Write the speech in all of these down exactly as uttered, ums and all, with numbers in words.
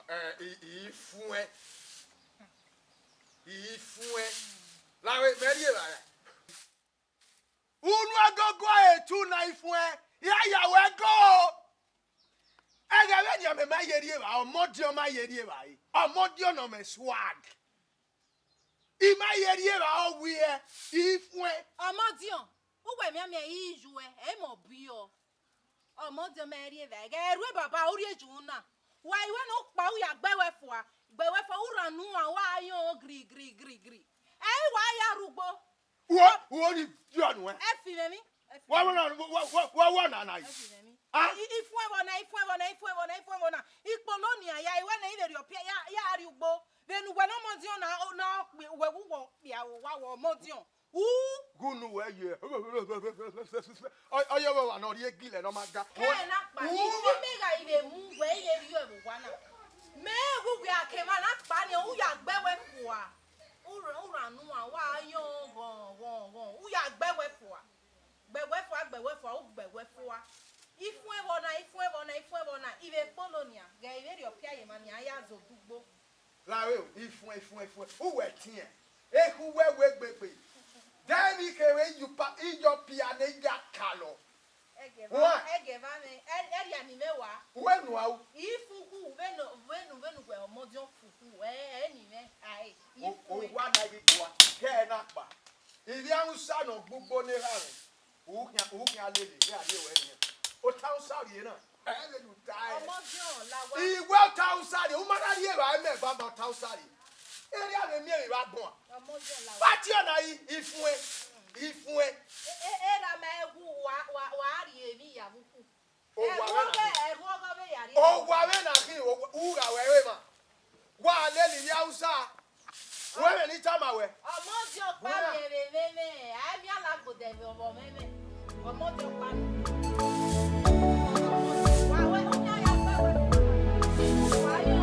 Ẹ, I, I fuẹn. I fuẹn. Lahọ, mẹ rhie evbare. Unu ẹgogo etu na I fuẹn. I ya ya wẹ go. Ẹghẹ vbenian mẹ ma ye rhie evbare, ọmọdiọn ma ye rhie evbare. Ọmọdiọn nọ mẹ swag. I ma ye rhie evbare ọ wiẹ, I fuẹn. Ọmọdiọn, uwẹ mianmian I yu ẹ, ẹ i mẹ ọbiọ. Ọmọdiọn ma rhie evbare, ghẹ ru baba, u rhie yu na. Wa i wẹ ne u kpa, u ya gbe wẹ fua, gbe wẹ fua, u rhan unu uan, wa yọn gri, gri, gri, gri. Ẹ i wa ya rugbo. Wo, wo ni diọ nuẹn. Ẹ fi mwẹ mi. Wa wọ na, wa, wa, wa, wa na na yi. Ẹ fi mwẹ mi. Ah? I, I fuẹn vbọ na, I fuẹn vbọ na, I fuẹn vbọ na, I fuẹn vbọ na. Ikpolo nian ya, I wẹ ne I vbe rhie ọpia ya, ya rrie ugbo. Vbene uwẹ ne ọmọdiọn na, na kpe, uwẹ wu wọ kpia, wa wọ ọmọdiọn. U. Ghunu wẹ ye. Ọ, ọ ye vbe wa ne ọ rhie egilẹ ne ọ ma ga. Kẹ na kpa, I fi mẹ gha I vbe mu wẹ I vbe rhie vbe owa na. Mẹ wu wẹ a ke emwa na kpa ni, u ya gbe wẹ fua. U rhan, u rhan unu uan, wa yọn ghọn, ghọn, ghọn. U ya gbe wẹ fua. Gbe wẹ fua, gbe wẹ fua, u gbe wẹ fua. I fuẹn vbọ na, I fuẹn vbọ na, I fuẹn vbọ na. I vbe kpolo nian, ghẹ I vbe rhie ọpia ye emwa nian, a ya zẹ odugbo. Lahọ, I fuẹn, I fuẹn, I fuẹn. Uwẹ tiẹn. Ekhu wẹ wẹ gbegbe. De emwi kevbe iyupa, iyọpia ne I ya kalọ. Ẹgẹ wa, ẹgẹ wa mwẹ, ẹ, ẹ rhia ni mwẹ wa. Uwẹ nua u. I fuhu, vbene, vbene, vbene uwẹ ọmọdiọn fuhu, ẹ, ẹ ni mwẹ, ae, I fuẹn. Owa na ghi gua, kẹ na kpa. Ivbi Hausa ne ọ gbe ugbo ne erha mwẹ. U khian, u khian lele, vbe a rhie ruẹ nian. Ota Hausa rhie na. Ẹ vbe ne u ta ẹre. Ọmọdiọn la wa. I wẹ ota Hausa rhie, u ma na rhie evbare mẹ baba ota Hausa rhie. Erriọ vbe miẹn emwi vbe agbọn. Ọmọdiọn la wa. Fati ọna I, I fuẹn, I fuẹn. E, e, erha ma wu wa, wa, wa rhie emwi ya vbe ukhu. Owa vbe na. Ẹrhuọghọ vbe ya rhie. Owa vbe na khin, owa, u gha wẹ ẹre ma. Wa lele ivbi Hausa. Wẹ vbe ne I tama wẹ. Ọmọdiọn ọkpa rhie vbe mwẹ, a miẹn alagbo dẹ vbe ọvọ mwẹ mwẹ. Ọmọdiọn ọkpa rhie. Wa wẹ, u yan ya gbe wẹ. Wa yo.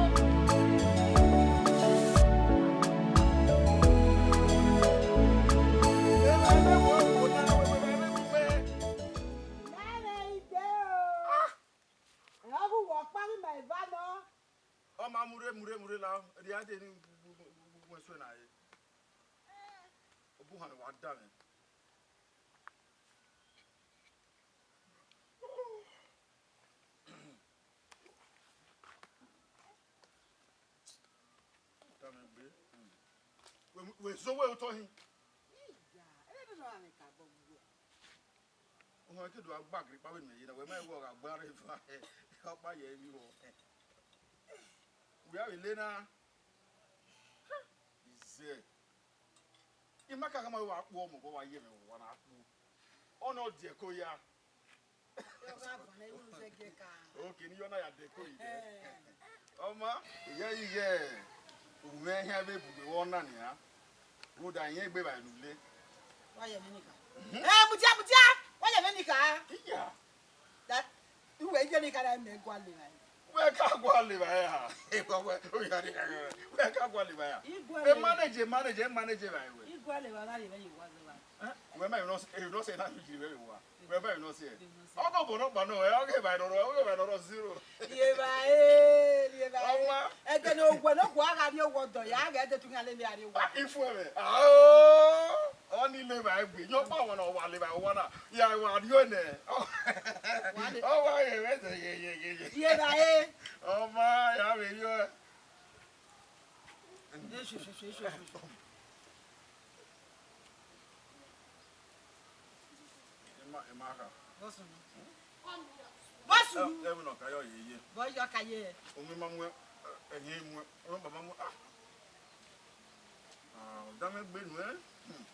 Mẹ vbe ide o. Ẹ ghu wọ ọkpa ghi ma eva nọ. Ọ ma murre, murre, murre la, rhie a dee ne u, u, u, u, u suẹn na re. Obuhan wa da mwẹ. Da mwẹ gbe. Wẹ, wẹ zẹ owẹ otọ hin. Iya, ẹ dede nọ mwẹ ka bọ gbe. Ọmọ ke do gba gri kpa vbe mẹ ye na, wẹ ma wẹ ọ gha gba rre eva, ọkpa ye emwi vbọ. Wẹ a vbe le na. Izẹ. I ma ka khama wa kpo ọmọ, wa ye mwẹ, wa na kpo. Ọ nọ diẹ ko ya. Ọ gha van ẹre unu zẹ giẹ ka. Okay, ne I ya na ya dẹ ko yi dẹ. Eh. Ọ ma, I ya ighẹ u mwẹ ehian vbe bugbe vbe ọna nian. Rhunmwuda irẹn egbe evbare ne u le. Wa ye mwẹ nika. Mhm. Eh, mudia, mudia! Wa ye mwẹ nika. Iya. Da, uwẹ ye nika da mẹ gualọ evbare. Wẹ ka gualọ evbare ha? Wẹ, wẹ, oya de ka, wẹ ka gualọ evbare ha? I gualọ. E manage, manage, manage evbare wẹ. I gualọ evbare, ye vbe ye wa zẹ evbare. Eh, wẹ ma, you know, you know say na you dey very wa. Wẹ ma, you know say. Ọgọ bọ nọ gba nọ, ẹ, ọgọ evbare nọ, ọgọ evbare nọ zero. Ye evbare, ye evbare. Ọma. Ẹdẹ ne owẹ ne okhuo a gha rrie owa ọdọ ya, a ghẹ ẹdẹ tu iran lele a rrie owa. Ah, ifu ẹmwẹ. Ah, oh. Ọ ni le evbare egbe. Yọ kpa wọn na, ọ wa le evbare owa na. Ya wa rrie nẹ. Wa le. Ọ wa ye vbe ẹdẹ ye, ye, ye, ye. Ye evbare. Ọma, ya vbe rrie. Ima, ima kha. Bọsu. Bọsu. Ẹ, ẹ, ẹmwẹ nọ ka yọ ye ye. Bọ yọ ka ye. Omi ma mu, ẹ, ẹyin mu, ọmọ baba mu, ah. Ah, ọdamẹ gbe nu, ẹ. Hmm.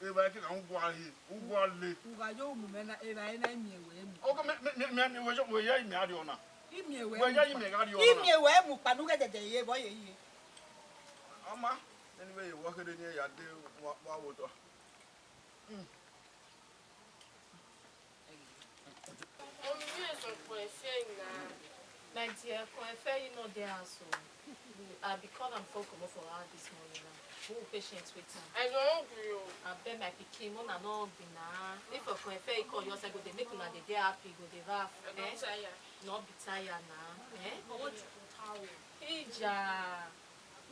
Evbare ke ka ugua he, ugua le. U gha yo mu mẹ na, evbare na i miẹn wẹ mu. Ọkọ mẹ, mẹ, mẹ, mẹ, wẹ yọ, wẹ ya i miẹn a rrie ọna. I miẹn wẹ mu. Wẹ ya i miẹn gha rrie ọna. I miẹn wẹ mu kpa ne u ghẹ dẹdẹ ye vbọ ye ye. Ọma, anyway, wa kere ni ya de wa, wa wo tọ. Hmm. Mommy, you is on for a fair now. My dear, come and fair you not there also. I be call am for comot for her this morning now. Who patient with am? I no hungry o. Abeg my pikin, una no hungry na. If I come and fair you call yourself, go dey make una dey dey happy, go dey laugh. I don tire. No be tire na, eh? Ija,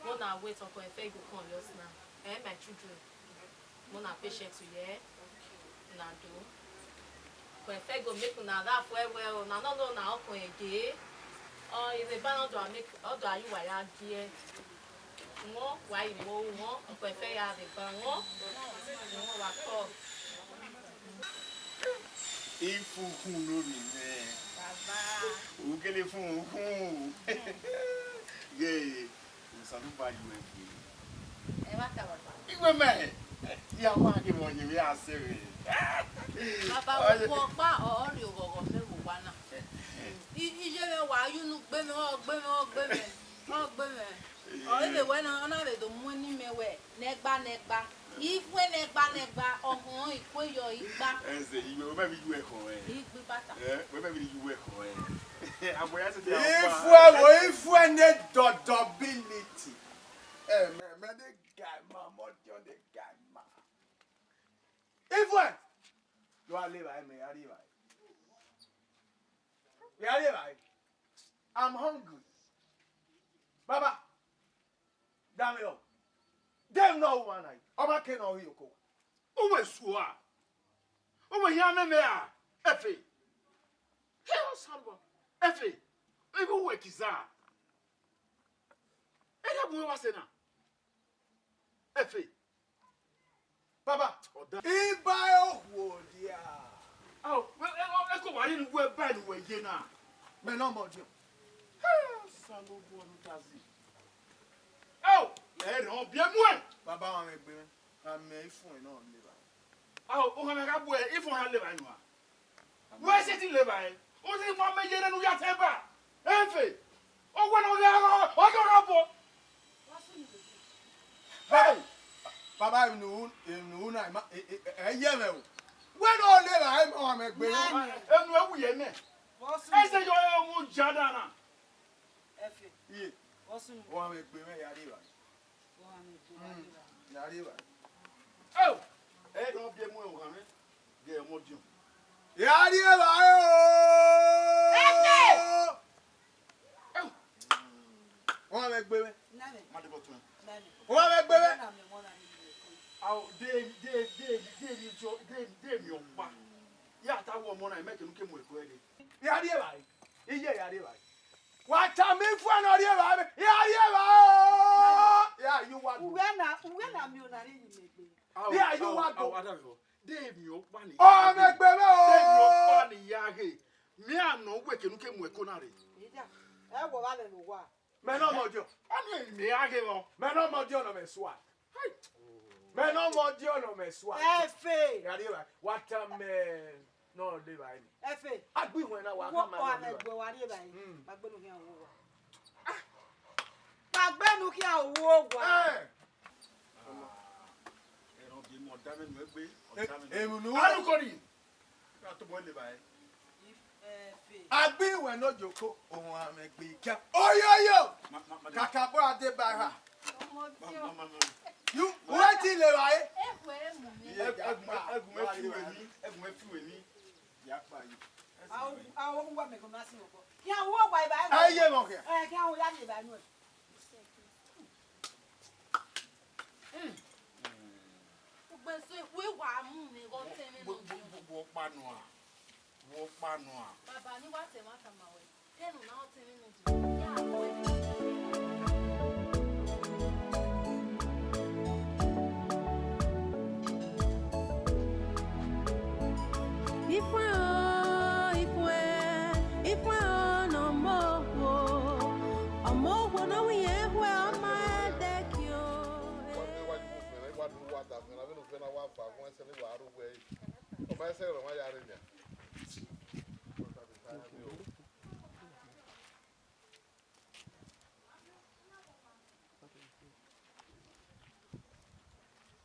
una wait, Uncle Efego come just now. Eh, my children, una patient to hear. Una do. Uncle Efego make una laugh well well o. Una no know na ọkpẹn ege. Ọ, ireba na ọdọ make, ọdọ a ye uwa ya gie. Wọn wa yi mo wọn, Uncle Efego ya rhegbe wọn. Wọn wa kọ. Ifukhun no rri mwẹ. Baba. Ukele fun ukhun. Ye, Osanobua yu ẹre gbe. Ẹ wa ta, Baba. Iwẹ mẹ, ya wa ghe vbe ọyẹnmwẹ a sẹ vbe. Baba, ọkpa ọ rhie oghọghọ mẹ vbe owa na. I, iye mwẹ wa ye unu gbe mwẹ, ọ gbe mwẹ, ọ gbe mwẹ, ọ gbe mwẹ. Ọ vbe wẹ na, ọ na vbe do mu eni mẹ wẹ, nẹgba, nẹgba. Ifuẹn nẹgba nẹgba, ọhọn ikue yọ igba. Ẹzẹ, iwẹ, wẹ mẹ vbe yu ẹkhọ ẹ. Igbe bata. Ẹ, wẹ mẹ vbe yu ẹkhọ ẹ. Abọ ya sẹ. Ifuẹn wo, ifuẹn ne dọdọbiliti. Ẹ, mẹ, mẹ ne gaima, mọ diọn ne gaima. Ifuẹn. Yọ a le evbare, mẹ ya rri evbare. Mẹ ya rri evbare. I'm hungry. Baba, danmwehọ. Dem nọ wan na, ọ ma ke nọ rhie oko. Uwẹ sua. Uwẹ hian mẹmẹ ra, Efe. He Osanobua, Efe. Ighẹ uwẹ kiza. Ẹ da gun wa sẹ na. Efe. Baba. Ọda. Iba okhuo dia. Ao, wẹ, ẹ, ẹ, ẹ ko wa rhie ne uwẹ ba ne uwẹ ye na. Mẹ ne ọmọ ọdiọn. He Osanobua ne u da zẹ. Ao, ẹ rẹn ọ biẹ muẹn. Baba, wa mwẹ egbe mwẹ. Gha mẹ ifuẹn nọ le evbare. Ao, u gha mẹ gha bu ifuẹn ha le evbare nua. Wẹ sẹtin le evbare. U sẹtin ma mẹ ye ne u ya tẹn ba. Efe. Ọ wẹ ne ọ gha, ọ gha, ọ gha bọ. Hey! Baba, unu, unu na, ma, e, e, ẹ yẹ mwẹ o. Wẹ ne ọ le evbare, ma wa mwẹ egbe mwẹ. Enu ẹ wu ye nẹ. Ẹsẹ yọ ẹ mu ja da na. Efe. Iye. Wa mwẹ egbe mwẹ ya rri evbare. Mm, ya rri evbare. Oh! Ẹ dọ biẹ mu ẹmwẹ gha mwẹ, gẹ ọmọ diọn. Ya rri evbare o! Efe! Wa mwẹ egbe mwẹ. Nani. Ma dẹbọ tuẹn. Nani. Wa mwẹ egbe mwẹ. Nani, nani. Ao, de, de, de, de, de, de, de mi ọkpa. Ya ta wẹ ọmọ na, mẹ kenu ke mu ẹko ẹre. Ya rri evbare. Iye ya rri evbare. Wa tama ifuẹn ne ọ rri evbare, ya rri evbare o. Ya ye uwa do. Uwẹ na, uwẹ na miẹn ọna rre ye imẹ egbe. Ya ye uwa do. Ao, adavbe, de emwi ọkpa ni. Ọ mwẹ egbe mwẹ o. De emwi ọkpa ni ya ghe. Mẹ a nọ wẹ kenu ke mu ẹko na rre. Ida, ẹ wọ vbe avẹ ne uwa. Mẹ ne ọmọ ọdiọn. Ọni emwi mẹ ya ghe vbọ. Mẹ ne ọmọ ọdiọn nọ mẹ sua. Hai. Mẹ ne ọmọ ọdiọn nọ mẹ sua. Efe. Ya rri evbare. Wa tama nọ le evbare ni. Efe. Agbihuẹn na wa ka ma nọ le evbare. Wa rri evbare. Mm. Ma gbenu khian wo wa. Ma gbenu khian wo wa. Eh. Ẹrọ bi mọ ọda mẹ nu egbe, ọda mẹ nu. Emunu. Arukori. Ka tobọ le evbare. Efe. Agbihuẹn ne ojoko, ohuan mwẹ egbe ikia. Oyoyo! Ma, ma, madam. Kaka bọ ade ba ha. Ọmọ ọdiọn. Ma, ma, ma, ma. You, wetin le evbare? Efe mu mi. Iye, ẹgùn, ẹgùn ẹ fi wẹ ni, ẹgùn ẹ fi wẹ ni. Ya kpa yi. Awo, awo, wa mẹ ko na si ọkọ. Kí awo wa iba ẹ. Ẹ yé mọ kẹ. Ẹ, kí awo ya ni iba ẹ nu ẹ. Ugbeso wẹ wa mu ne gho tẹn mwẹ nọ. Wo, wo, wo, wo kpa nua. Wo kpa nua. Baba, ne wa tẹ emwa tama wẹ. Te ne u na tẹn mwẹ nọ. Ya, wo. Ifuẹn o, ifuẹn, ifuẹn o, ne ọmọ okhuo. Ọmọ okhuo ne ọ wu irẹn khuẹ, ọ ma ẹdẹki o. Wa do wa da fẹn, wa do wa da fẹn, avbe ne ofẹn na wa va gun ẹsẹ ne wa ro wẹ. Ọ ma ẹsẹ rẹ, ọ ma ya rre nia.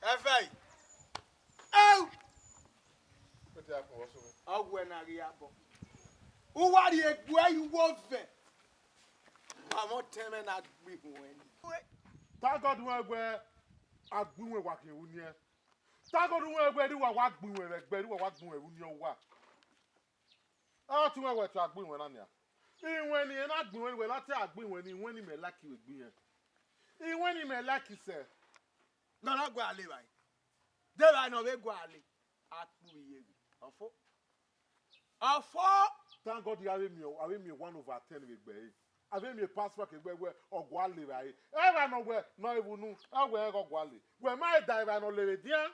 Ẹvẹe. Ẹu! Ọ wẹ ne a ghi ya bọ. U wa rhie egbe ẹre ye uwu ovẹn. Amwẹ ọtẹn mwẹ na gbe ihun ẹre ni. Thank God wẹ a gbe iwẹn wa khian vbe uniẹn. Thank God wẹ, wẹ, ne uwa wa gbe iwẹn vbe ẹgbẹ, ne uwa wa gbe iwẹn vbe uniẹn uwa. Ọ te wẹ wẹ te a gbe iwẹn na nia. Iwẹn ni ẹ na gbin iwẹn ni, wẹ na te a gbin iwẹn ni, iwẹn ni mẹ like vbe egbe irẹn. Iwẹn ni mẹ like sẹ. Nọ na gualọ evbare. De evbare ne ọ vbe gualọ? A kpu vbe iye vbe. Ọfo. Ọfo. Thank God, a vbe miẹn, a vbe miẹn one over ten vbe egbe ẹre. A vbe miẹn pass mark egbe wẹ ọ gualọ evbare. Evbare nọ wẹ nọ evbunu, ọ wẹ ọ gualọ. Wẹ ma da evbare nọ lele dian.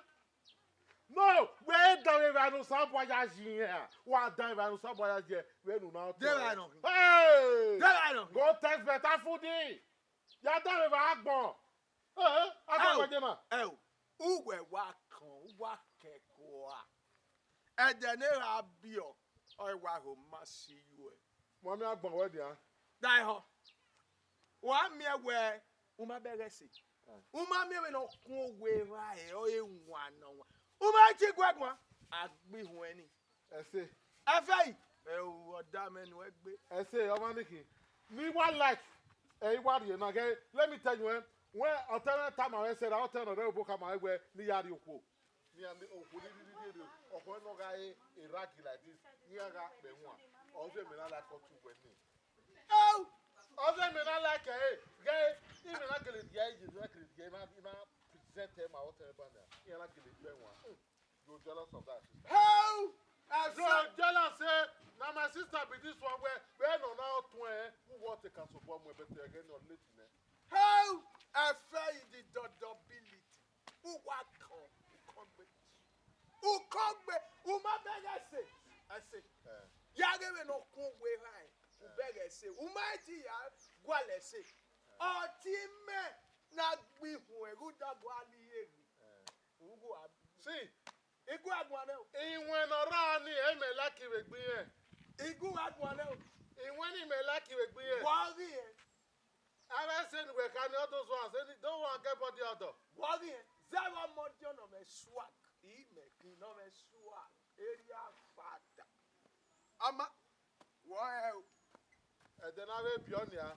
No, wẹ da evbare ne Osanobua ya yi iran. Wa da evbare ne Osanobua ya yi vbene u na tọ. De evbare nọ khin. Hey! De evbare nọ khin. Go test better food. Ya da evbare agbọn. Eh, agbọn Ẹo, wẹ je na. Ẹo, uwẹ wa kan, uwa kẹko a. Ẹdẹ ne erha biẹ, ọ wa ho ma si yu ẹ. Mọ miẹn agbọn wẹ dia. Daehọ. Wa miẹn wẹ u ma bẹghe ẹse. U ma miẹn vbene ọ kun owe evbare, ọ re wan nọ wan. U ma te guẹ guan, a gbe ihuẹn ni. Ẹse. Ẹfe yi, ẹ ru ọda mwẹ ne u gbe. Ẹse, ọmwa ni khin. Ne I wa like, ẹ, I wa rhie na ghẹ, let me tell you, eh, wẹ ọtẹn mwẹ tama mwẹ sẹ ra, ọtẹn nọ rre obo khama wẹ ne I ya rhie okhuo. Iran ni okhuo ni rhirhirhirhi, ọkhọ nọ gha re eragi like this, iran gha kpẹ huan. Ọ zẹ mẹ na like ọtẹn uwẹ ni. Au! Ọ zẹ mẹ na like ẹre, ghẹ, imẹ na gele dia ẹre, imẹ na gele dia, imẹ, imẹ present ẹre ma ọtẹn ba na, iran na gele kpẹ huan. Hmm. You jealous of that sister? How? As you are jealous, say, na my sister be this one where, where no na tun eh, who want to cancel bomb where better again or late in eh? How? I feel the dodability. Uwa kan, u kọgbe. U kọgbe, u ma bẹghe ẹse. Ẹse. Eh. Ya ghe vbene ọ kun owe evbare, u bẹghe ẹse. U ma ti ya gualọ ẹse. Ọtẹn mwẹ na gbe ihuẹn, ghẹ u da gualọ iye egbe. Eh. U gua. See, I gua guan nẹ o. Iwẹn ne ọ rra ni, ẹ i mẹ like vbe egbe irẹn. I gua guan nẹ o. Iwẹn ni mẹ like vbe egbe irẹn. Wa ghi ẹn. Avbe ẹse ne uwẹ kha ni, all those ones, they don't want get body odor. Wa ghi ẹn. Zẹ vbe ọmọdiọn nọ mwẹ swag. I mẹ khin nọ mwẹ swag. Area father. Ama, wọ ẹ o. Ẹdẹ ne a vbe biẹ ọnia,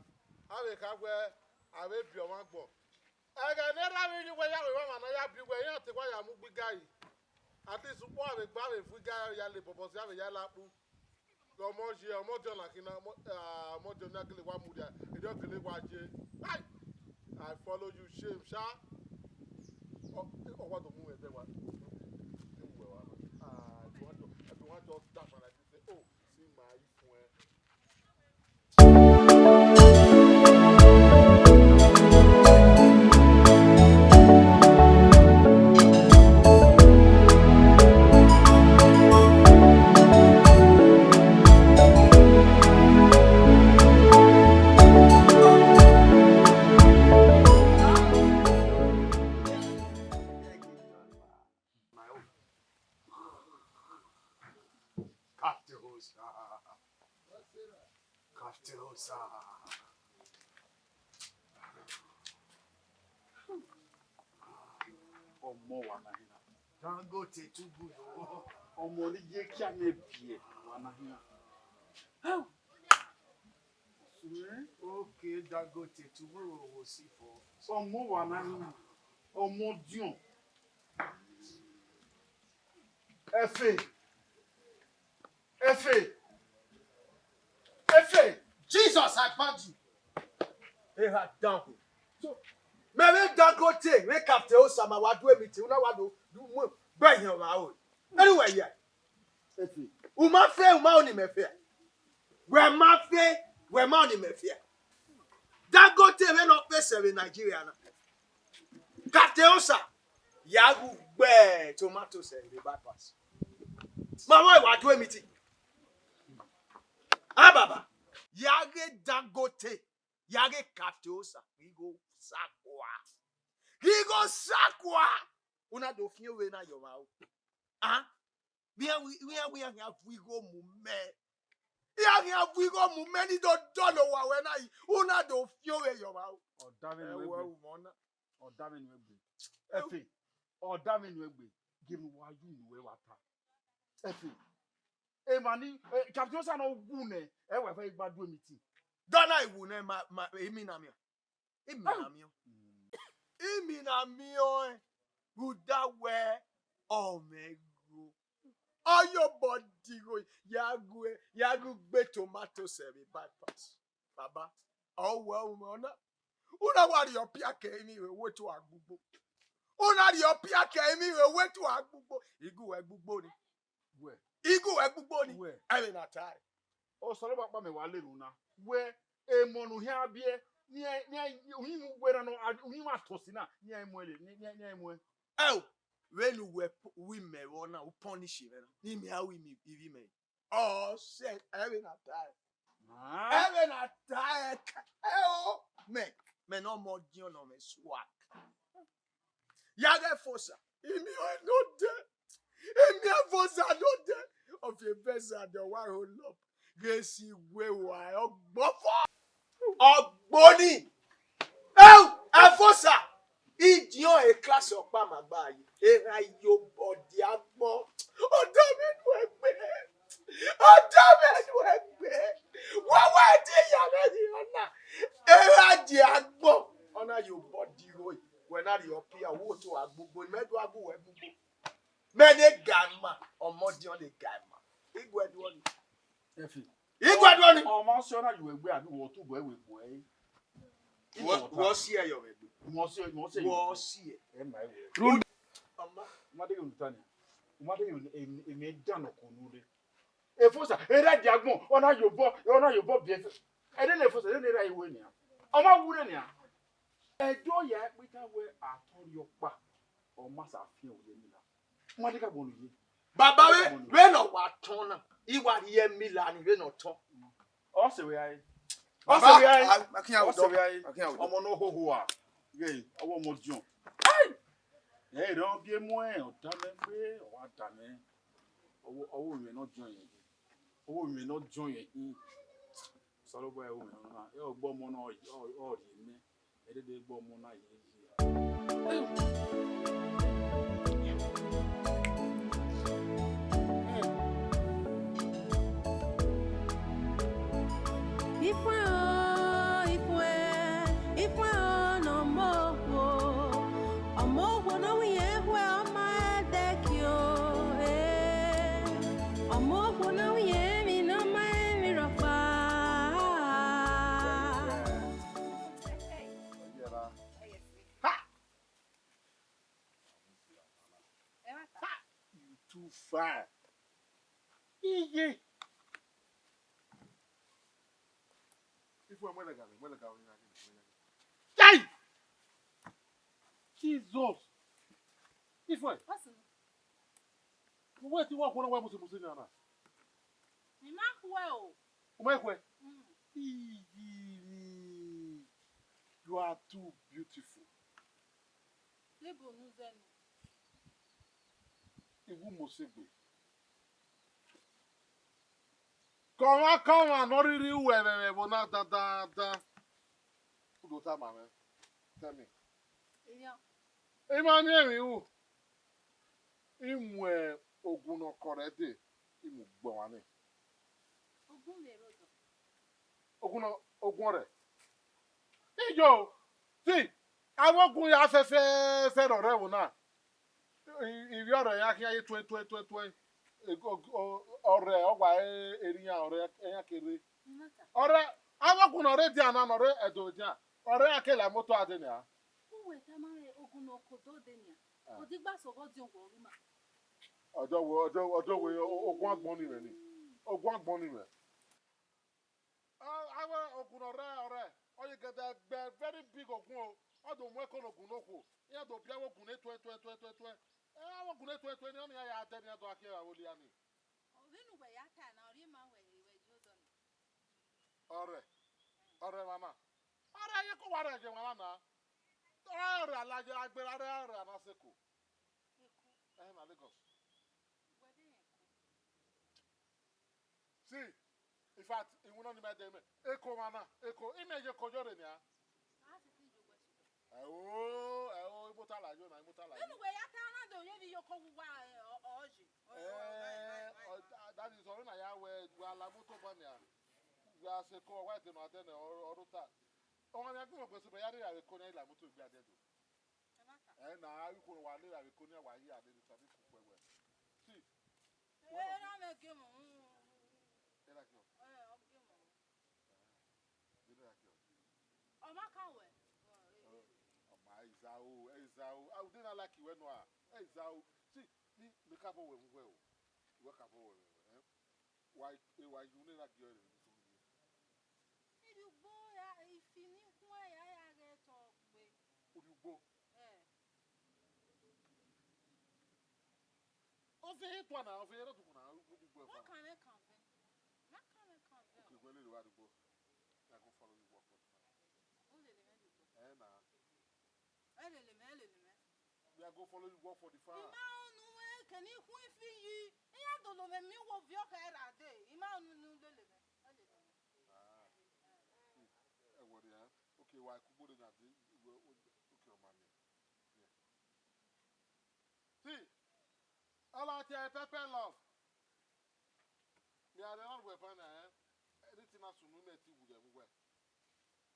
a vbe kha wẹ a vbe biẹ ọmwa agbọn. Ẹghẹ ne erha vbe rhie uwẹ ya vbe emwa ne a ya biẹ uwẹ, iran te wa ya mu gbe igari. At least ukpọn a vbe gba vbe vu igari ya le bọbọ si a vbe ya la kpu. Ọmọ ye, ọmọdiọn na khin na, ọmọ, ah, ọmọdiọn na gele wa mudia, erriọ gele wa ye. Ai! I follow you, shame, sha. Ọ, ọ wa do mu mwẹ ẹdẹ wa. Ẹ wẹ wa na. Ah, everyone just, everyone just dash like this. Oh, see my iPhone. My own. Captain Hosa. Captain Hosa. Ọmọ wa na hina. Dangote too good o. Ọmọ ni ye kia mẹ biẹ wa na hina. Okay, Dangote, tomorrow we'll see for. Ọmọ wa na hina. Ọmọdiọn. Efe. Efe. Efe. Jesus, I bound you. Eha down. So, mẹ vbe Dangote, vbe Captain Hosa ma wa do meeting, una wa do, do mu, gbe yan wa o. Anyway, yeah. Efe. U ma fe, u ma oni mẹ fe. Wẹ ma fe, wẹ ma oni mẹ fe. Dangote vbe nọ pese vbe Nigeria na. Captain Hosa, ya gu gbe tomatoes vbe bypass. Ma wa wa do meeting. Ah, baba, ya ghe Dangote, ya ghe Captain Hosa, ghi go sakua. Ghi go sakua. Una do fian vbe na yọ mwa o. Ah? Vbe iran, vbe iran, vbe iran khian vu igho mu mẹ. Iran khian vu igho mu mẹ ni do dọlọ owa wẹ na yi. Una do fian vbe yọ mwa o. Ọ da vbe nu egbe. Ẹ wo, ẹ wo mọ na. Ọ da vbe nu egbe. Efe, ọ da vbe nu egbe. Gie ne uwa yu ne uwẹ wa ta. Efe, emwa ni, eh, Captain Hosa nọ wu nẹ, ẹ wẹ fẹ gba do meeting. Dọna iwu nẹ ma, ma, emi na miẹn. Emi na miẹn. Emi na miẹn ọẹn. Rhunmwuda wẹ ọ mwẹ igho. Ọ ye obọ digho ya gu, ya gu gbe tomato sẹ vbe bypass. Baba, ọ wẹ umwẹ ọna. U na wa rhie ọpia kẹ emwi vbe wetu agbugbo. U na rhie ọpia kẹ emwi vbe wetu agbugbo. Igu wẹ gbugbo ni. Wẹ. Igu wẹ gbugbo ni. Wẹ. Ẹvbe na ta ẹre. Osanobua ọkpa mẹ wa lele una. Wẹ emọ ne u khian biẹ, ne iran, ne iran, uyinmwẹ uwẹ na nọ, uyinmwẹ atọsi na, ne iran muẹn le, ne, ne, ne iran muẹn. Ẹo, vbene uwẹ pu-, wi mẹ vbọ na, u punish mwẹ na, ne imẹ a ru imi, ivbi mẹ. Ọ sẹ, ẹvbe na ta ẹre. Ah. Ẹvbe na ta ẹre ka, ẹo, mẹ, mẹ ne ọmọ diọn nọ mwẹ swag. Ya ghẹ fosa, imi ọnrẹn ne odẹ, imi ẹfosa ne odẹ, ọ fi evẹza dẹ wa ho lọp, ghe si wẹ wa ọgbọfọ, ọgboni, ẹu, ẹfosa, idiọn e class ọkpa ma gba ye, erha yo body agbọn, ọdọ mwẹ nu ẹgbẹ, ọdọ mwẹ nu ẹgbẹ, wẹ wẹ di ya mwẹ ghi ọna, erha die agbọn, ọna yo body igho, wẹ na rhie ọpia, wo to agbugbo, mẹ do agu wẹ gbugbo. Mẹ ne ga ima, ọmọ diọn ne ga ima. Iguẹ duọ ni. Efi. Iguẹ duọ ni. Ọmọ sẹ ọ na yu ẹgbẹ abi wọ tu bọ ẹwe gbe ẹre. Wọ, wọ si ẹ yọ vbe egbe. Wọ si ẹ, wọ si ẹ. Wọ si ẹ. Ẹ ma ẹwe. Ọmọ. Uma de yo nuta ni. Uma de yo eme dan nọ ko nu re. Efosa, erha dia agbọn, ọ na yo obọ, ọ na yo obọ biẹ. Ẹdẹ ne efosa, ẹdẹ ne erha iwe nia. Ọmọ wu re nia. Ẹdẹ ọ ya ẹkpẹta wẹ atọn rhie ọkpa, ọ ma sa fian oye ni la. Uma de ka gbọnu ye. Baba vbe, vbene ọ wa tọn na, I wa rhie ẹmila ni vbene ọ tọn. Ọ sẹ vbe a re. Ọ sẹ vbe a re. Ọ sẹ vbe a re. Ọmọ ne ọ hoho a. Ghe, ọvọ ọmọ diọn. Ẹ rẹ ọ biẹ muẹn, ọ da mẹ gbe, ọ wa da mẹ. Ọvbo, ọvbo mwẹ ne ọ diọn yẹn. Ọvbo mwẹ ne ọ diọn yẹn. Osanobua ẹvbo mwẹ na. Ẹ ọ gbe ọmọ na, ọ, ọ, ọ rhie mẹ. Ẹ dede gbe ọmọ na ye ye. Ifuẹn o, ifuẹn, ifuẹn o, ne ọmọ okhuo, ọmọ okhuo ne ọ winna ekhue, ọ ma ẹdẹkio, eh, ọmọ okhuo ne ọ winna emwi ne ọ ma emwi rhọkpa. Ha! Ha! You too fine. Iye. Ifuẹn, mu ẹlẹga mwẹ, mu ẹlẹga mwẹ, mu ẹlẹga mwẹ. Chai! Jesus! Ifuẹn. What's up? Uwẹ te wa khuẹ na wa mose mose na na. I ma khuẹ o. U ma khuẹ? Mm. Iye. You are too beautiful. Debo nu zẹ nọ. Iwu mose gbe. Kọmwa kọmwa ne ọ rhirhi ru ẹmwẹ vbe ẹvbo na dandandan. U do tama mwẹ. Tell me. Iya. I ma miẹn emwi ru. I mu ogun ne ọ kọrọ ẹdẹ, I mu gbe ọmwa nẹ. Ogun vbe rre odọ. Ogun nọ, ogun ọrrẹ. Iyo, ti, avbe ogun ya fẹfẹfẹ ne ọrrẹ ẹvbo na. I, ivbi ọrrẹ ya khian ye tuẹn, tuẹn, tuẹn, tuẹn. E, o, o, ọrrẹ, ọ wa e, eri iran ọrrẹ, iran ke rre. Ọrrẹ, avbe ogun ne ọ rre dia na, ne ọ rre Ẹdo dia. Ọrrẹ iran ke la imoto a dee nia. Uwẹ tama mwẹ ogun ne ọ ke odọ dee nia. Ah. Odigba sẹ ọghe ọdiọn wẹ ọ ghi ma. Ọdọ wẹ, ọdọ, ọdọ wẹ, o, ogun agbọn ni mwẹ ni. Ogun agbọn ni mwẹ. Ọ, avbe ogun ne ọrrẹ, ọrrẹ, ọ ye gẹdẹ gbe very big ogun o. Ọ do mu ẹko ne ogun ne okhuo. Iran do biẹ avbe ogun ne tuẹn, tuẹn, tuẹn, tuẹn, tuẹn. Ẹ, avbe ogun ne tuẹn, tuẹn ni, ọnii iran ya dẹ, ne iran do gha khian vbe olia ni. Vbene uwẹ ya tae na, ọ rhie ma wẹ, wẹ ye odọ ni. Ọrrẹ, ọrrẹ mama. Ọrrẹ ye ko wa rẹ ye mama na. Ọrrẹ alaje agbera rẹ ọrrẹ ana sẹ Eko. Eko. Ẹhẹn, na Lagos. Wẹ de rẹn Eko. See, in fact, iwinna ni ma dẹ mẹ. Eko mama, Eko, imẹ ye Eko yọrre nia. A ti fi yo wẹ sukẹ. Ẹo, ẹo, imoto la yo na, imoto la yo. Vbene uwẹ ya tae na do ye vbe iyoko uwa, ẹ, ọ, ọ ye. Ọ, ọ, ọ, Eh, ọ, ọ, ọ, that is, ọre na ya wẹ, wẹ a la imoto ba nia. Wẹ a sẹ Eko, wa dẹ ma dẹ nẹ, ọ, ọ rota. Ọmwa ne a gu mwẹ gbe sẹ, ya rre ra vbe Eko nia, I la imoto gbe a dẹ do. Ẹ na, a ghi khuẹrhẹ wa le ra vbe Eko nia, wa yi a dede, sabi ku khuẹ wẹ. See, Erha mwẹ gie mọ. Erha gie ọ? Ẹ, ọ gie mọ. Vbene erha gie ọ? Ọ ma kan wẹ. Ọ ma, ẹ i zaro, ẹ i zaro. A, ude na like wẹ nua. Ẹ i zaro. See, ni, mẹ ka bọ wẹ mu wẹ o. Wẹ ka bọ wẹ mwẹ, eh? Wa, e wa yu ne erha gie ọ rre vbe sunu ye. Irhiugbo ya, ifi ni khuẹn ya, ya ghẹ tọ gbe. Urhiugbo? Ẹ. Ọvẹn tua na, ọvẹn rẹ dugbo na, urhiugbo ẹfa. Wa kan mwẹ kan vẹ. Ma kan mwẹ kan vẹ. Okay, wẹ lele wa dugbo. I go follow you work for the farm. U lele mwẹ dugbo. Ẹ na. Ẹ lele mwẹ, ẹ lele mwẹ. We are go follow you work for the farm. I ma unu wẹ kẹ ne I khuẹn ifi yi. Iran dolo mwẹ miẹn uwu ovbi ọkhan ra dee. I ma unu ne u lele mwẹ. Ẹ lele mwẹ. Ah. Ẹ wọrẹ ya. Okay, wa kugbo de na de. Okay, ọ ma miẹn. Yeah. See, ọ la tie Pepper Love. Mẹ a rẹ ọrhuẹ ban na, eh? Anything na sunu mẹ ti wu yẹ vbe uwẹ.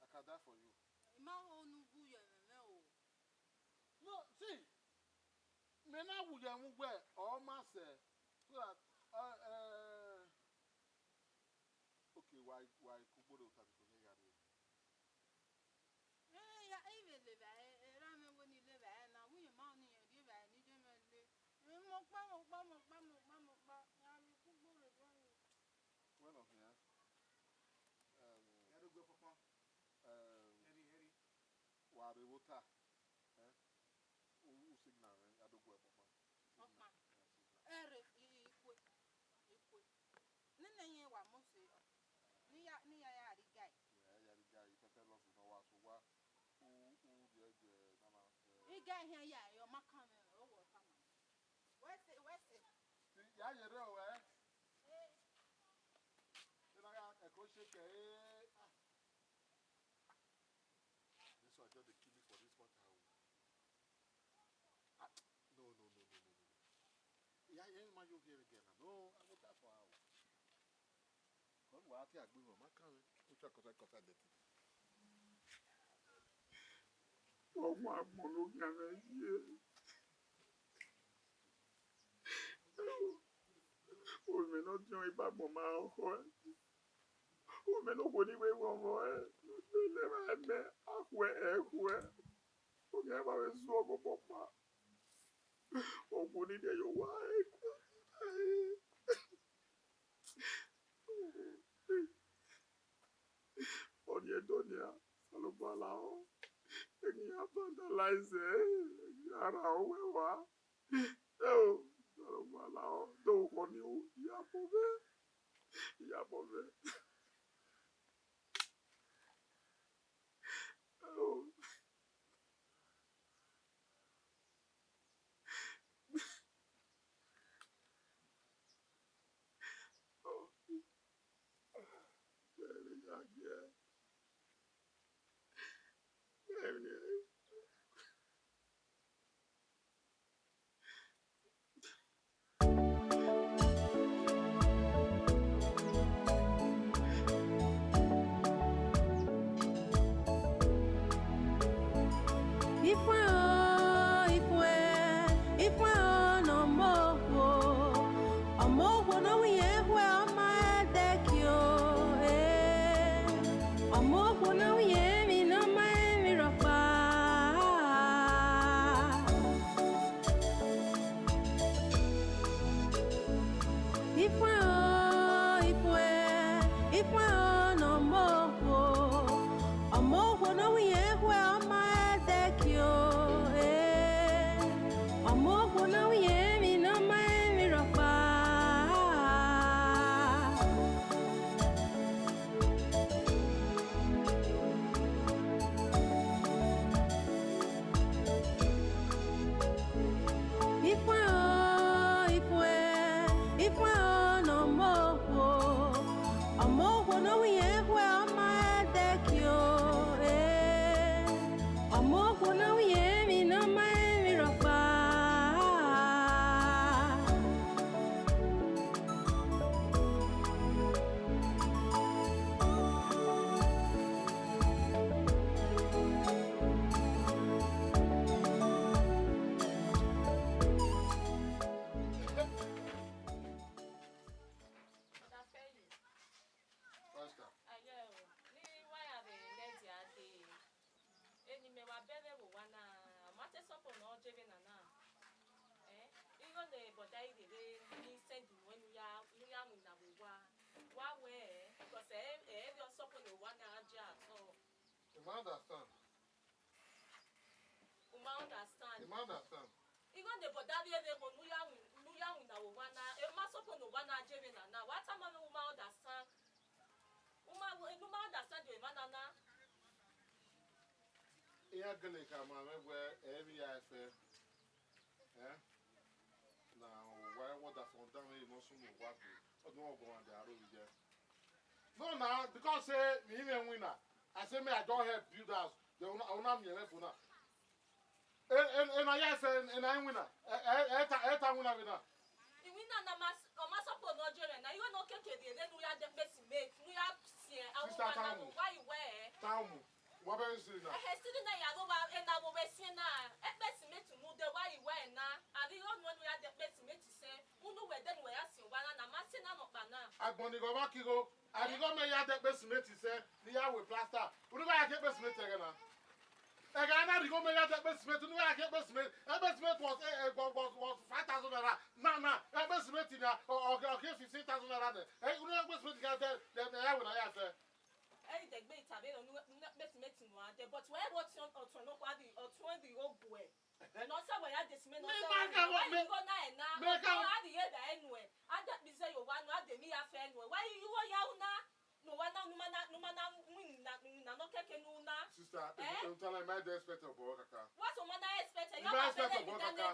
I can die for you. I ma ho ne u wu yẹ mwẹ o. No, see, mẹ na wu yẹ vbe uwẹ, ọ ma sẹ. So that, uh, uh, okay, wa, wa kugbo de ota biko yẹ gha rrie. Ẹ, ya, I vbe lele evbare, erha mwẹ wẹ ne I lele evbare na, vbe uyinmwẹ ọnii rẹn rrie evbare ne I ye mwẹ le. Ẹ, mẹ ọkpa, mẹ ọkpa, mẹ ọkpa, mẹ ọkpa, mẹ ọkpa, ya vbe kugbo rre evbare. Wẹ nọ khian. Ẹm, ya do gu ẹkpọkpan. Ẹm, ẹri, ẹri. Wa rre vbe ota. Ẹ? U, u signal mwẹ, ya do gu ẹkpọkpan. Signal. Ọkpa. Ẹ, signal. Ẹre, i, i, ikue. Ikue. Nene ẹyẹn wa mose, ne I ya, ne I ya ya rre igari. Ya, ya rre igari, Pepper Love nọ wa so wa, u, u rhie gie nana, eh. Igari hia ya, ọ ma kan mwẹ, ọ wọ tama. Wẹ sẹ, wẹ sẹ. Ya ye rre o, eh? Eh. Ena ya, ẹko shake, eh, ah. This one just dey kill me for this matter o. Ah, no, no, no. Yeah, yeah, man, you here again. No, I go die for her. Come, what I agree with my kind. Which I cut, I cut that. Ọmọ agbọn ne ọ khian mwẹ ye. Orinmwẹ ne ọ diọn iba agbọn ma khọe. Orinmwẹ ne okhuo ni vbe ghọghọ ẹre, ne ọ lele evba mẹ, a khuẹ, ẹ khuẹ. Orinmwẹ ma vbe zẹ ọghe ọkpa. Okhuo ni rhie ye owa ẹre. Ọni ẹdọ nia, Osanobua lahọ, eghi iran vandalize ẹre, eghi iran ra owẹ wa. Eo, Osanobua lahọ, do khọ ni ru, iyabọ mwẹ, iyabọ mwẹ. Eo. Ifuẹn o, ifuẹn, ifuẹn o, ne ọmọ okhuo, ọmọ okhuo ne ọ wu irẹn khuẹ, ọ ma ẹdẹkio, eh. Ọmọ okhuo ne ọ wu irẹn emwi ne ọ ma rẹn emwi rhọkpa. Ifuẹn o, ifuẹn, ifuẹn o, ne ọmọ okhuo, ọmọ okhuo ne ọ wu irẹn khuẹ, ọ ma ẹdẹkio, eh. Ọmọ okhuo ne ọ wu irẹn emwi ne ọ ma rẹn emwi rhọkpa. Brother, I rere ni send nuẹn ne u ya, ne u ya winna vbe owa. Wa wẹẹ, because ẹ, ẹ, ẹ vbe ọ suppose ne owa na je atọ. You ma understand? U ma understand? You ma understand? Igho ne brother vbe vbe ebo ne u ya win, ne u ya winna vbe owa na, ẹ ma suppose ne owa na je vbe na na. Wa tama mwẹ, u ma understand? U ma, ne u ma understand emwa na na? Iran gele khama mwẹ wẹẹ ẹ i vbe ya ẹfe. Eh? Na owa ẹvbo da fọn dan vbe ne ọ sunu owa gbe. Ọ dun ọguọmwadia aro vbe iye. No na, because say me even winna. I say me I don help build house. Then una, una miẹn mwẹ fo na. E, e, ena ya ẹfe, ena i winna. Ẹ, ẹ, ẹ ta, ẹ ta winna vbe na. Iwinna na ma s-, ọ ma suppose ne ọ je mwẹ na. Igho ne ọ keke rhie vbe ne u ya dẹkpe cement, ne u ya siẹn. Sister, awọ wa na tell me. Wa i wẹẹ. Tell me. Wa bẹ siri na. Ehe, siri na ya vbe owa, ena vbe ovbe siẹn na. Ẹkpe cement ne u de, wa i wẹẹ na. Avbe igho nuẹn ne u ya dẹkpe cement sẹ, unu wẹ de ne uwẹ ya siẹn owa na, na ma siẹn na nọkpa na. Agbọn ni ghe ọmwa ke igho. Avbe igho mẹ ya dẹkpe cement sẹ, ne I ya wẹ plaster. Unu gha ya ke ekpe cement ẹghẹ na. Ẹghẹ na rhie igho mẹ ya dẹkpe cement, unu gha ya ke ekpe cement. Ekpe cement was, eh, eh, was, was, was five thousand naira. Na, na, ekpe cement na, ọ, ọ, ọ ke fifteen thousand naira nẹ. Eh, unu ekpe cement gha dẹ, dẹ, dẹ, ya wẹ na ya sẹ. Ẹ i dẹgbe ita vbe unu, unu ekpe cement nua dẹ, but wẹ vbe ọtuẹn, ọtuẹn nọkpa di, ọtuẹn di oguẹ. Nọ sẹ wẹ ya de cement, nọ sẹ wẹ ya de igho na ẹ na. Mẹ ka, a di ye da enu ẹ. A de kpize ye owa nu, a de mi ya fẹ enu ẹ. Wa i igho ya una. Ne uwa na, ne u ma na, ne u ma na winna, winna nọ kẹkẹ ne u na. Sister, eh? Tell her ma expect ọbọ kaka. What u ma na expect? You ma expect ọbọ kaka.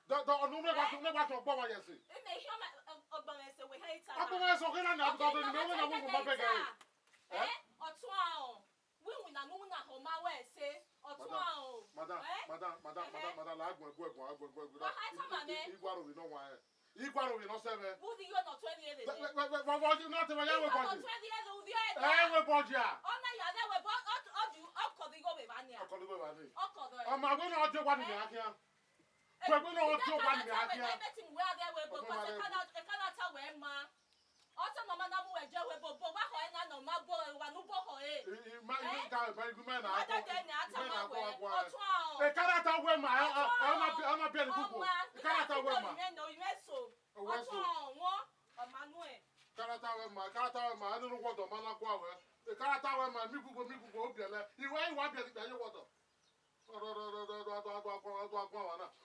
Dọ, dọ, ọnu ne wa, ne wa tọ ọgbọ wa yẹ se. Ime ihe ọma, ọgbọ wa yẹ se we ha ita. Ọgbọ wa yẹ se, okay, na, na, because the man na wo wo ma bẹgẹ. Eh? Ọtun ahọn. Winwinna ne u winna họn ma wẹ ẹse, ọtun ahọn. Madam, madam, madam, madam, la guẹ, guẹ, guẹ, guẹ, guẹ, guẹ. Wa ha tama mẹ. Igua ro vbe nọ wa ẹ. Igua ro vbe nọ sẹ mwẹ. Vbe u di yo nọ tuẹ vbe ere? Vbe, vbe, vbe, vbe, vbe, nọ te wa ya wẹ bọji. Nọ tuẹ vbe ere, u di ere. Ẹ wẹ bọji a. Ọ na ya vbe wẹ bọ, ọ, ọ ju, ọ kọ vbe igho vbe ba nia. Ọ kọ vbe igho vbe ba nia. Ọ kọ vbe. Ọ ma wẹ na ọ je wa ni mẹ a khian. Wẹ wẹ na ọ je wa ni mẹ a khian. Ebe ti mu wẹ a vbe wẹ bọ, kọ se ka na, ka na ta wẹ ma. Ọtẹn ne ọ ma na mu wẹ je wẹ bọ, bọ, wa họ ẹna ne ọ ma bọ, wa nu bọ họ ẹre. I, I, ma, I, eh? Ga, ma, I, ma, na, ma, dede ne a ta ma wẹ, ọtun ahọn. E karata wẹ ma, a, a, a, ọ ma bi, ọ ma bi ẹre gbogbo. E karata wẹ ma. Ọtun ahọn, wọn, ọ ma nu ẹ. Karata wẹ ma, karata wẹ ma, ẹni nu wọdọ ma na gua wẹ. E karata wẹ ma, mi gbogbo, mi gbogbo, o biẹlẹ. Iwẹ, iwa biẹlẹ, iwẹ ye wọdọ.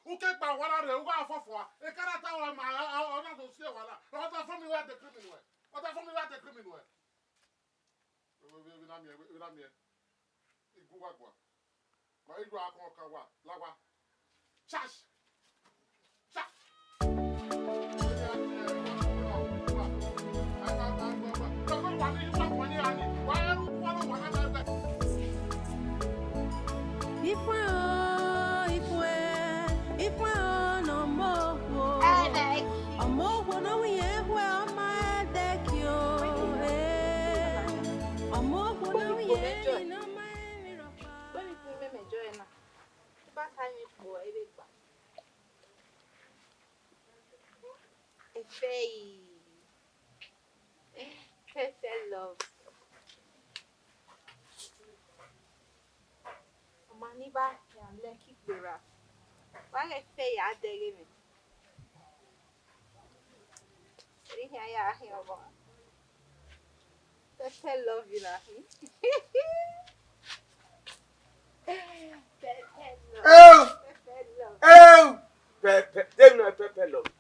Uke gba wara rẹ, u gha fọfua. E karata wẹ ma, ọ na do si ẹwa na. Ọ ta fọ mi wẹ de kiri mi nuẹ. Ọ ta fọ mi wẹ de kiri mi nuẹ. Vbe na miẹn, vbe na miẹn. Igu wa gua. Ma igu a kọn kan wa, la wa. Church. Ifuẹn o, ifuẹn, ifuẹn o, ne ọmọ okhuo. Ọmọ okhuo ne ọ winna ifuẹn, ọ ma ẹdẹki o, eh. Ọmọ okhuo ne ọ winna ifuẹn, ne ọ ma ẹmwẹ rhọkpa. Wẹ mi kpe imẹ mẹ joy na. Te u ba ta emwi kpo, ẹ vbe gba. Efẹi. Pepper love. Ọ ma ni ba khian lẹ ke igberra. Wa ghẹ efẹi a dẹghe mwẹ. Erriọ iran ya khian ọmọ. Pepper love na khin. Pepper love. Eu! Pepper love. Eu! Pepper, dem no pepper love.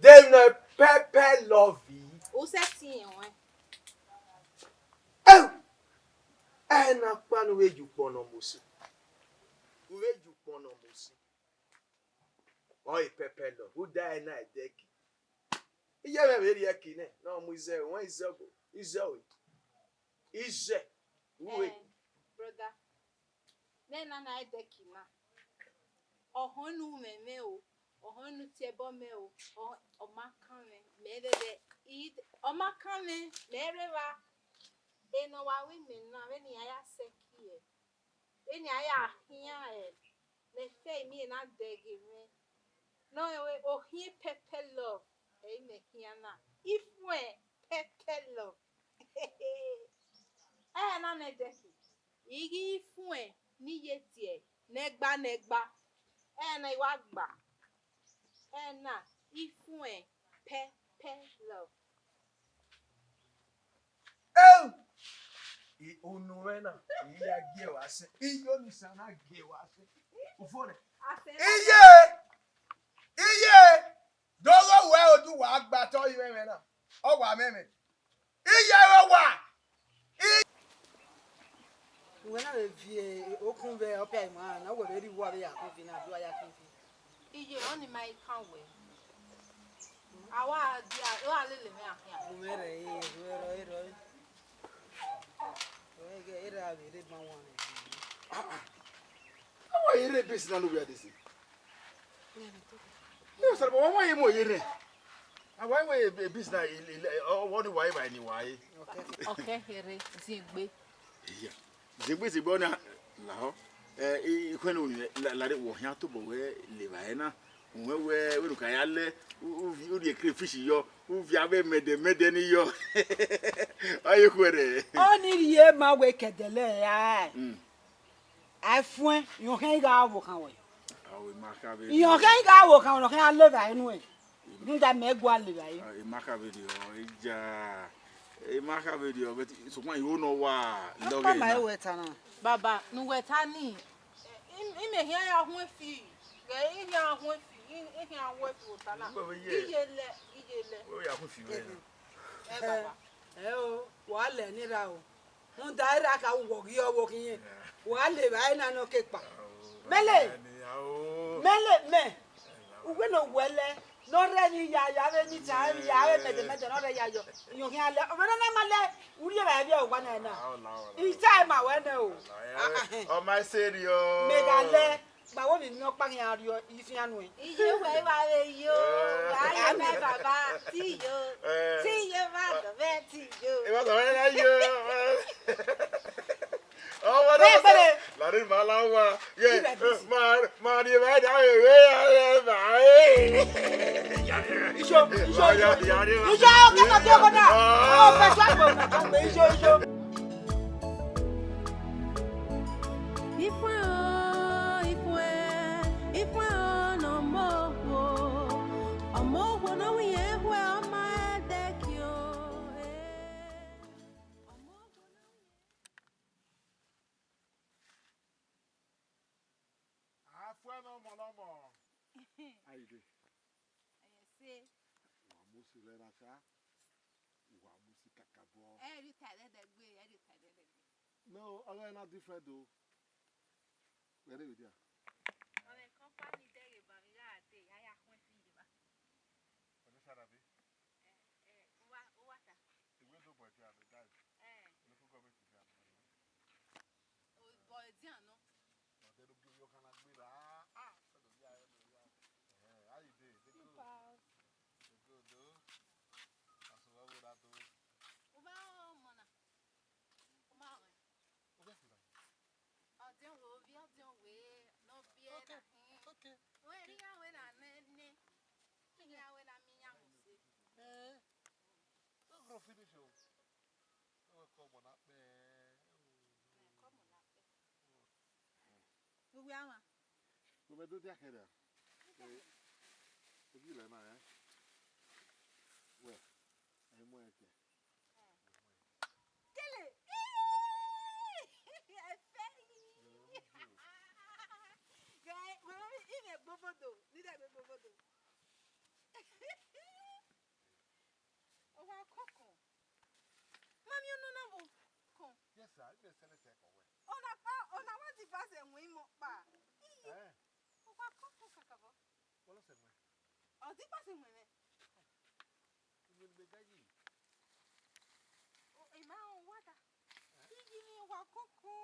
Dem no pepper love. U sẹ tin wẹn. Eu! Ẹ na kpa ne u vbe ye ukpọn ne ọ mu si. U vbe ye ukpọn ne ọ mu si. Ọ i pepper love, u da ẹre na ẹdẹki. Iye mwẹ vbe rhie ẹki nẹ, ne ọ mu izẹ, wẹ izẹ ọgbo, izẹ ọre. Izẹ, uwe. Eh, brother, nẹ na na ẹdẹki na. Ọ họn unu mwẹ mwẹ o, ọ họn unu tie ẹbọ mwẹ o, ọ, ọ ma kan mwẹ, mẹ rhe rhe, i, ọ ma kan mwẹ, mẹ rhe evba. Ene ọ wa ru imẹ na, vbene iran ya sẹ ẹki ẹre. Vbene a ya khian ẹre, ne efẹi miẹn na dẹghe mwẹ. Ne ọ rẹn wẹẹ, okhian pepper love, ẹ i mẹ khian na. Ifuẹn pepper love. Ẹ na nẹ ẹdẹki. I ghi ifuẹn ne I ye tie nẹgba nẹgba. Ẹ na I wa gba. Ẹna, ifuẹn, pẹ, pẹ, love. Eu! I, unu mwẹ na, I ya gie wa sẹ. Iye Osanobua gie wa sẹ. Ufo nẹ. Asẹ na. Iye! Iye! Dogho wẹ odu wa gba tọ ivbe mwẹ na. Ọ wa mwẹ mwẹ. Iye vbe owa. Uwẹ na vbe viẹ okun vbe ọpia ima na, wẹ vbe rhie uwu avbe ya khin fi na, do a ya khin fi. Iye, ọni ma i kan wẹ. A wa dia, ọ a lele mwẹ ahian. Uwẹ rẹ, e, uwẹ rọ, e rọ. Uwẹ ghe, e ra vbe rre ma wan rẹ. Ah, ah. Awa ye rre base na no where this. Yes, sir, but why ye mo ye rre? Awa ye base na, ọwọ ni wa ye ba ni wa ye. Okay, here, zigbe. Iya. Zigbe, zigbe, ọna, lahọ. Eh, i, i, kwenu ni, la, la, re, wọ hian tobọ wẹ le vba ẹre na. Uwẹ wẹ, wẹ ru ka ya lẹ, u, u, u rhie crayfish yọ, u viọ avbe mẹdẹ, mẹdẹ ni yọ. Ọ ye khuẹrhẹ. Ọ ni rhie ma wẹ kẹdẹlẹ ra. Mm. A fuẹn, irẹn ọkhan i gha vbe okhan wẹ. Irẹn ọkhan i gha vbe okhan wẹ, irẹn ọkhan i gha levba ẹre nuẹn. Rhunmwuda mẹ gua levba ẹre. Ah, ima kha vbe rriọ, eja. Ima kha vbe rriọ, but sokpan, I ho ne ọ wa lọghẹ na. Ọkpa ma na. Wẹ ta na. Baba, ne uwẹ ta ni, I, I mẹ khian ya huẹn fi, ghẹ I khian huẹn fi, I, I khian huẹn fi vbe ota na. Wẹ vbe ye. Iye lẹ, iye lẹ. Wẹ ya huẹn fi vbe na. Ẹ, baba. Ẹ o, wa lẹ ni ra o. Rhunmwuda erha ka wọ ghi ọvbokhan irẹn, wa levba ẹre na ne ọ ke kpa. Mẹlẹ, mẹlẹ mẹ, uwẹ ne ọ wẹ lẹ, ne ọ rre ni ya, ya vbe ni ta, ya vbe mẹdẹmẹdẹ ne ọ rre ya yọ, irẹn khian lẹ, ọmwa ne ọ na ma lẹ, u rhie evbare vbe owa na na. I ta ma wẹ nẹ o. Ọ ma sẹ rriọ. Mẹ gha lẹ, gba wo vbe emiọkpa khian rriọ, I fian nuẹn. Iye wẹ wa vbe yo, wa ye mẹ baba, ti yo, ti yo, ma dọ mẹ ti yo. Ẹ ma dọ mẹ na yo. Ọmọ náà sọ, lànà ìmọ̀ aláwọ̀, yẹ, ma, ma rí ẹ báyìí dáhùn ìwé, ẹ, ẹ, ẹ. Iṣo, iṣo, iṣo, iṣo, kẹ́kọ̀ọ́ tí o kọ́ náà. Ọ, fẹsọ̀ àgbẹ̀, àgbẹ̀, iṣo, iṣo. Ifuẹn o, ifuẹn, ifuẹn o, ne ọmọ okhuo, ọmọ okhuo ne ọ winna ekhue, ọ ma ẹdẹki o, eh. Ọmọ okhuo ne ọ winna. Afuẹn ne ọmọ ne ọmọ. How you dey? Ẹyẹ se. Wa mu si rẹ na sa. Wa mu si kakabọ. Ẹ ri ta ẹdẹdẹgbe, ẹ ri ta ẹdẹdẹgbe. No, ọghe na different o. Where we dey? Ọmọ company de ghe ba mi gha de, a ya khuẹn fi ye ba. Ọdẹ sara bi? Eh, eh, uwa, uwa ta. Ìwé tó bọ̀ jẹ́ àmì guys. Eh. Local government ìdí àmì. O bọ̀ ẹ̀dí àná. Ọdẹ ló gbé yọ kan lágbé rà. Ah, ọdọ yá, ọdọ yá. Eh, how you dey? Dey good. Dey good o. Àsùnwọ̀n wo la tó? O bá ọmọ náà. O bá ọmọ. O bá ọmọ. Ọdiọn wẹ, ovbi ọdiọn wẹ, ne ọ biẹ na khin. Okay. Wẹ ne iran wẹ na nene, iran wẹ na miẹn iran mu se. Eh, don't go finish o. Wẹ kọ ọmọ na kpẹ. Wẹ kọ ọmọ na kpẹ. Uwẹ ama. Wẹ mẹ do dia kẹdẹ. Ẹ, ẹ ghi lẹ na, ẹ. Wẹ, ẹ mu ẹkẹ. Kele. Ẹfẹ yi. Ghẹ, wẹ, ivẹ gbovodo, nidẹ gbe gbovodo. Ọ wa kọkọ. Mami, ọnọ na vbe kọn. Yes, sir. Ivẹ sẹlẹ tẹ kọ wẹ. Ọna kpa, ọna wa di ba sẹ wọn imọ kpa. Ii. Eh. Ọ wa kọkọ kakabọ. Wọlọ sẹ wọn. Ọ di ba sẹ wọn mẹ. Ìwé ni mẹ ga yi. O, ẹ ma wa da. Ii, wa kọkọ.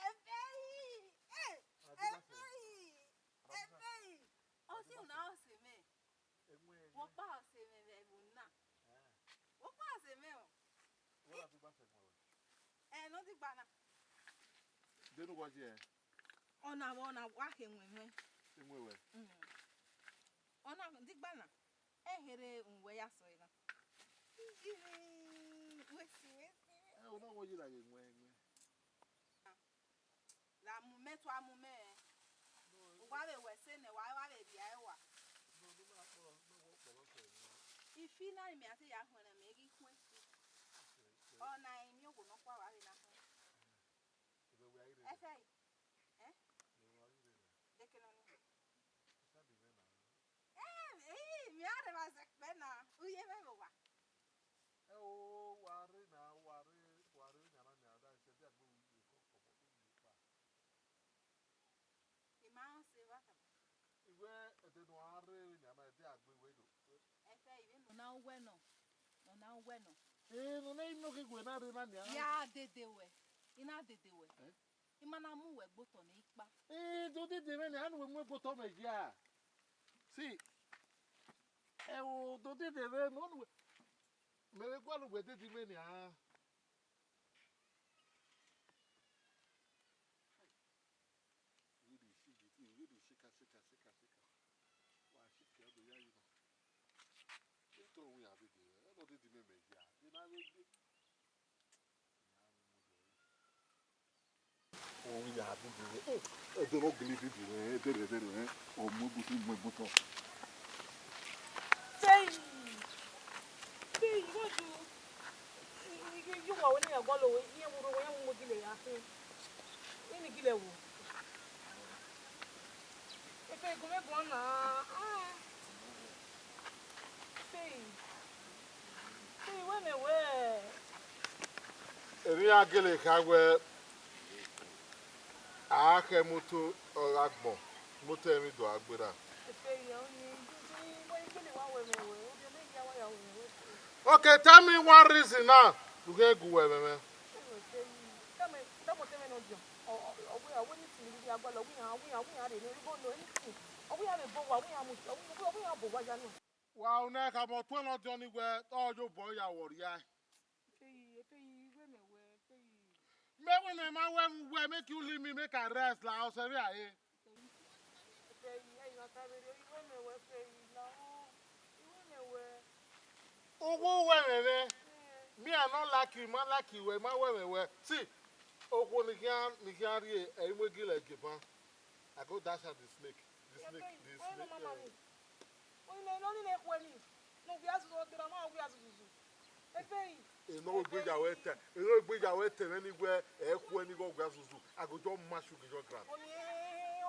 Ẹfẹ yi. Eh, ẹfẹ yi. Ẹfẹ yi. Ọ si una ọ sẹ mẹ. Wọ kpa ọ sẹ mẹ vbe ẹvbo na. Wọ kpa ọ sẹ mẹ o. Ẹ, ne ọ digba na. Denu wa je. Ọna vbe ọna wa khe wẹn wẹn. Enwe wẹ. Mm. Ọna digba na. Ẹ here uwẹ ya sẹ na. Iyiri, wẹ si, wẹ si. Ẹ, ọna wọ yi la ghe wẹn wẹn. La mu mẹ, tua mu mẹ. Wa vbe wẹ ẹse nẹ, wa wa vbe rhie ẹre wa. Ifi na, imẹ a te ya khuẹn nẹ, mẹ ghi khuẹn fi. Ọ na, I miẹn owo nọkhua wa vbe na khuẹn. Ẹfe ẹre. Eh? Dekele ọnii. Eh, eh, mẹ a rre vbe zẹ kpẹ na, u ye mwẹ vbe owa. Ẹ o, wa rre na, wa rre, wa rre yan na, yan na, ẹsẹ dia gbe u ye kọ, kọ, kọ, u ye kpa. I ma rẹn ọse vbe akan. Iwẹ ẹdẹ ne a rre vbe nian na, ẹdẹ a gbe wẹ do. Ẹfe, ivbi nọ na wẹ nọ, nọ na wẹ nọ. Ee, nọ na inu ke wẹ na rre na nian. Ya dede wẹ, I na dede wẹ. Eh? I ma na mu wẹ gbe otọ ne I kpa. Ee, do dede mwẹ nian, anu wẹ mu gbe otọ mẹ ya. Si, ẹ o, do dede mwẹ, nọ nu wẹ. Mẹ vbe gualọ wẹ dede mwẹ nian. Uwẹ do si, uwẹ do sika, sika, sika, sika. Wa si ke do ya yi nọ. Etọ wi ya vbe de, ẹ nọ dede mẹ mẹ ya. Ena vbe gbe. Owi ya dede. Ẹdẹ nọ gele dede, ẹdẹ rẹ, ẹdẹ rẹ, ọ mu ebutu, mu ebutu. Feyi! Feyi, igho ju. Igho, igho, wa wẹ ne iran gualọ wẹ, iran vbe urho wẹ, iran vbe mu gele ya khin. Eni gele wo. Efe, gu mwẹ guan na. Ah. Feyi. Feyi, wẹ mẹ wẹ. Emwi iran gele kha wẹ, a khẹ moto ọ gha gbọn, moto ẹmwẹ do a gberra. Okay, tell me one reason now. You can go well, man. Wa una khama ọtuẹn ne ọ diọn ni wẹ ọ ye obọ ya wọ rria. Feyi, Feyi, wẹ mẹ wẹ, Feyi. Mẹ wẹ ne ma wẹ vbe uwẹ, make you leave me, make I rest la, ọ sẹ vbe a re. Feyi, ẹ i na ta vberriọ, iwẹ mẹ wẹ, Feyi, la o, iwẹ mẹ wẹ. Uwu wẹ mẹ mwẹ, me I no like you, ma like you wẹ, ma wẹ mẹ wẹ. See, okhuo ni khian, ni khian rrie, ẹ i mu egilẹ gie ban. I go dash out the snake. The snake, the snake. Ọni ne ọ khuẹ ni, ne ọ wia zuzu, ọ dera ma wia zuzuzu. Efe yi. Enọ egbe ya wẹ tẹ, enọ egbe ya wẹ tẹ mwẹ ni wẹ ẹ khuẹ ni ghe ọ wia zuzu. I go just mash you, give you ground. Ọni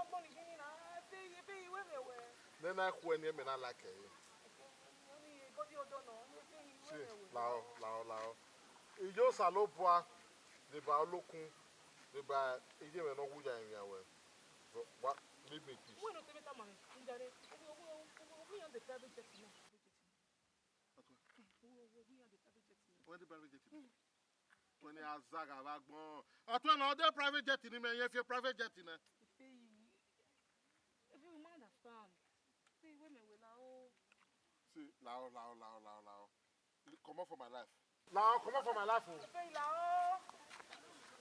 ọgbọn ni gini na, Efe yi, Efe yi, wẹ mẹ wẹ. Nẹ na khuẹ ni, mẹ na like ẹre. Ọni body odọ nọ, ọni Efe yi, wẹ mẹ wẹ. Lao, lao, lao. Iye Osanobua, deba olokun, deba iye mwẹ ne ọ wu ya emwi awẹ. Wa, leave me in peace. Wẹ ne ọ te vbe tama mwẹ, njare, ọ wi, ọ wi, ọ wi, ọ wi iran de private jet na. Wẹ de private jet na? Wẹ ne a zagha vbe agbọn. Ọtuẹn na, ọ de private jet ni mẹ, irẹn fi private jet nẹ. Efe yi, Efe yi, u ma understand. Efe yi, wẹ mẹ wẹ la o. See, lao, lao, lao, lao, lao. Comot for my life. Lao, comot for my life o. Efe yi, lao.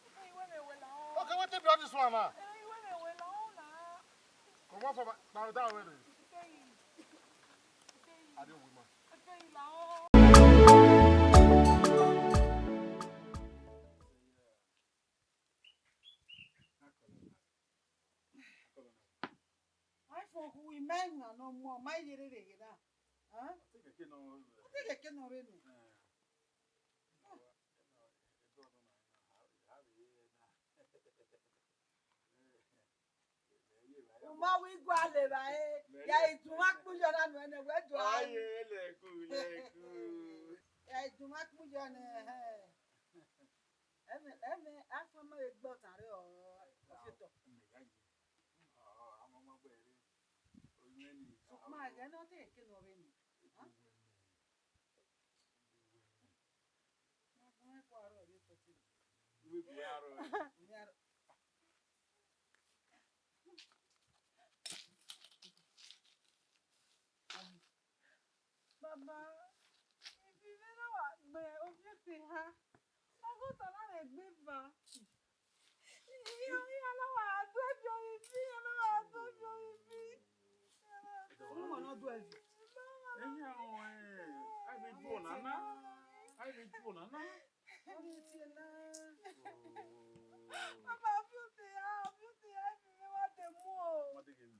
Efe yi, wẹ mẹ wẹ la o. Okay, wetin be all this one now? Efe yi, wẹ mẹ wẹ la o na. Comot for my, na that way. Efe yi. Efe yi. I dey woman. Efe yi, lao. Ai fo hu imẹ na nọ mu, ọ ma yerre vbe ghe na. Hẹn? Ọ te kẹkẹ nọ. Ọ te kẹkẹ nọ rre nẹ. Eh. Ẹdọ nọ na, a vbe re na. U ma wẹ igualọ evbare, ya i dun mwa kpuyọ na nuẹn nẹ, wẹ do a. Aye, lẹku, lẹku. Ya i dun mwa kpuyọ nẹ, hẹ. Ẹmwẹ, ẹmwẹ, a fẹ ma vbe gbe ọtan rre ọ, ọ fiotọ. Sokpan ẹghẹ ne ọ te keke ne ọ vbe ni. Baba, ifi mwẹ na wa gbe ovbi ete ha. Ọghe otọ na mwẹ gbe eva. Iran, iran na wa do ẹbi ọre ifi, iran na wa do ẹbi ọre ifi. Ọmọ na do ẹbi. Eyan ọnrẹn, a i vbe ju ọna na, a i vbe ju ọna na. Ọ rhie tie na. Baba, ọfi ute ya, ọfi ute ya, ifi mwẹ wa de mu o. Ma de ghe mi.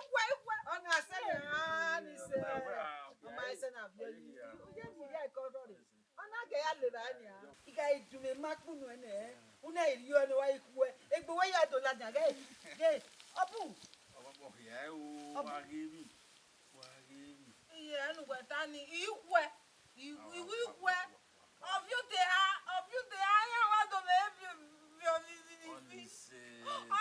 Ikhue, ikhue. Ọna sẹ na, ni sẹ. Ọma sẹ na viọ yi. Iye ni ya ikọ rhọre. Ọ na gẹ ya levba nia. I gha du mwẹ ma kpunu ẹnẹ, u na rhie ọnẹ wa ikhue. Egbe wẹ ya do ladian ghe, ghe. Ọ bu. Ọbọ hia o, wa ghe emwi, wa ghe emwi. Iye ẹnu wẹ ta ni, ikhue, ikhue, ikhue. Ọviọnte ha, ọviọnte ha, ya wa do mẹ vi, vi, vi, vi, vi. Ọnise.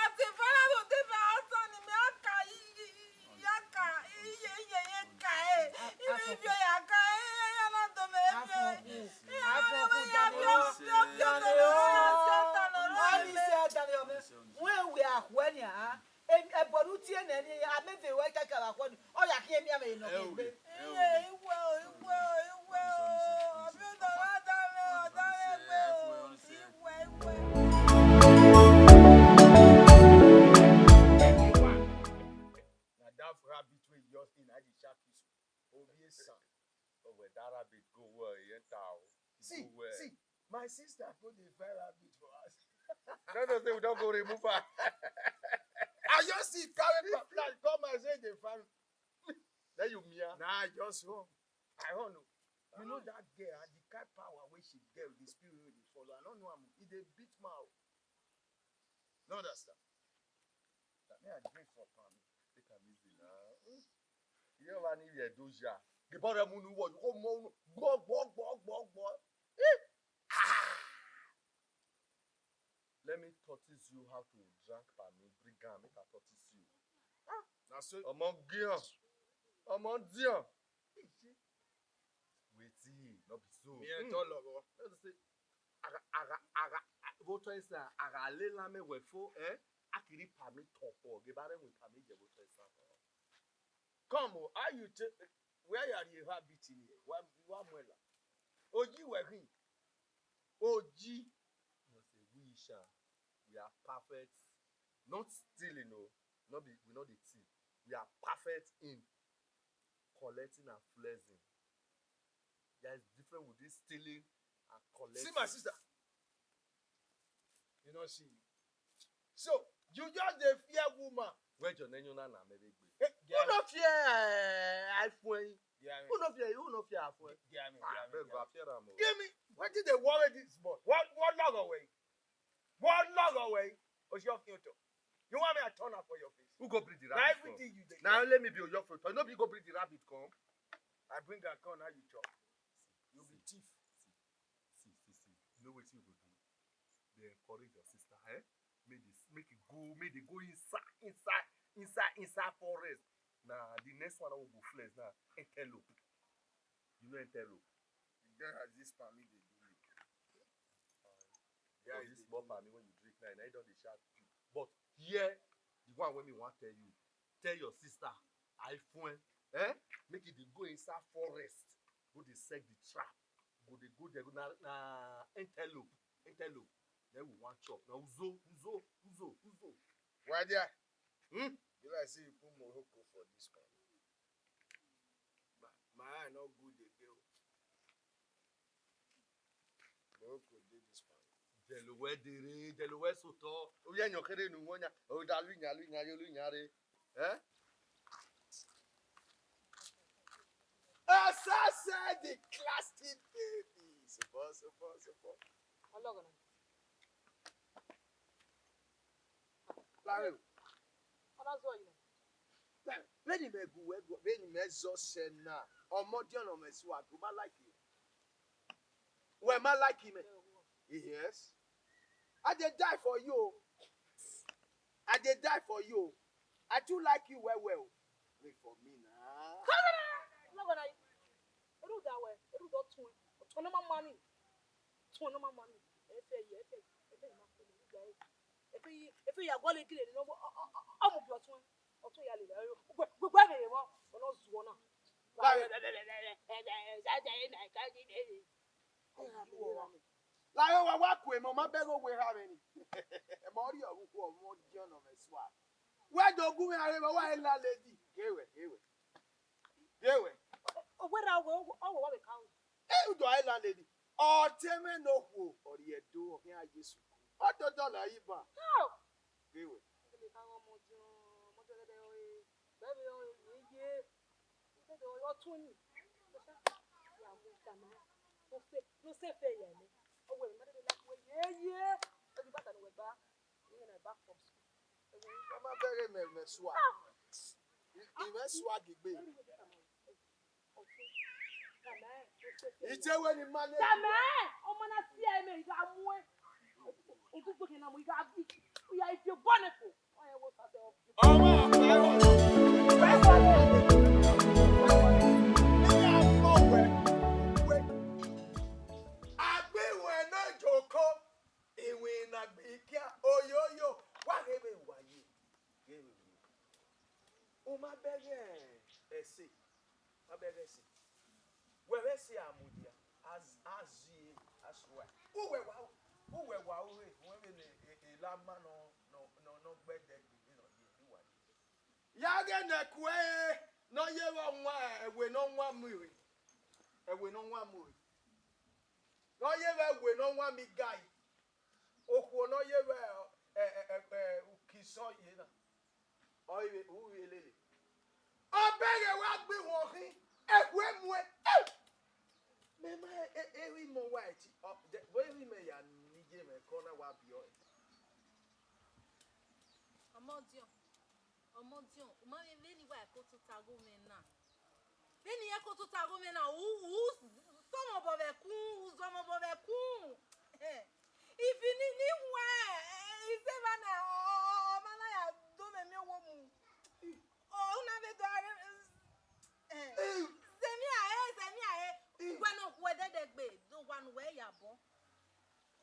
Ọte fara do te fara ọtọ ni mẹ a ka yi, yi, yi. Ya ka, iye, iye, ye ka, eh. Iye, iye, ya ka, eh, ya na do mẹ, iye. Afọku, afọku, Daniel. Ọnise, Daniel, wẹ wẹ akhuẹ nia, a? Em, ẹbọ ne u tie nẹ ni, a mẹ vbe wẹ kẹkẹ vbe akhuẹ ni, ọ ya khian emianmwẹ nọ kegbe. Iye, iwe o, iwe o, iwe o. Ọmọ ọdọ wa da mẹ, ọdọ mẹ gbe o. Iwe, iwe. Na that rabbit wey you just in, I dey shark you so. Obi esan. Oh, well, that rabbit go well, he enter o. He See, go well. See, my sister go dey find rabbit for house. No, no, say we don go remove her. I just see carry pa-, like, come and say dey find. Then you mia. Nah, I just run. I run o. You know that girl, and the kind power wey she get with the spirit wey dey follow. I no know am o. E dey beat man o. No understand. Na me I drink for palm. Take am easy now. Hmm. You never need your doja. The bottom unu wo, you go more unu. Gbọ, gbọ, gbọ, gbọ, gbọ. Eh! Ah! Let me tortoise you how to drink palm. Bring am, make I tortoise you. Ah! Na so. Ọmọ gian. Ọmọ dian. Wetin? No be so. Mi ẹ tọ lọghọ. Let us say, agha, agha, agha, vbe otọ esan, agha lele amẹ wẹ fo, eh? A kiri palm tọn kpọ, ghe ba rẹ wẹ palm ye vbe otọ esan. Come o, how you take, where you are the rabbit in here? Wa, wa muẹn la. Oyi wẹ khin. Oyi. No say we sha, we are perfect. Not stealing o. No be, we no dey thief. We are perfect in collecting and flexing. There is difference with this stealing and collecting. See my sister. You no see. So, you just dey fear woman. Where your name na na me dey gbe. Eh, who no fear, eh, iPhone? Who no fear? Who no fear iPhone? Ah, beg, go fear am o. Give me. Wetin dey worry this boy? What, what log away? What log away? What's your future? You want me to turn up for your face? Who go bring the rabbit come? Everything you dey. Now let me be your future. No be go bring the rabbit come. I bring am come, now you chop. You be thief. See, see, see. You know wetin you go do? Dey encourage your sister, eh? Make this, make it go, make they go inside, inside, inside, inside forest. Now the next one I will go flex now. Antelope. You know antelope? You get as this palm dey do me. Yeah, this small palm when you drink now, now you don dey shout. But here, the one wey me wan tell you, tell your sister, iPhone, eh? Make it dey go inside forest, go dey set the trap, go dey go there, na, na antelope, antelope. Then we wan chop. Na uzo, uzo, uzo, uzo. Why there? Hmm? Be like say you put Morocco for this one. My, my eye no good again o. Morocco dey this one. Jẹlo wẹ dere, jẹlo wẹ sotọ. Oya yan kere nu wọn yan. O da lu yan, lu yan, yo lu yan re. Eh? As I said, the classic baby. Suppose, suppose, suppose. Ọlọgọ na. Larry. Ọna zọ yi na. Vbene imẹ gu wẹ, vbene imẹ zọ sẹ na, ọmọdiọn ne ọ mwẹ swag, u ma like imẹ? Wẹ ma like imẹ? Yes. I dey die for you. I dey die for you. I too like you well well. Wait for me na. Lọghọ na, erha uda wẹ, erha uda ọtuẹn, ọtuẹn ne ọ ma ma ni, ọtuẹn ne ọ ma ma ni, ẹ fẹ ye, ẹ fẹ, ẹ fẹ ye ma kpolo, erha uda ẹre, ẹ fẹ ye, ẹ fẹ ya gualọ egele ne ọ, ọ, ọ, ọ mu gie ọtuẹn, ọtuẹn ya lele ẹre, ugbẹ, ugbẹ vbe vbọ, ọ nọ zuọ na. Lahọ wa, wa ku emọ, ma bẹghe owe erha mwẹ ni. Ẹmọ rriọ vbe ukhu ọmọdiọn ne ọ mwẹ swag. Wẹ do gu mwẹ gha rre vbe wa landlady. Ghe wẹ, ghe wẹ. Ghe wẹ. Ọ wẹ ra wẹ, ọ wẹ wa vbe ka ru. E u do a landlady. Ọ te mwẹ ne okhuo, ọ rhie do, ọ khian ye sukuru. Ọ do dọlọ yi ban. How? Ghe wẹ. Ọ gele ka ru ọmọdiọn, ọmọdiọn gẹdẹ ọre, vbe vbe ọre, ye ye. Ọ tuẹn ni, ọ sa ya wẹ tama, no se, no se fe ya nẹ. Ọ wẹ ma dede like wẹ ye ye. Ọ ghi bata ne wẹ gba, ighẹ na back from school. Ọ ma bẹghe mẹ, mẹ swag. I, I mwẹ swag gbe. Ije wẹ ne I ma ne. Tama, ọmọ na si ẹre mẹ, I gha muẹn. Odugbo kẹ na mu, I gha bi, I gha ivie bọ nẹ fo. Ọmọ ọkpa ẹvbo. Iran mọ wẹ, wẹ. Agbọn iwẹn ne joko, iwinna gbe ikia, oyoyo, wa ghe vbe wa ye, ghe vbe wa ye. U ma bẹghe ẹse, ma bẹghe ẹse. Wẹ vbe ẹse a mudia, a z-, a zie, a sua. Uwẹ wa, uwẹ wa ure, wẹ vbe ne e, e la ma nọ, nọ, nọ, nọ gbẹdẹ gbe vbe nọ ye, vbe wa ye. Ya ghe ne ẹkuẹ ne ọ ye vbe ọwan, ẹwe ne ọ wan mu rre, ẹwe ne ọ wan mu rre. Ne ọ ye vbe ẹwe ne ọ wan mu igai. Okhuo ne ọ ye vbe, ẹ, ẹ, ẹ, ẹ, ukisọ ye na, ọ i vbe, u vbe lele. Ọ bẹghe wa gbe ihuan khin, ẹkhuẹ muẹn. Mẹ ma e, e, erha imẹ wa ẹti, ọ, de, vbe erha imẹ ya ni ye mwẹ ẹko na wa biẹ ọre. Ọmọdiọn, ọmọdiọn, u ma vbe vbene wa ẹko tota gho mwẹ na. Vbene I ẹko tota gho mwẹ na, u, u sọmọ obọ vbe ẹkun, u zọmọ obọ vbe ẹkun. Ifi ni, ni wẹ, eh, iseva na, ọ, ọ, ọ ma na ya do mwẹ miẹn owo mu. Ọ, u na vbe do a rre, eh, zẹmiẹn a he, zẹmiẹn a he. Uwẹ ne okhuo ẹdẹdẹgbe, do wa ne uwẹ ya bọ.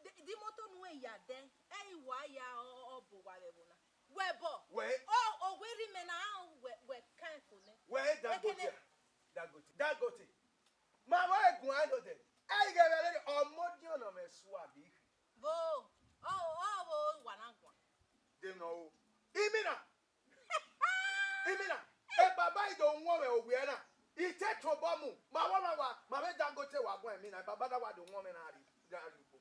De, de imoto ne uwẹ ya dẹ, ẹ i wa ya, ọ, ọ, ọ bọ wa vbe ẹvbo na. Wẹ bọ. Wẹ. Ọ, ọ wẹ rhie imẹ na, wẹ, wẹ kan fo nẹ. Wẹ Dangote. Ekene. Dangote. Dangote. Ma vbe guan nodẹ. Ẹ i ghẹ vbe rere ọmọdiọn ne ọ mwẹ swag ikhi. Bo, ọ, ọ, ọ, wa na guan. De nọ o. Imina. Imina. E baba i do wọn mwẹ owiẹ na. I te tobọ mu. Ma wa, ma wa, ma vbe Dangote wa guan imina. E baba na wa do wọn mwẹ na rri, na rri ugbo.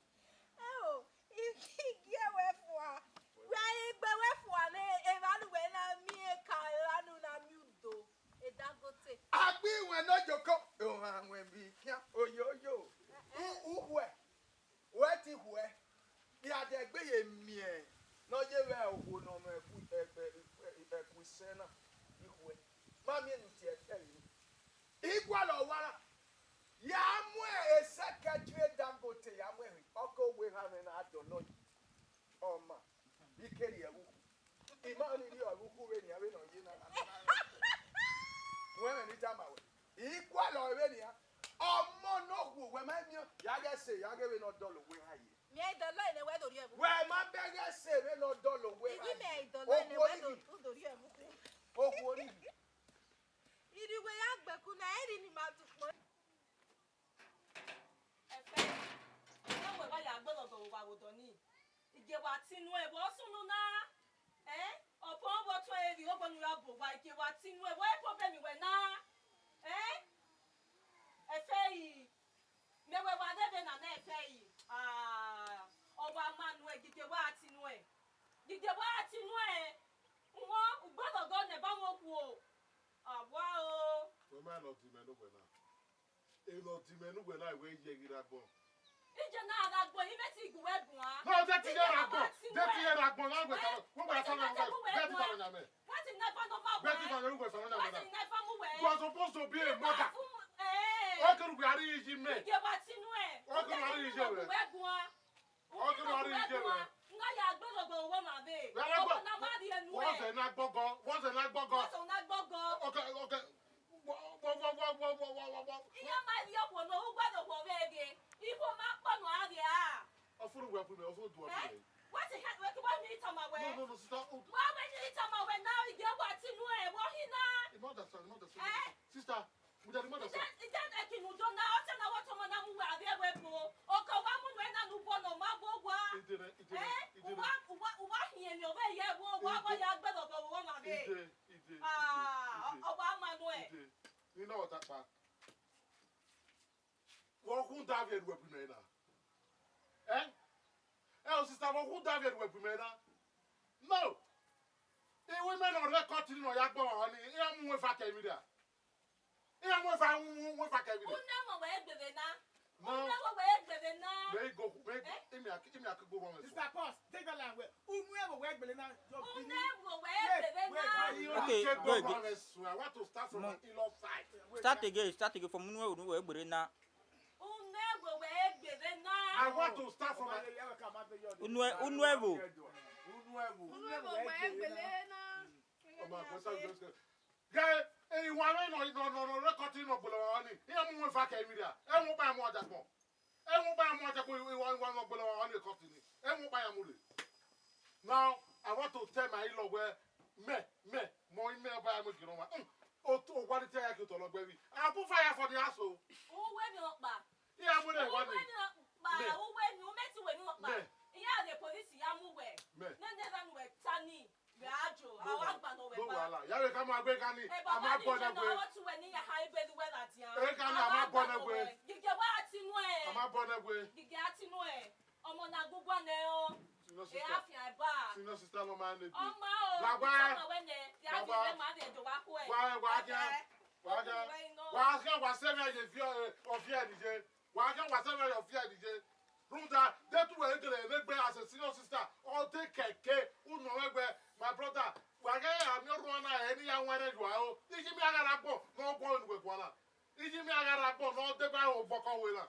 Ẹo, I, I gie wẹ fua. Wẹ i gbe wẹ fua nẹ, evba ne uwẹ na miẹn ka, evba ne u na miẹn udo, e Dangote. Agbọn iwẹn ne ọ joko, ohan wẹ vbe ikian, oyoyo. U, u khuẹ, wẹ ti khuẹ. I gha dẹ egbe ye miẹn ne ọ ye vbe okhuo ne ọ mwẹ ẹkhu, ẹ, ẹ, ẹkhu isẹ na, I khuẹ. Ma miẹn ne u tie ẹtẹ vbe. I gualọ ọwa na. Ya mu e secretary Dangote ya mu ẹre, ọ ke wẹ erha mwẹ na dọlọ yi. Ọ ma, I ke rhie ẹvbo ukhu. I ma ni rhie ẹvbo ukhu vbenian vbene ọ ye na. Wẹ mwẹ ne I tama wẹ. I gualọ vbenian. Ọmọ ne okhuo wẹ ma miẹn, ya ghẹ sẹ, ya ghẹ vbene ọ dọlọ wẹ erha ye. Miẹn dọlọ ẹre wẹ do rhie ẹvbo ukhu. Wẹ ma bẹghe sẹ vbene ọ dọlọ wẹ erha ye. Igi mẹ dọlọ ẹre wẹ do, do rhie ẹvbo ukhu. Okhuo ni. Irri wẹ ya gbe ẹku na, irri ni ma tu kpọn. Ẹfẹ, ẹfẹ wẹ wa ya gbe lọgọ vbe owa vbe odọ ni. Igie wa tinu ẹvbo ọ sunu na. Ẹ? Ọbọ vbe ọtẹn ẹre rhie ogbọ ne u ya bu owa, igie wa tinu ẹvbo, ẹ problem wẹ na. Ẹ? Ẹfẹ yi. Mẹ wẹ wa rre vbe na na ẹfẹ yi. Ah, ọ wa ma nuẹn, gige wa tinu ẹn. Gige wa tinu ẹn. Wọn, ugbọdọgọ nẹ ba wọn khuo. Awa o. Wẹ ma nọ di mẹ ne uwẹ na. Enọ di mẹ ne uwẹ na, wẹ ye ghi ra gbọn. Iye na gha gbe, I vbe ti gu wẹ guan. No, de ti ye ra gbọn, de ti ye ra gbọn, na wẹ ta, wẹ wẹ ta na wẹ, de ti ta na mẹ. Wẹ ti na fa nọ ma wẹ. De ti ta na wẹ ta na mẹ. Wẹ ti na fa mu wẹ. You are supposed to be a mother. Eh. O kere wẹ ari yi mẹ. Iye wa ti nu ẹ. O kere ari yi mẹ. Wẹ guan. O kere ari yi mẹ. Nga ya gbe lọgbọ wọ ma be. Wẹ la gbọ. Ọmọ na ma di enu ẹ. What's the na gbọgọ? What's the na gbọgọ? What's the na gbọgọ? Okay, okay. Wọ, wọ, wọ. Iran ma rhie okhuo ne ọ ru ugbẹdẹ okhuo vbe ghe, ikhuo ma kpọ nọ a ghe a. Ọ furu wẹ bu mẹ, ọ furu du ọ bu mẹ. Wẹ ti hẹ, wẹ ti wẹ ni tama wẹ. No, no, no, sister. Wẹ wẹ ni tama wẹ na, iye wa ti nu ẹ, wọ hi na. You no understand, you no understand. Eh? Sister, we dey, you no understand. Ije, ije eki nu do na, ọ te na wọ tọmọ na mu wẹ avie wẹ bo. Ọkọ wa mu nu ẹ na nu bo nọ, ma bo wa. Ide rẹ, ide rẹ, eh? Ide rẹ. Uwa, uwa, uwa hiẹn mi, ọ vbe ye wo, wa, wa ya gbẹdẹ ọbọ wo ma vbe. Ide. Ide, ah, ide, ọ wa ma nuẹn. Ide. Ni na ọta kpa. Vbe ọ khu da vbe ẹre uwẹ bu mẹ na? Eh? Eh, o sister, vbe ọ khu da vbe ẹre uwẹ bu mẹ na? No. Iwu imẹ ne ọ rre kọtini ne ọ ya gbọ ọmwa ni, iran mu uwẹ fa kẹ emwi dia. Iran mu uwẹ fa, mu, mu, mu uwẹ fa kẹ emwi dia. Unu ẹmwẹ wẹ gbe vbe na. No. Unu ẹmwẹ wẹ gbe vbe na. Mẹ i go, mẹ i go, eh? Imi a, imi a ke gbe orhuọ mwẹ so. Mister Boss, take that line well. Unu ẹvbo wẹ gbele na, your belief. Unu ẹvbo wẹ gbele na. Wait, wait, wait. Okay, wait. I want to start from an inner side. Start again, start again from unu ẹvbo wẹ gbele na. Unu ẹvbo wẹ gbele na. I want to start from an unu ẹ-, unu ẹvbo. Unu ẹvbo. Unu ẹvbo wẹ gbele na. Ọmọ àgbọ̀nsá gbẹ̀nsẹ̀. Gẹ, eh, iwa mwẹ nọ, nọ, nọ, nọ, rre kọtini nọ gbele ọmwa ni. Iran mu uwẹ fa kẹ emwi dia. Ẹmwẹ ọkpa iran mu ajagbọn. Ẹmwẹ ọkpa iran mu ajagbọn, iwa, iwa nọ gbele ọmwa ni kọtini. Ẹmwẹ ọkpa iran mu rre. Now, I want to tell my in-law wẹ mẹ, mẹ, mọ imẹ ọba ya mu gie ọmwa. Hmm. O, o wa ni te ya ke otọ lọgbẹ vbi. I put fire for the house o. Uwẹ ni ọkpa. Iran mu rre wa ni. Uwẹ ni ọkpa, mẹ. Uwẹ ni, u mẹ ti wẹ ni ọkpa. Mẹ. Iran ghe police ya mu wẹ. Mẹ. Nene ra nu wẹ ta ni. Vbe a jo, a wa gba nọ wẹ gba. No wahala. Ya vbe ka ma gbe ka ni, a ma bọ nẹ gbe. Ọ tu wẹ ni ya ha ibe du wẹ ladian. E ka ni, a ma bọ nẹ gbe. Gige wa ti nu ẹ. A ma bọ nẹ gbe. Gige a ti nu ẹ. Ọmọ na gbugba nẹ ọ. Senior sister. E a fian ba. Senior sister lọ ma ne bi. Ọma o. Wa gba. Ọma wẹ nẹ. Ya fi wẹ ma de do wa ku ẹ. Wa, wa gba. Wa gba. Wa gba, wa sẹ vbe ye fi ọ, ọ fi ẹ ni ye. Wa gha wa sẹ vbe ọ fi ẹre ye. Rhunmwuda, de tu wẹ gele ne egbe as a senior sister, ọ de kẹke, u nọ mwẹ wẹ, my brother, wa gha ya miẹn orhuan na, ẹ ne I ya wan ẹre yua o. Iye mẹ a gha ra gbọ, ne ọ gbọ enu wẹ guan na. Iye mẹ a gha ra gbọ, ne ọ deba ogbọkọ wẹ na.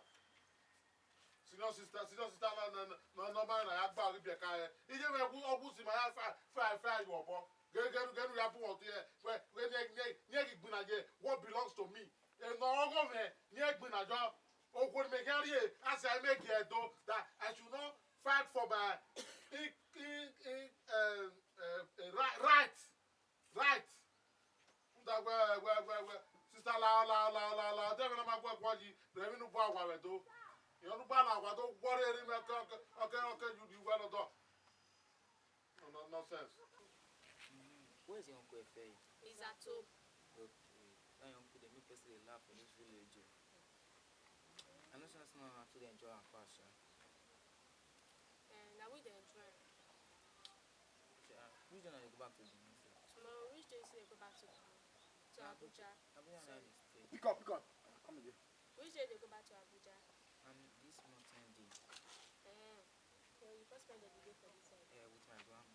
Senior sister, senior sister na, na, na, na, na, ma na ya gba ghi biẹ ka ẹ. Iye mẹ gu, ọ gu si ma ya fa, fa, fa yọ obọ. Ghe, ghe, ghe, ya bu wọn tie, wẹ, wẹ, ne, ne, ne ghi gbinna ye, what belongs to me? Enọ ọghọ mwẹ, ne gbinna yọ. Okhuo ne mẹ khian rrie, a sẹ mẹ gie ẹdo, that I should not fight for my i-, i-, i-, um, um, right, right. Rhunmwuda wẹ, wẹ, wẹ, wẹ, sister la, la, la, la, la, de ẹmwẹ na ma gu ẹguae yi, rẹ emwi ne u gba wa vbe do. Irẹn ne u gba la wa do, wọrre erha mwẹ ọke, ọke, ọke, ọke, you, you well done. No, no, nonsense. Where is your uncle Efeyi? He's at home. Okay. That your uncle dey make person dey laugh for this village o. I know say na too dey enjoy am pass, sha. Eh, na we dey enjoy am. Okay, ah, which day una dey go back to Benin sef? Tomorrow, which day you say you go back to Benin? To Abuja. Abuja na dey stay. Pick up, pick up. Come again. Which day you go back to Abuja? And this month end day. Eh. So you first spend the day for this side? Yeah, with my grandma.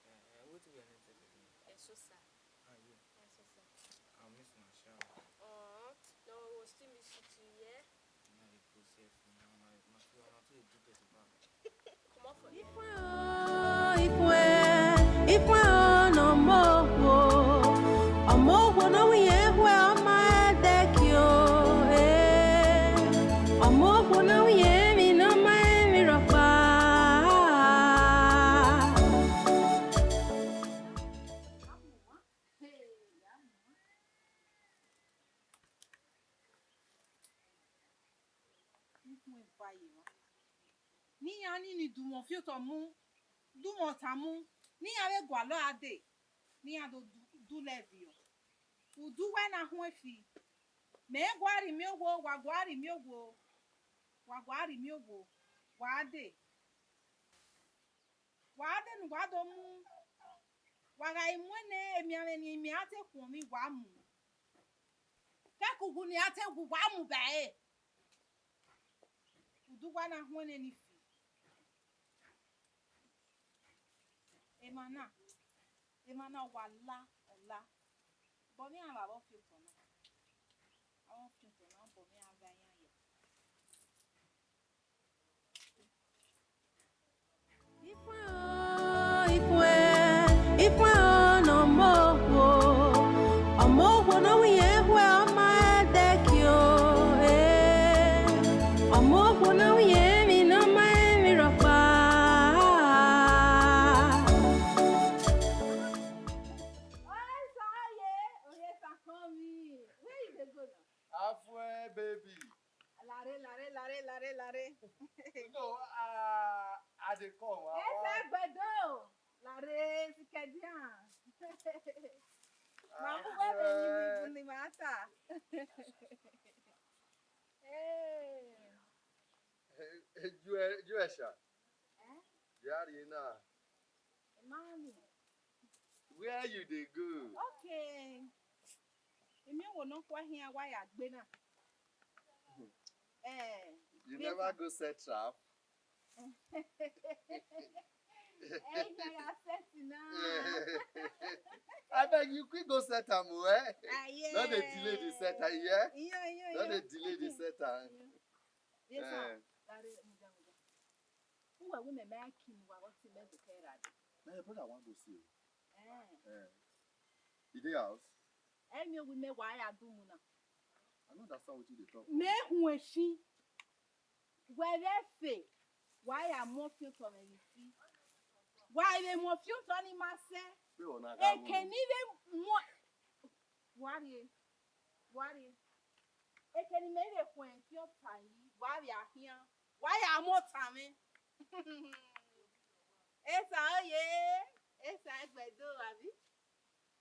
Yeah, yeah, wetin be your name sef again? Esosa. How are you? Esosa. I'll miss una sha. Aw, no, we'll still miss you too, yeah? Una dey go sef, una, una, una too, una too dey do person bad. Comot for here. Ifwe, ifwe, ifwe, ọmọ okhuo. Ọmọ okhuo ne ọ winna ekhue, ọ ma ẹdẹki o, eh. Ọmọ okhuo ne ọ winna emwi, ne ọ ma emwi rhọkpa. Ne iran ni ni dumwẹ ọfiotọ mu, dumwẹ ọta mu, ne iran vbe gualọ a dee, ne iran do du-, dulẹ viọ. Udu uwẹ na huẹn fi. Mẹ i gua rhie imiẹn owo, wa gua rhie imiẹn owo, wa gua rhie imiẹn owo, wa dee. Wa dee ne uwa do mu, wa gha mu ẹn ne emianmwẹ ne imian te khuọnmwi, wa mu. Kẹkẹ uwu ne iran te wu, wa mu ba ẹre. Uwa na huẹn nene ifi. Emwa na, emwa na wa la, ọ la. Bọ ne iran vbe avbe ọfiotọ na. Avbe ọfiotọ na, bọ ne iran vbe iran ya. Ifuẹn o, ifuẹn, ifuẹn o, ne ọmọ okhuo, ọmọ okhuo ne ọ winna ekhue, ọ ma ẹdẹki o, eh. Ọmọ okhuo ne ọ winna emwi ne ọ ma ẹmwẹ rhọkpa. Esa ye, oye esa kọn mi. Where you dey go now? Halfway, baby. Lare, lare, lare, lare, lare. No, uh, I dey come. I Esa wan Gbedo. Lare, sikẹdian. Ma mu wẹ vbe yi mi bu ni ma ta. Hey. Eh, eh, you, eh, you, Esha. Eh? You are here now. Emani. Where you dey go? Okay. Emi wo nọ kua hian wa ya gbe na. Eh, You never go set trap. Eh, na ya set na. Abeg, you quick go set am o, eh? Ah, yeah. No dey delay the set am, yeah? Iyo, iyo, No iyo. dey delay the set am. Iyo. Yes, sir. Eh. Lare, mudia, mudia. Uwẹ wẹ mẹ ma ki mu wa, what mẹ bu kẹ ra de. Na your brother wan go see o. Eh. Eh. He dey house? Emi owi mẹ wa ya du mu na. I no understand wetin you dey talk. Mẹ hu efi. Wẹ vbe fe, wa ya mu ọfiotọ mwẹ vbe fi. Wa vbe mu ọfiotọ ni ma sẹ. Vbe ọ na gha mu Eke ni vbe mu, wa rrie, wa rrie. Eke ni mẹ vbe khuẹn fi ọta yi, wa vbe a khian. Wa ya mu ọta mwẹ. Esa oye, esa Gbedo, abi?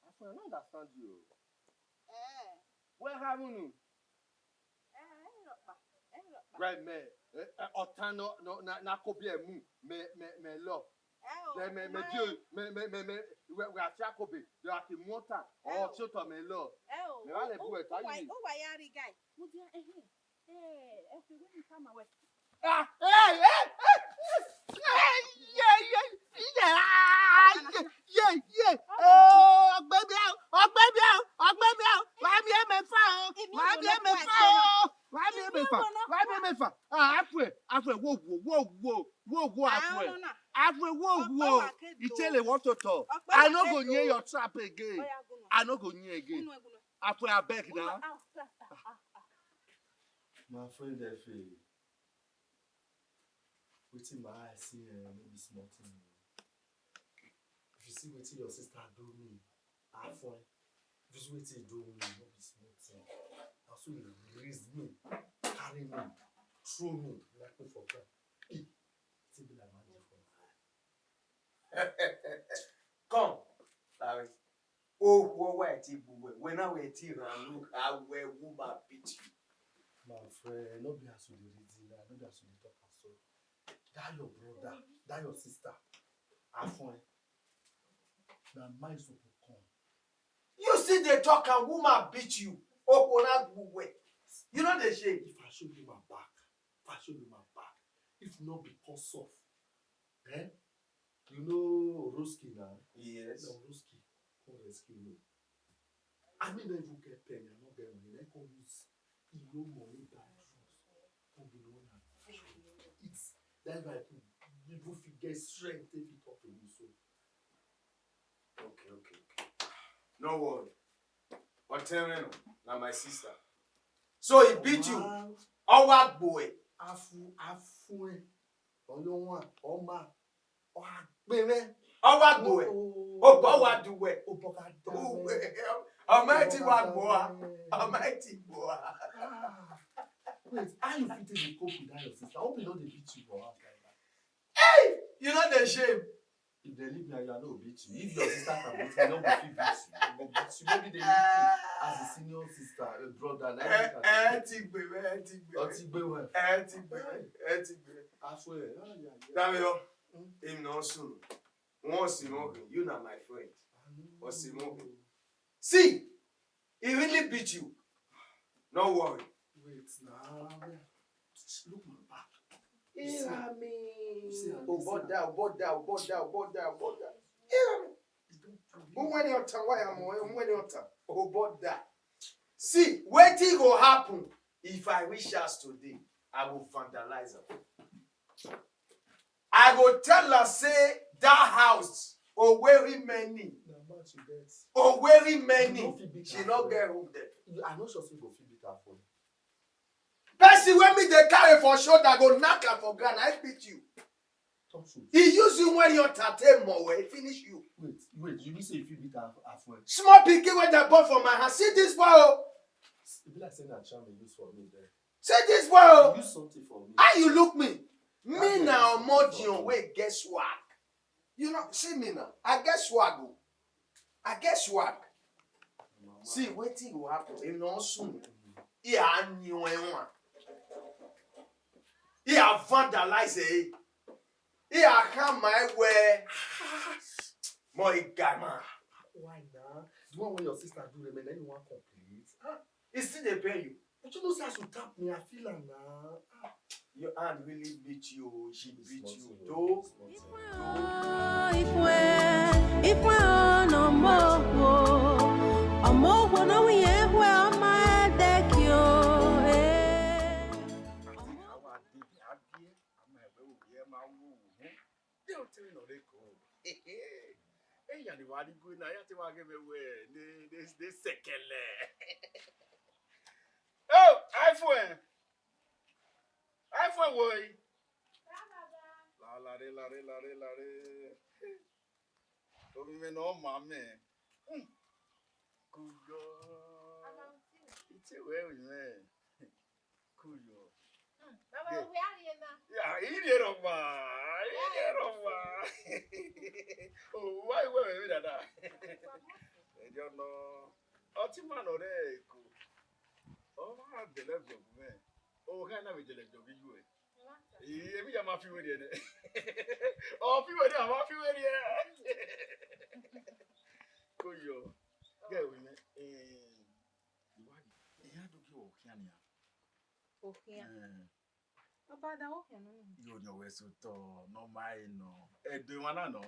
I don't understand you. Eh. Wẹ gha mu unu? Eh, ẹ rhọkpa, ẹ rhọkpa. Wẹ mẹ, eh, eh, ọta nọ, nọ, na, na kobiẹ mu, mẹ, mẹ, mẹ lọ. Ẹ o, Then mẹ, mẹ ma di o, mẹ, mẹ, mẹ, mẹ, wẹ, wẹ a fia kobe, then a ke mu ọta, Ẹ ọ o. fi otọ mẹ lọ. Ẹ o, Mẹ wa lẹ u, bu ẹta u, yi. Uwa ya rri guy. Mudia, ẹhẹn. Eh, ẹ fi wẹ ni tama wẹ. Ah, eh, eh, eh, eh, ye, ye, ye, ah, ye, ye, ye. Oh, ọgbẹbia o, ọgbẹbia o, ọgbẹbia o. Wa miẹn mẹ fa o, wa miẹn mẹ fa o, wa miẹn mẹ fa, wa miẹn mẹ fa. Ah, afue, afue, wo, wo, wo, wo, wo, wo, afue. Afue, wo, wo. Itele wọ totọ. I no go near your trap again. I no go near again. Afue, abeg na. My friend Efe, wetin my eye see, eh, no be small thing o. If you see wetin your sister do me, Afuen, if you see wetin he do me, no be small thing. Na so he raise me, carry me, throw me like put for ground. Hey, wetin be like magic for my eye. Come, Larry. Okhuo wa ti gbe uwẹ, wẹ na wẹ ti rhan unu kha wẹ woman beat you. My friend, no be as you dey reason na, no be as you dey talk am so. That your brother, that your sister, Afuen, na mine suppose come. You still dey talk and woman beat you. Okhuo na gbe uwẹ. You no dey shame. If I show you my back, if I show you my back, if not because of, eh? You know Oroski now? Yes. Na Oroski come rescue me. I mean, no even get pen, I no get money. Then come use, he no money buy drugs. Come be the one that eat. That's why people, people fit get strength if you talk to me so. Okay, okay, okay. No worry. Ọtẹn mwẹ nọ, na my sister. So he beat you. Wow. Ọ wa gbo ẹ. Afu, afu ẹ. Ọyọnwa, ọma, ọ gha gbe mwẹ. Ọ wa gbo ẹ. Oh. Obọ wa du wẹ. Obọ ka da mwẹ. Ọma ẹ ti wa gbo a. Ọma ẹ ti gbo a. Ah. Wait, how you fit take dey cope with that your sister? Hope he no dey beat you for house like that. Hey! You no dey shame. If they leave me, I no go beat you. If your sister can beat me, no go fit beat you. He go beat you. Maybe they leave you as a senior sister, a brother. Like you can do. Ẹ ti gbe wẹ, ẹ ti gbe wẹ. Ọ ti gbe wẹ. Ẹ ti gbe wẹ, ẹ ti gbe wẹ. Afo ẹ, ah, yeah, yeah. Damiọ, him na soon. Once you know him, you na my friend. I know. Once you know him. See, he really beat you. No worry. Wait, nah, man. Look my back. Hear me. Obọda, obọda, obọda, obọda, obọda. Hear me. Uwẹnrẹn ọtan, why am I uwẹnrẹn ọtan? Obọda. See, wetin go happen if I reach house today? I go vandalize am. I go tell her say that house, Oweri many. Na mouth you get. Oweri many. You no fit beat her phone. She no get room there. You, I no sure say you go fit beat her phone. Person wey me dey carry for shoulder go knock am for ground, I beat you. Talk truth. He use you when your tate more, he finish you. Wait, wait, you mean say you fit beat her, her phone? Small pikin wey dem born for my hand. See this boy o. E be like say na charm you use for me there. See this boy o. You use something for me. How you look me? Me na Omodion wey get swag. You know, see me now. I get swag o. I get swag. See wetin go happen. If no soon, he a new one. He a vandalize it. He a come my way. My guy man. Why now? The one wey your sister do, man, then you want complete? Huh? He still dey pay you. But you know say as you tap me, I feel am na. Ah. Your hand really beat you, she beat you, though. Ifwe, ifwe ọnọ ọmọ okhuo, ọmọ okhuo ne ọ winna ifwe ọma ẹdẹki o, eh. Àwa dede a biẹ, a ma ẹwẹ wo biẹ ma wo wo. De otẹn nọ rre ko. Eya ni wa rhie igue na, ya te wa ghe mwẹ wẹ ne, ne, ne sẹkẹlẹ. Oh, iPhone. iPhone wo yi? La, la re, la re, la re, la re. Ovbi mwẹ ne ọ ma mẹ. Hmm. Kuyọ. Ite wẹ ovbi mwẹ. Kuyọ. Hmm, baba, yeah. Ovbi a rhie na. Ya, I rhie rhọkpa. I rhie rhọkpa. O, wa iwẹ mwẹ vbe dada. Ẹdẹ nọ, ọtẹn ima nọ rre Eko. Ọ ma dẹlẹ vlog mwẹ. O, kha na vbe dẹlẹ vlog iyuẹ. Emwi ya ma fi werriẹ nẹ. Ọ fi werriẹ, a ma fi werriẹ. Kuyọ. Gẹ wẹ mẹ. Eh, iran do gie okhian nia. Okhian? Eh. Baba, da okhian nọ. Yo, ni ọ wẹ sẹ otọ, nọ ma re nọ. Ẹdo emwa na nọ.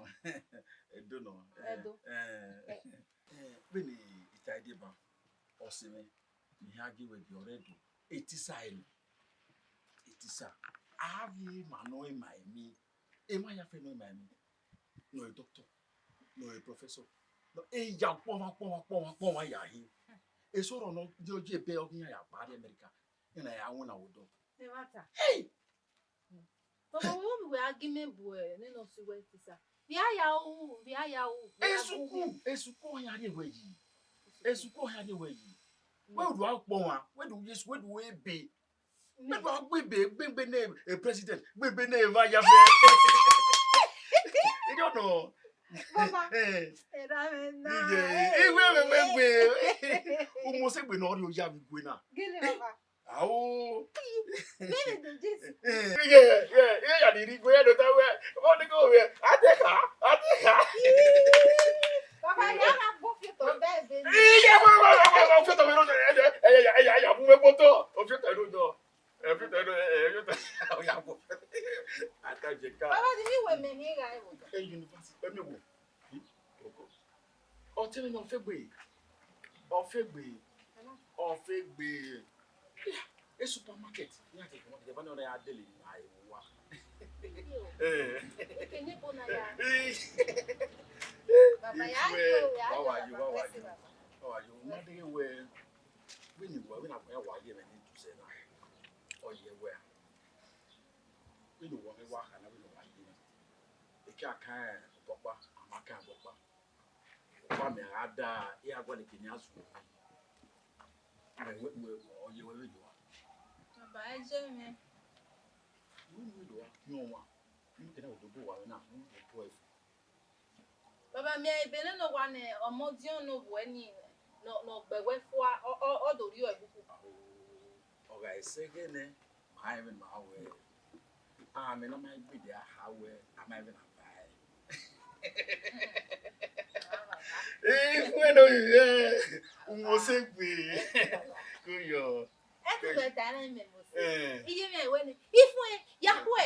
Ẹdo nọ. Eh, Ẹdo. Eh. Eh. Eh, vbene I ta deba, ọse mwẹ, ne iran gie wẹ gie ọre Ẹdo. Etisa ẹre nọ. Etisa. A vbe emwa ne ọ ma emwi. Emwa ya fẹ ne ọ ma emwi. Ne ọ re doctor, ne ọ re professor. Ne ọ ya kpọnmwa, kpọnmwa, kpọnmwa, kpọnmwa ya hin. Eso rọ nọ, ne ọ ye ebe ọ ghi iran ya gba rrie America. Iran ya winna vbe odọ. Ẹmwata. Hey! Baba, wẹ wẹ a gi mẹ bu ẹ, nene ọ si wẹ Etisa. Vbe a ya ru, vbe a ya ru, vbe a gu Esuku, mẹ. Esuku ọ ya rhie wẹ yi. Esuku ọ ya rhie wẹ yi. Wẹ do a kpọnmwa, wẹ do Yesu, wẹ do ebe. Wẹ do a gbe ebe, gbegbe ne, eh, president, gbegbe ne emwa ya fẹ. You don't know. Baba, Eh. Era me na. Iye, iwe me me gbe. Umo se gbe no ri oya mi gbe na. Gini, baba? Ao. Mimi do Jesu. Eh, yeah, yeah, yeah, ya ni ri gbe do ta we. Mo ni ko we. Ate ka, ate ka. Baba, ya na gbo fi to be be. Iye, mo, mo, mo, mo, fi to mi no. Eh, eh, eh, ya, ya, ya, mo me gbo to. O fi to no do. Eh, fi to no, eh, eh, fi to. O ya gbo. Aka je ka. Baba, di mi we me hin ga e wo. Eh, university, eh, mi wo. Ọtẹn mwẹ ne ọ fe gbe, ọ fe gbe, ọ fe gbe. E supermarket, iran te kọmọ dede, bani ọna ya dele na ewa. Eh. Eke ne ebo na ya. Eh. Baba, ya yo, ya yo, wa wa yo, baba, wa wa yo. Wa wa yo. Ma de we, we ni wa, we na wa ye me ni tu se na. Ọ ye we. Vbene uwa mwẹ wa khana, vbene uwa ye na. Eke a kan obọkpa, a ma kan obọkpa. Ọkpa mẹ gha da, I gha gualọ eke ne a zun. Wẹ, wẹ, wẹ, ọ ye wẹ vbe do a? Baba, ẹ jẹ mwẹ. Wẹ ne uwẹ do a, yan ọmwa. Unu kẹ na odobo wa mwẹ na, unu do twelve. Baba, miẹn ebe nene owa ne Ọmọdiọn ne ovbuẹ ni, ne ọ, ne ọ gbe wẹ fua, ọ, ọ, ọ do rhie ẹbuku. Ao, ọ gha sẹ ẹghẹ nẹ, ma rẹn vbene ma wẹ, amẹ ne ọ ma gbe dia kha wẹ, a ma rẹn vbene a ba ẹre. Ee, ifuẹn ne ovbi mwẹ, uwosegbe. Kuyọ. Ẹ tugbe ta ẹre mẹ mo se. Eh. Iye mwẹ wẹ nẹ, ifuẹn, ya khuẹ.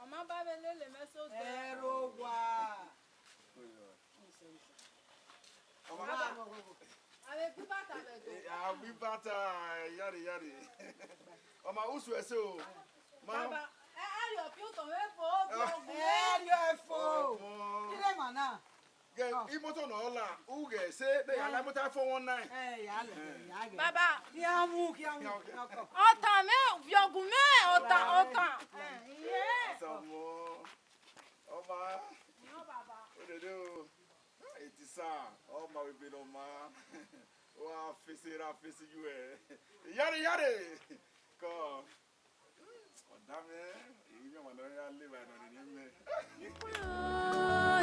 Ọ ma ba vbe lele mwẹ so dẹ. Ẹrọ owa. Ọ ma ba. Avbe gbe ibata vbe do. Eh, a gbe ibata, yare, yare. Ọ ma usu ẹse o. Ma. Baba, ẹ, ẹ riọ fi otọ vbe fo, otọ gu. Ẹ riọ ẹfo. Ọmọ. Ire ma na. Ghe imoto nọ ọ la, u ghẹ sẹ, de ya la imoto four one nine. Ẹ, ya lẹ, ya ghe. Baba. Khian mu, khian mu, khian kọ. Ọtan mwẹ, viọ gu mwẹ, ọtan, ọtan. Ẹ, iye. Ọmọ. Ọba. Ọ, baba. Ododo. Etisa, ọ ma vbe ebe ne ọ ma. Wa fesi ra fesi yu ẹ. Yare, yare. Kọ. Ọ da mwẹ, emwi ọmwa ne ọ ya le evba nọ nene mẹ. Ifuẹn o,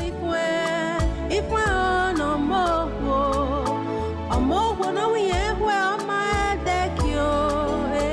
ifuẹn, ifuẹn o, ne ọmọ okhuo, ọmọ okhuo ne ọ wu irẹn khuẹ, ọ ma ẹdẹki o, eh.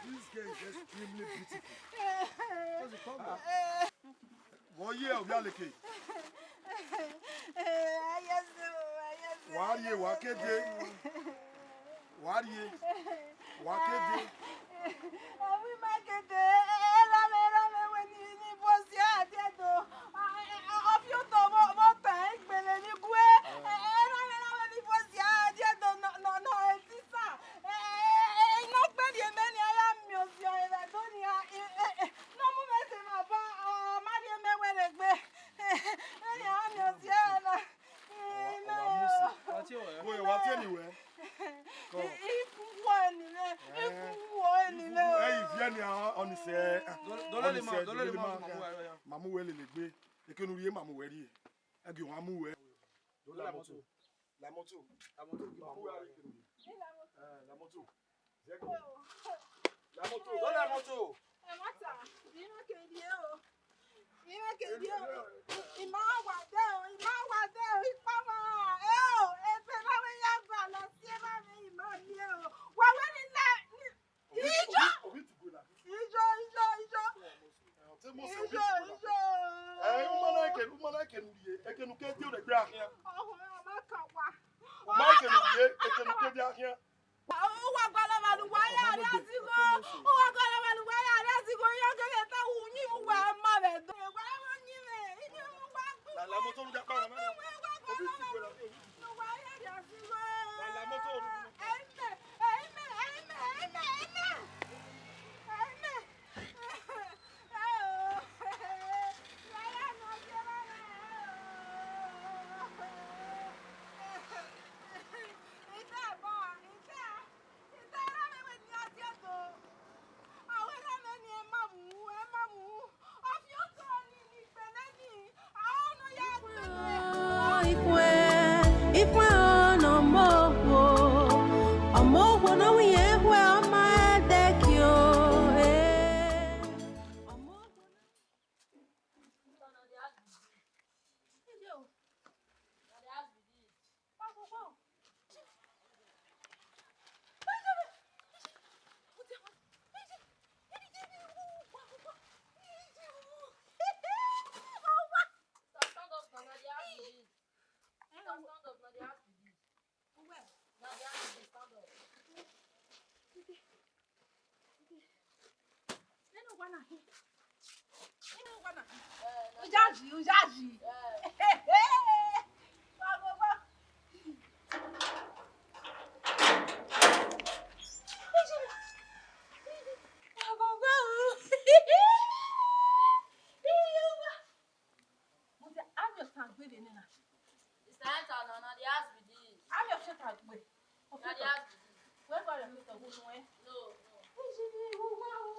This girl is extremely beautiful. What's the problem? Vbe ọ ye ovbi aleke? Wa rrie, wa ke dee. Wa rrie. Wa ke dee. Ovbi ima ke dee, erha mwẹ, erha mwẹ wẹ ne, ne I vbe zia ẹdẹ do. Ọ fi otọ vbe, vbe ọtan igbele ni gue. Erha mwẹ, erha mwẹ ne I vbe zia ẹdẹ do nọ, nọ, nọ, etisa. Inọkpẹn rhie mẹ nian ya miẹn oziọ ẹre do nian. Ne ọ mu mwẹ sẹ na ba, ọ ma rhie mẹ wẹ rre egbe. Eni a miẹn oziọ ẹre na. Wa tie ni wẹ. Ifu wọ eni mwẹ, ifu wọ eni mwẹ. Ẹ i viẹ ni ọnise. Dọlọ le ma, dọlọ le ma, ma mu wẹ lele egbe. Ekene u rhie ma mu wẹ rrie. Ẹgi wan mu wẹ. Do la moto. La moto. La moto, gi ma mu wẹ rrie. Eh, la moto. La moto, do la moto. Ẹmwata, I ma ke rrie o. I ma ke rrie o. I ma wa dẹ o, I ma wa dẹ o, ikpama. Ẹ o, ebe na mwẹ ya gba lọ si eva mwẹ, I ma rrie o. Wa wẹ ni na, ni, ijo. Ijo, ijo, ijo. Ijo, ijo. Ẹ, u ma na ekene, u ma na ekene u rhie, ekene u ke die odẹ gbe akhian. Ọhọ, ọ ma ka wa. U ma ekene u rhie, ekene u ke die akhian. Uwa gualọ emwa ne uwa ya rhie asigho. Uwa gualọ emwa ne uwa ya rhie asigho. Iran keghi ta uwu uyinmwẹ uwa ma vbe do. Wa vbe uyinmwẹ, uyinmwẹ uwa gbe. La, la moto nu dia kpa na. Obi ti gbe la, obi ti gbe. Uwa ya rhie asigho. La, la moto nu. Amen, amen, amen, amen, amen. Amen. Ifuẹn, ifuẹn ọnọ ọmọ okhuo, ọmọ okhuo ne ọ wu irẹn khuẹ, ọ ma ẹdẹki o, eh. Ọmọ okhuo ne Stand up, na, na the house be this. Stand up, na the house be this. Stand up. Ujaji, ujaji. Wa gogo. Wa gogo. But ami ọtangbe vbe nena. It's time to know, na the house be this. Ami ọtangbe. Na the house be this. Wẹ gba rẹ mi tọ wu nuẹ. No, no. Ije ni wo wa o.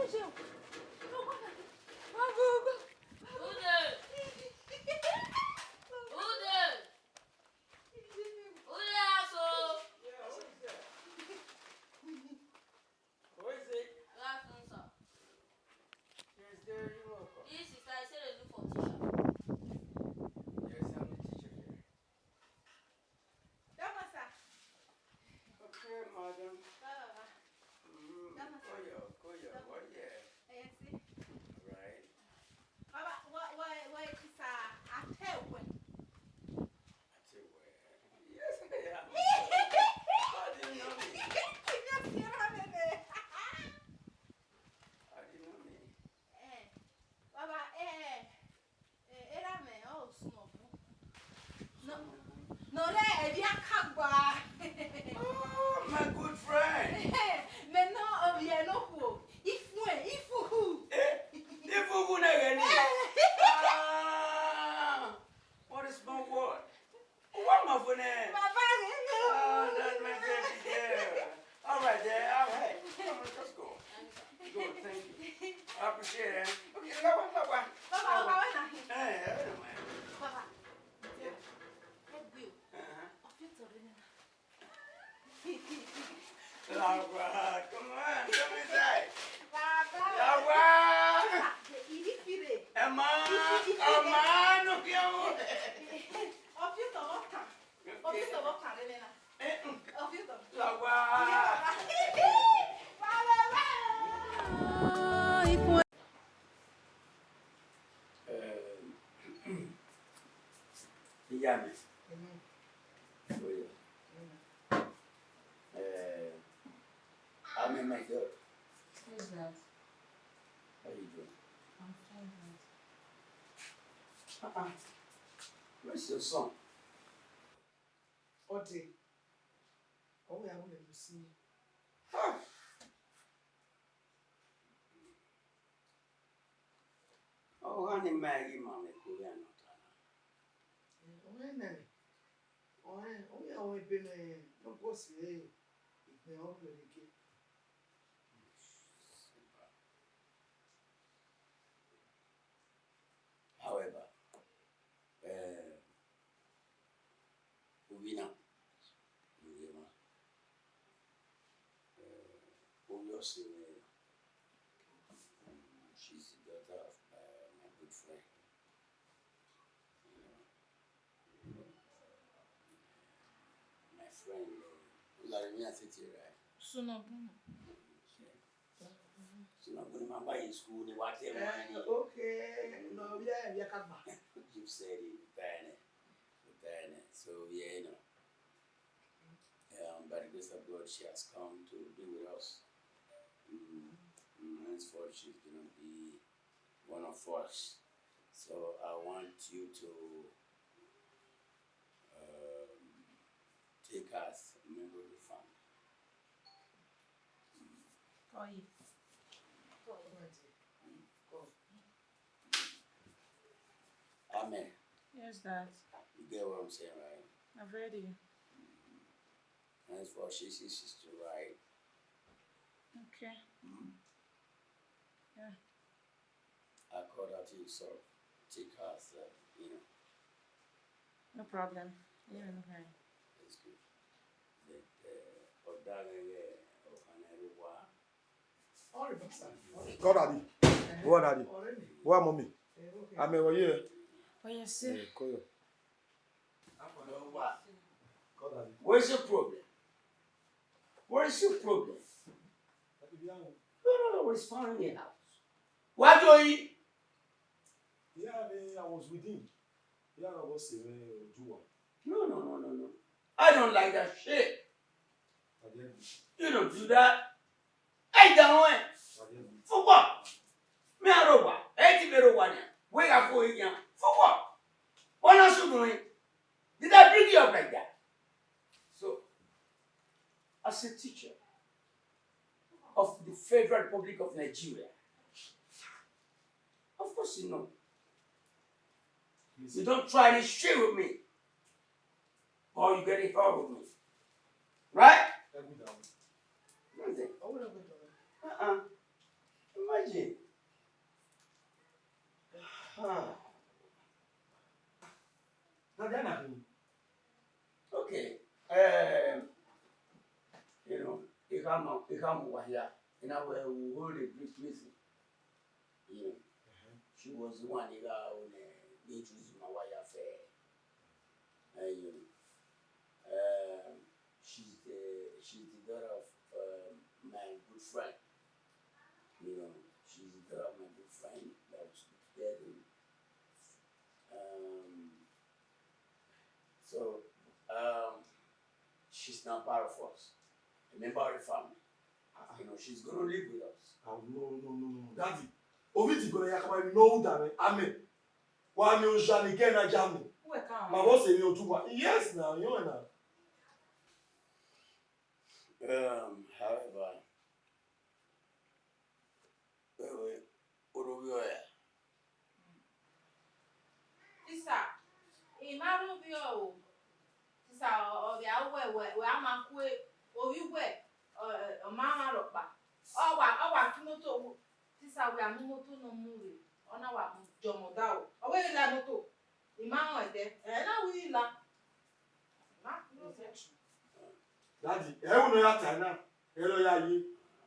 Ije. Wa gogo. Who dey? Who dey? Who dey house o? Who is it? Good afternoon, sir. Yes, sir, you're welcome. This is, I say they look for teacher. Yes, I'm the teacher here. Come on, sir. Okay, madam. Come on, ma. Mm, come on, sir. Koyo, koyo, oh yeah. Yes, sir. Right. Baba, what, what, what is, sir? I tell you. Yes, I am. How do you know me? Yes, you are, baby. How do you know me? Eh, Baba, eh, eh, era mẹ, ọ sunu ọbun. No, no, re, ẹvbi akagba. Oh, my good friend. Mẹ nọ ovbi ẹre nokhuo. Ifuẹn, ifuhu. Eh, ifuhu ne ẹghẹ ni. Ah, what a small world. What am I for now? Baba, you know. Oh, that's my baby girl. All right, there. All right. Come on, let's go. Good, thank you. I appreciate it. Okay, that one, that one. Baba, Baba, when I Eh, I don't mind. Baba. Yeah. Help you. Uh-huh. Of you to Lawa, come on, come inside. Baba. Lawa. Iri fire. Emma, Emma, no quiero. Of you to Baba. Of you to Baba, Elena. Eh, mm. Of you to. Lawa. Baba, Baba. Eh, ìyá mi. Amen. Oh, yeah. Amen. Eh, I'm in my girl. Who's that? How you doing? I'm fine, thanks. Uh-uh. Where's your son? Ode. Oh, yeah, I want to see. Ah! Ọ gha ne ima ghi ma mwẹ ko vbe anọta na. Ọnrẹn nẹ, ọnrẹn, ọ ya ebe ne ọ guọsi ẹre, igbẹn ọ rhie rre gie. However, eh, Ovbi na, ovbi emwa, eh, ovbi ọse mwẹ, um, she's the daughter of my, my good friend. My friend, uh, Olaremi Atete, right? Sunobun. Yeah. Sunobun, ma gba ye school ni wa te wọn ni. Eh, okay. No, yeah, yeah, kagba. You said it, Bene. Bene. So, yeah, you know. Um, by the grace of God, she has come to be with us. Mm, mm, henceforth, she's gonna be one of us. So I want you to, um, take her as a member of the family. Oye. Amen. Yes, Dad. You get what I'm saying, right? I've read it. Henceforth, she's his sister, right? Okay. Mm-hmm. Yeah. I call that to you, so take her as, uh, you know. No problem. Yeah, no problem. It's good. But, uh, Oda, uh, Okanere, wa. Call daddy. What daddy? What mommy? I'm over here. Oh, yes, sir. Yeah, call you. Call daddy. Where's your problem? Where is your problem? No, no, no, it's fine in the house. Why do you? Yeah, I mean, I was with him. Yeah, I was, uh, Ojuwa. No, no, no, no, no. I don't like that shit. I didn't. You don't do that. Hey, down. For what? Me a rre owa, ẹ i te vbe rre owa nian, wẹ gha kho orinmwian. For what? Why not you doing? Did I bring you up like that? So, as a teacher of the Federal Republic of Nigeria, of course you know. You don't try any shit with me, or you get it hard with me. Right? Nothing. Uh-uh. Imagine. Ah. Daddy, ana khin? Okay. Um, you know, I come, I come over here. You know, we, we hold a brief meeting. You know, she was the one that, uh, introduced my wife. Uh, you know, um, she's the, she's the daughter of, um, my good friend. You know, she's the daughter of my good friend that we school together. Um, so, um, she's now part of us, a member of the family. You know, she's gonna live with us. Oh, no, no, no, no, no. Daddy, ovbi ti gọnọ ya kama emwi ne ọ ru da mwẹ, amẹ. Wa miẹn oja ni gẹ na ya mẹ. Uwẹ ka Ma vbọ sẹ emwi otu wa. Yes, na, yọ na. Um, however, wẹ, wẹ, orhovbiẹ ọre. Sisa, I ma rhie ovbi ọre o. Sisa, ọ, ọ vbe a wẹ, wẹ, wẹ a ma kue, ovbi uwẹ, ọ, ọ ma mwa rhọkpa. Ọ wa, ọ wa fi imoto wu. Sisa, wẹ a mu imoto ne ọ mu rre, ọ na wa mu jọmọ da o. Ọ wẹ la imoto, I ma rẹn ẹdẹ, ẹ na wẹ I la. I ma kue ovbi ẹre. Daddy, ẹ ru ne ọ ya tae na, ẹ ne ọ ya ye.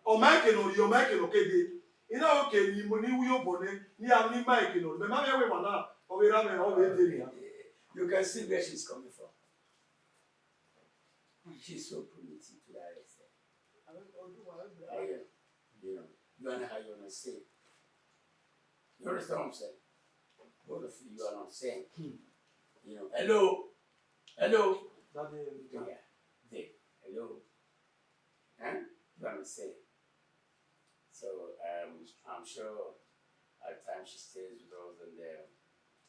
Ọ ma eke ne ọ rhie, ọ ma eke ne ọ ke dee. I na ro ke ni mo ni wu ye obọ nẹ, ne I ma eke ne ọ rhie. Mẹ ma vbe wẹ emwa na, ọ vbe ra mwẹ, ọ vbe dee nian. You can see where she's coming from. She's so primitive to that extent. Yeah, you know, you and her, you're not same. You understand what I'm saying? Both of you, you are not same. You know, hello, hello. Daddy, yeah, Vic, hello. Huh? You are not same. So, um, I'm sure at times she stays with us and, uh,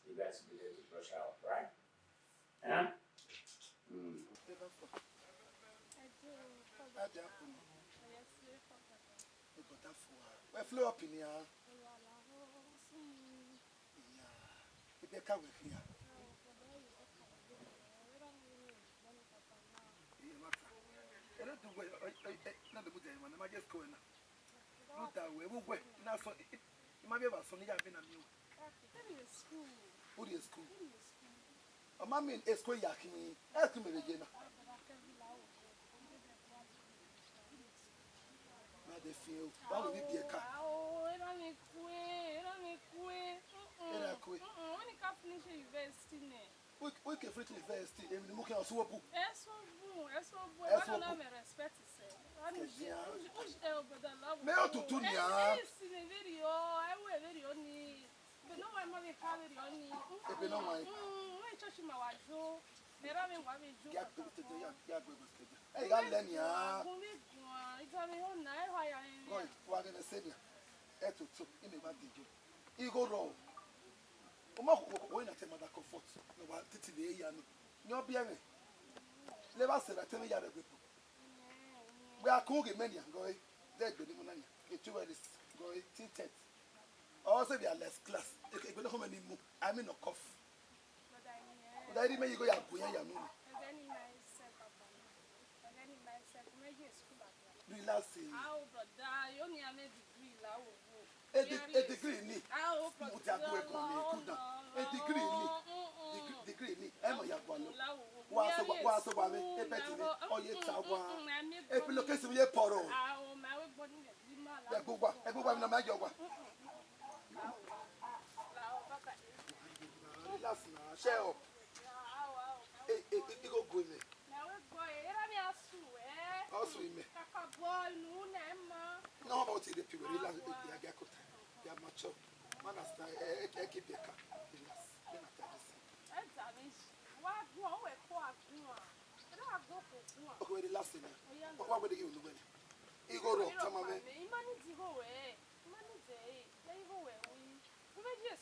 you guys will be there to brush her up, right? Huh? Mm. Adia kunu. Ibota fua. Wẹ flow up ni a. Iya. Ibe ka wẹ khian. Iye mata. Ere du wẹ, ẹ, ẹ, ẹ, na de mu dia ima, ne ma je school na. Lu da wẹ, vbe uwẹ, na sọ, I ma vbe evba sọ ne I ya vbe na miẹn uwẹ. U rhie school. Ọ ma mean school ya khin, ẹ khin mẹ vbe ye na. Ma de fian o, ba wẹ vbe ibiẹka. Ao, erha mwẹ kue, erha mwẹ kue. Mm-mm. Erha kue. Mm-mm, when you can finish university nẹ. Wẹ, wẹ ke free university, emwi ne mu khian ọse uwu obu. Ẹse obu, ẹse obu, Ẹse ẹmwata obu. Na mẹ respect sẹ. Ani Ẹse ji, a. Uji, uji, ẹ, obodo love. Mẹ otutu nia. Ẹ, ẹ, si ne viri o, ẹ wẹ viri o ni. Ebe ne ọ wa ma vbe kha viri o ni. Ebe ne ọ wa. Mm, wẹ church ma wa jo. Mẹ ra vbe wa vbe jo. Ya gbe stage, ya, ya gbe stage. Ẹ, ya lẹ nia. Gun vbe guan, iga vbe ho na, ẹ ha ya vbe. Gọ, wa ghe ne senior. Ẹtutu, imẹ wa de yo. Igho rrọọ. Ọ ma khuo, khuo, khuo na te ma da comfort, ne wa titi vbe ya nọ. Yan biẹ mwẹ. Levba sẹ ra te mwẹ ya rre ẹguekpo. Wẹ a kun ghe mẹ nian gọe, de egbe ni mu na nian. Etu wẹ ris gọe, tinted. Ọ sẹ via less class. Egbe ne khọ mẹ ni mu, I mean no cough. Ọda rhie mẹ ye igho ya gu iran ya nu nẹ. Relax, eh. Ao, brother, yo ni ame degree la wo wo. A de-, a degree ni. Ao, brother, mu dia gu ẹkọ ni, cool down. A degree ni. Mm-mm. Degree, degree ni. Ẹ ma ya gua lọ. Wa so wa, wa so wa me. E bed ni. Ọ ye ta wa. E pillowcase ye pọrọ. Ao, ma we gbọ ni me di ma la. Ẹ gbogbo, ẹ gbogbo mi na ma yọ wa. Relax na, cheer up. E, e, e, igho gu mwẹ. Ọ sẹ mwẹ. No, about the people, relax, e, e, e, e, ya mature. Man, I stand, e, e, e, keep your calm. Relax. Relax, relax. Okay, relax, relax. Igho rrọọ, tama mwẹ. Ima ni di igho wẹ. Ima ni di igho wẹ. Ima ni di, de igho wẹ.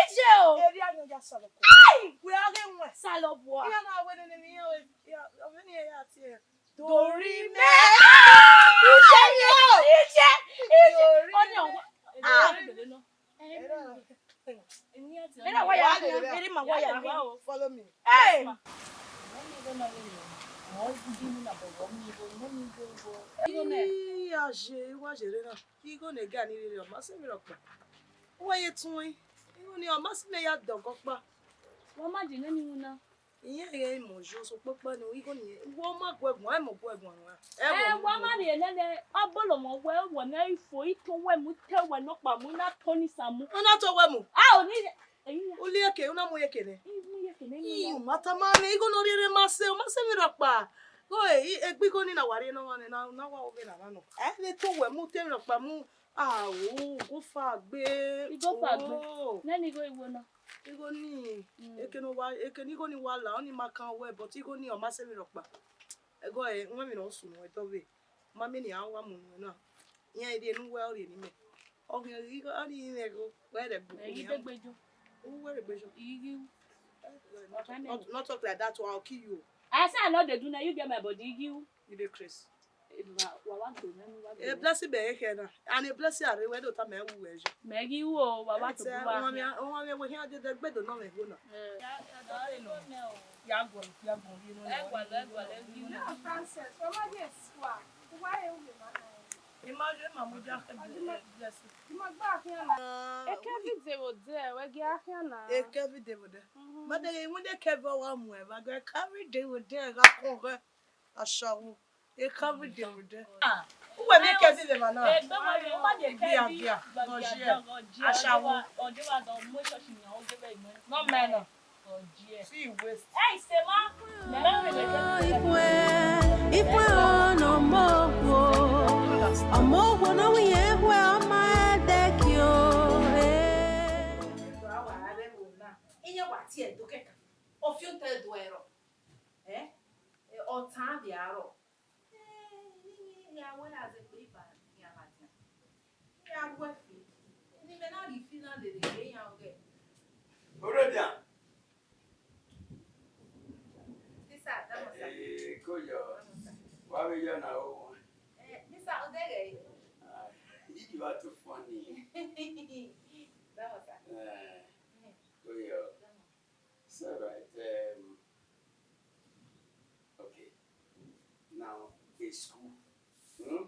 Iye o. Eri a yan ya salọ kọ. Ai! Wẹ a ghe wẹn. Salọ bua. Iran na wẹ nene mi, iran wẹ, iran, ọmọ ni ya tie. Dorime. Iye yo. Iye. Iye. Dorime. Ọni ọwa. Ah. Era. Era wa ya. Era ma wa ya. Follow me. Hey. Igho nẹ. Ii, a ye, wa ye rre na. Igho ne ga ni rere, ọ ma sẹ emwi rhọkpa. Uwa ye tuẹn. Igho ni ọ ma sẹ mẹ ya dọgọ ọkpa. Wa ma je nene iwinna. Iran ghe mọ yo, sokpan ọkpa ne igho ni, wẹ ọ ma gu ẹguan, ẹ mọ gu ẹguan ruan. Ẹ, wa ma rhie nene, ọ bọlọ mọ wẹ, wẹ ne ifo, I to wẹ mu te wẹ nọkpa mu, I na to ni sa mu. Ọ na to wẹ mu. A, o ni, eyi na. U li eke, u na mu eke nẹ. I mu eke nẹ, I mu Ii, ya. U ma tama mwẹ, igho ne ọ rhie rre ma sẹ, ọ ma sẹ emwi rhọkpa. Gho, e, egbe igho ni na wa rhie ne ọmwa nẹ, na, na wa vbe na na nọ. Ẹ vbe to wẹ mu te emwi rhọkpa mu. Awo, igho fa gbe. Igho fa gbe. Oh. Nene igho iwo na. Igho ni, Mm. eke ne wa, eke ne igho ni wa la, ọ ni ma kan wẹ, but igho ni ọ ma sẹ emwi rhọkpa. Ẹgọ ẹ, wẹ emwi ne ọ sunu ẹdẹ ọvbe. Ma mẹ ne a wa mu nuẹn na. Iran rhie ne uwẹ ọ rhie ne imẹ. Ọ ghian igho, ọ ni rhie igho, wẹ rẹ gbe Ẹ, okhuo I nian. Degbe jo. Uwẹ rẹ gbe jo. Ighi. Not, not, not talk like that, I'll kill you. I say I no dey do now, you get my body, ighi. You dey craze. Wa, wa, wa gbe mwẹ, wa gbe A mwẹ. Blessing bẹ ekhẹ na. And a blessing are we do ta mẹ wu wẹ yo. Mẹ ghi wu o, wa, wa to Ẹsẹ, bu wa ọmọ mi, khian. Ọmọ mi, we khian dede gbe do nọ mẹ ho na. Eh. Ya go, ya go, you know. Ẹ gua lẹ, ẹ gua lẹ, you know. No, Francis, ọmọ yẹn sua. Wa e wu ma na. Ima yo, ima mu ja kẹ blessing. Ima gba khian na. Eke video de, wẹ gi a khian na. Eke video de. Mhm. Ma de, iwinna eke vbe ọ wa mu ẹ, wa gẹ eke video de, gha kọn ghẹ. Ashawo. Eke video de. Ah, uwẹ mi eke video ma na. Egbe wa yo, ma de eke Gia, video. Gia, gọjiẹ. Ashawo. Ọjọ wa dọ mu church ni, o de be mu. No man. Gọjiẹ. See you waste. Hey, Sema. Ikhue, ikhue ọnọ ọmọ okhuo, ọmọ okhuo ne ọ winna ikhue, ọ ma ẹdẹki o, eh. Iran wa tie ẹdokẹka, ọ fi otọ ẹdẹ ẹrọ, eh? Ọ tan vbe arọ. Eh, ne iran wẹ a zẹ egbe iba, iran ma dian. Iran ru ẹfe. Ne imẹ na rhie ifi na lele ghe iran ọghẹ. Oredian. Sisa, dama sa. Eh, koyọ. Dama sa. Wa vbe yọ na o. Eh, sisa, o dẹghẹ. Ah, you are too funny. Dama sa. Eh, koyọ. Dama. It's all right. Um, okay. Now, a school. Hmm?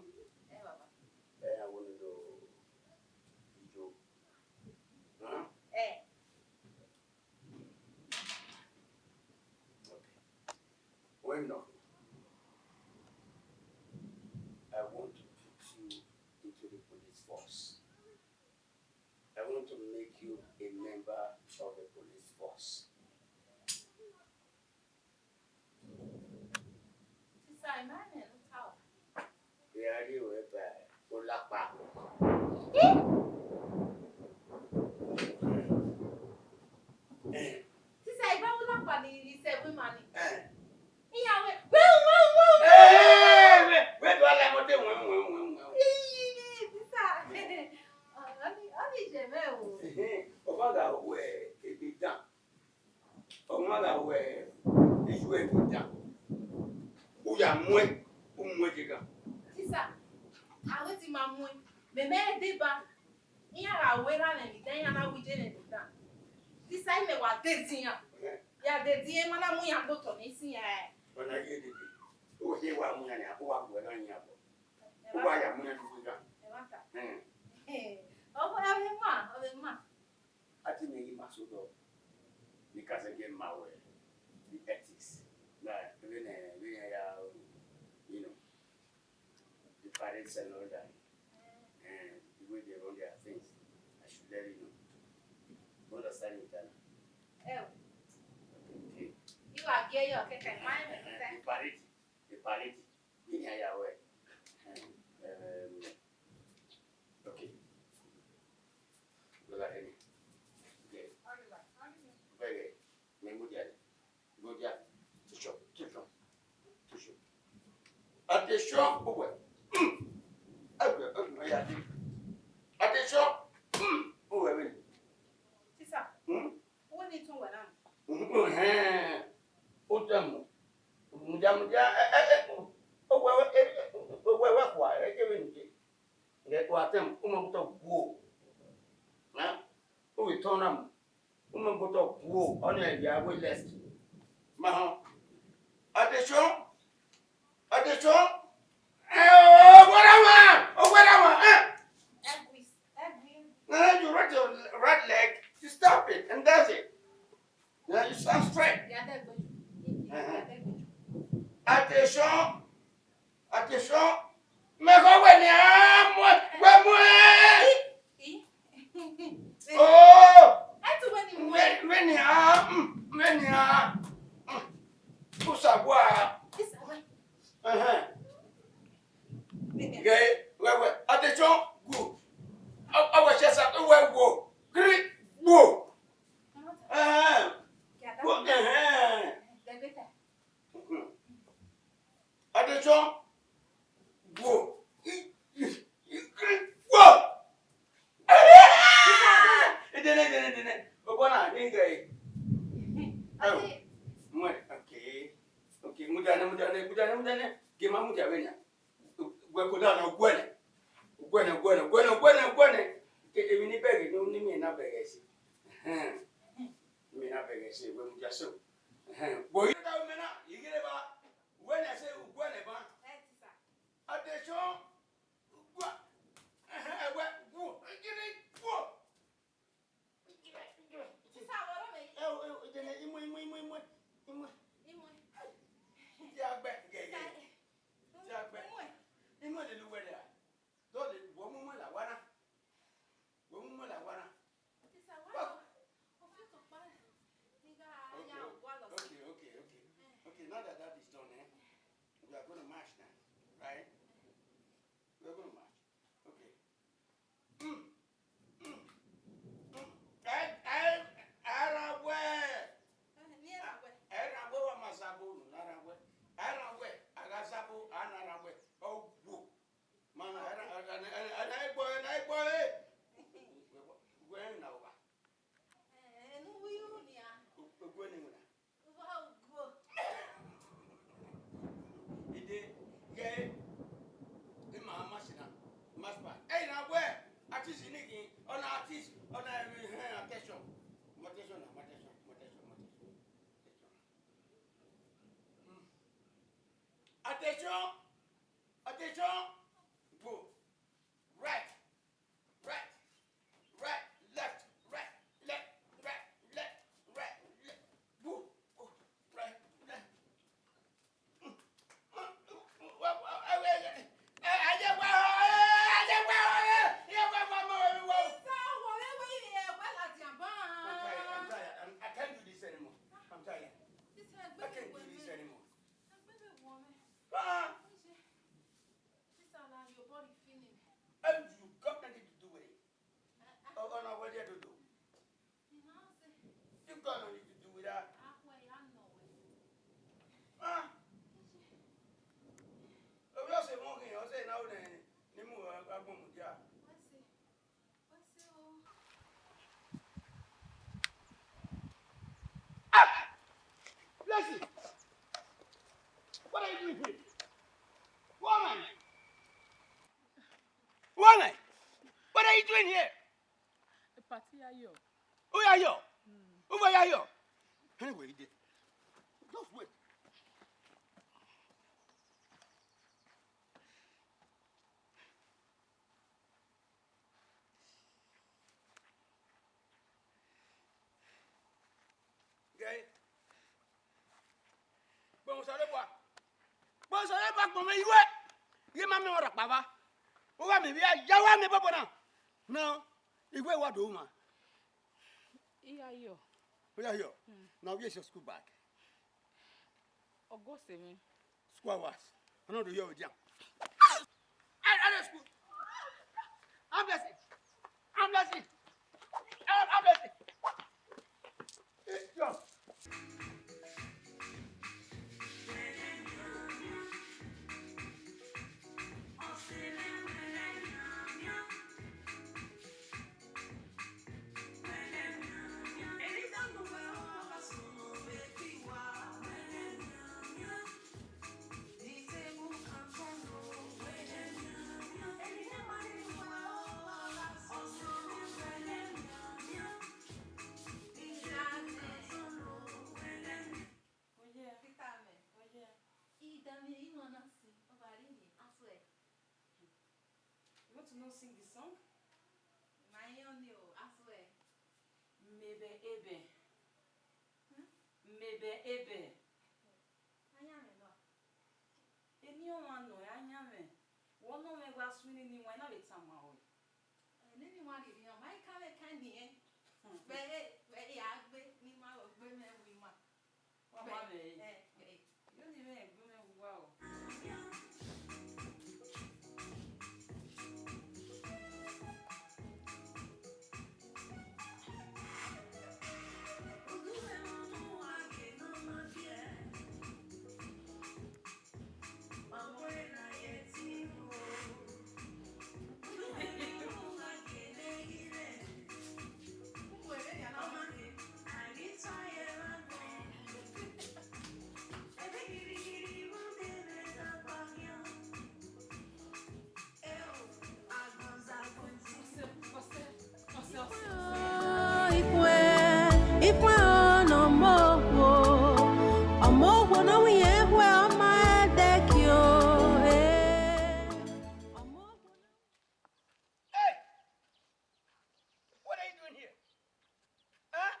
Eh, Baba. Eh, I want to know. You. Huh? Eh. Okay. When not, I want to put you into the police force. I want to make you a member of the police force. Sisa, ima nẹ ne u ta o. Ẹ a rhie ruẹ ba olakpa. Sisa, I gba olakpa ni, I sẹ ẹvbo ima ni. Eh. Iran wẹ, wẹu, wẹu, wẹu, wẹu. Eh, wẹ, wẹ do a la ẹmwẹ ọdẹ wẹu, wẹu, wẹu, wẹu. Ii, sisa. Ọ ni, ọ ni ye mwẹ o. Ehẹn, ọ ma gha wẹ egbe dan. Ọ ma gha wẹ iye ẹvbo dan. U ya muẹn, u muẹn ye ghan. Sisa, a wẹ te ima muẹn, mẹ mẹ deba. Iran gha wẹ erha mwẹ vbe dan, iran na wu iye mwẹ vbe dan. Sisa, imẹ wa de zẹ iran. Ya de zẹ iran, ma na mu iran gbe otọ ne I si iran. Ọna ye dede. U wa mu iran nia, u wa gu ẹre gha yin abọ. U wa ya mu iran dugbe gha. Ẹmwata. Hmm. Ọvbe, ọvbe ma, ọvbe ma. A te miẹn ghi ma sẹ odọ, ne I ka zẹgiẹ ma wẹ the ethics. Na, vbene, vbene iran ya ru, you know, the parents and all that. Eh, the way they run their things, I should let you know. You understand me, Tana? Eh. Okay. You are gay, you are okay, fine, fine. The parade, the parade. Vbene iran ya ru ẹre. Eh, um, okay. Brother Henry. Okay. Bẹghe, mẹ mudia nẹ. Mudia. Attention, attention, attention, uwẹ. Ẹgbẹ, ẹgbẹ, ya dee. Attention, uwẹ vbene. Sisa. Hmm? Uwẹ ni tọn wẹ na. Ẹhẹn. Otọ mu. Mudia, mudia, ẹ, ẹ, ẹ, uwẹ, ẹ, ẹ, uwẹ, uwẹ khua, ẹ, ẹ, vbene je. Ghẹ, wa tẹn, u ma gu otọ guo. Hẹn? U vbe tọn na mu. U ma gu otọ guo, ọnii ya wẹ left. Ma họn. Attention! Attention! Mẹ khọ wẹ nian, mu, wẹ mu ẹn. Oh, ẹtu wẹ ni mu ẹn. Wẹ nian, mm, wẹ nian. Mm. Usa wa. Isa wẹ. Ẹhẹn. Ghe, wẹ, wẹ, adesọn, good. Ọ, ọ wẹ chesa, wẹ wo. Kiri, wo. Ẹhẹn. Wo, ẹhẹn. Adesọn, wo. I, i, i, kiri, wo. Edene, edene, edene. Obọ na, ni ghe. Ayo. Mu ẹn, okay. Okay, mudia nẹ, mudia nẹ, mudia nẹ, mudia nẹ. Gie ma mudia vbe nian. Wẹ ko da nọ, uguẹ nẹ. Uguẹ nẹ, uguẹ nẹ, uguẹ nẹ, uguẹ nẹ, uguẹ nẹ. Emwi ni bẹghe, ne, ne imẹ na bẹghe ẹse. Ẹhẹn. Imẹ na bẹghe ẹse, wẹ mudia so. Ẹhẹn. Wẹ ghi da mẹ na, I ghi re ba. Uguẹ nẹ ẹse, uguẹ nẹ ba. Adesọn. Uguẹ. Ẹhẹn, ẹwẹ, guo, giri, guo. Sisa, wẹ ọrọ mẹ yi. Ẹ o, ẹ o, ẹ o, imọ, imọ, imọ, imọ, imọ. Imọ. Ti a gbẹ, gẹgẹ. Sisa, ti a gbẹ. Imọ. Imọ lele uwẹ rẹ a. Dọ le, wẹ mu imọ la wa na. Wẹ mu imọ la wa na. Sisa, wa. Wa. Ofi to pa. Ni ga ya wa lọ. Okay, okay, okay. Okay, now that that is done, eh? We are gonna march now, right? We are gonna march. Okay. Mm, mm, mm. Ẹ, ẹ, ẹ ra wẹ. Ẹ ra wẹ wa ma zabo unu, na ra wẹ. Ẹ ra wẹ, a gha zabo, a na ra wẹ. Ọ wo. Ma na, ẹ ra, ẹ ra, ẹ ra, ẹ ra, ẹ na gbe ọre, ẹ na gbe ọre. Wẹ na wa. Ẹ, ẹ, ne u ru nian. Ogbẹni wẹ na. Uwa ugo. Ide, ghe, ima ma si na, ma spa. Ẹ na wẹ, artist ni ghi, ọ na artist, ọ na ẹmwẹ hẹn, attention. Attention na, attention, attention, attention. Attention. Hmm. Attention. Attention. Go. Right. Right. Right, left, right, left, right, left, right, left. Woo, woo, right, left. I'm tired, I'm tired, I'm, I can't do this anymore. I'm tired. I can't do this anymore. Ah. This one now, your body feeling. And you got nothing to do with it. Uh, uh. Oh, oh, no, what do you do? You know, say, you got nothing to do with that. Ah, well, I know it. Ah. Obviously, mo kì í, ọsẹ náà ó lẹ ní mú agbọn mu díà. What's it? Ah! Blessing! What are you doing here? Woman! Woman! What are you doing here? A party, Ayo. Who are you? Hmm. Who are you? Anyway, you did. Just wait. Ghe, gbẹn Osanobua, gbẹn Osanobua, gbẹn mwẹ iruẹ, ghi ma miẹn ọmwa rhọkpa vba. U gha miẹn vbe a ya, u gha miẹn bobo na. Nọ, iruẹ wa do ru mwa. Iya yọ. Iya yọ. Hmm. Na, where is your school bag? Ọ gọ sẹ mwẹ. School hours. Ọ na do yọ vbe dia. Out, out of school. I'm blessing. I'm blessing. I'm, I'm blessing. Hey, yo. Oye. Tita mẹ. Oye. Idamwẹ ima na sin, ọ gha rhie, I swear. You want to know sing the song? Ma yan ni o, I swear. Mebẹ ebẹ. Hmm? Mebẹ ebẹ. Ayanmwẹ nọ. Eni ọmwa nọ, ayanmwẹ. Wa su nene iwan na vbe tama ruẹ. Nene iwan rhirhi, ọ ma i ka vbe ka eni ẹn. Vbe, vbe ya gbe ne ima vbe gbe mwẹ vbe ima. Wa ma vbe ẹre. Vbe, vbe. Yo ni vbe gbe mwẹ vbe uwa o. Ikhuẹ, ikhuẹ ọnọ ọmọ okhuo, ọmọ okhuo ne ọ winna ikhuẹ ọ ma ẹdẹkio, eh. Ọmọ okhuo ne Hey! What are you doing here? Huh?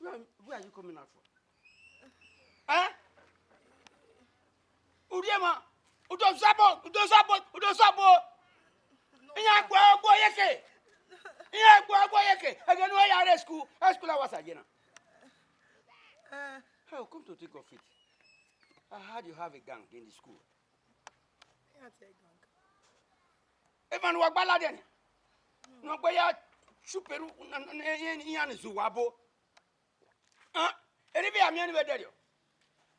Where, where are you coming out from? Huh? Urriema, Udosabo, Udosabo, Udosabo. Iran gbe ọgbọ yeke. Iran gbe ọgbọ yeke. Ẹghẹ ne u ya rre school, school hours a ye na. How come to think of it? I heard you have a gang in the school. Iran te gang. Evan wa gba ladian. No gbe ya chuperu iran ni zu wa bo. Ah, eri vbe a miẹn ni vbe dẹrriọ.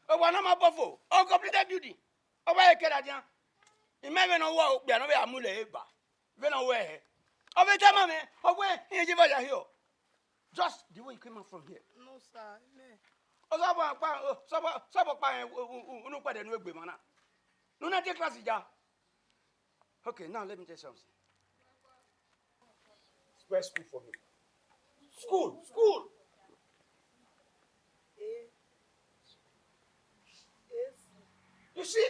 Owa na ma bọ fo, o complete building. Ọ wa ye ke ladian. I ma vbe ne ọ wẹ okpia ne ọ vbe a mu lẹ eba. Vbene ọ wẹ hẹ, ọ vbe tama mwẹ, ọ wẹ, iran ye vbe ya hiọ. Just the way you came out from here. No, sir. Amen. Ọ sọbọ kpa, ọ sọbọ, sọbọ kpa rẹn, u, u, u, unu kpẹdẹ nu egbe emwa na. Ne u na die class ya. Okay, now let me tell you something. Spell school for me. School, school. A, A, C. You see,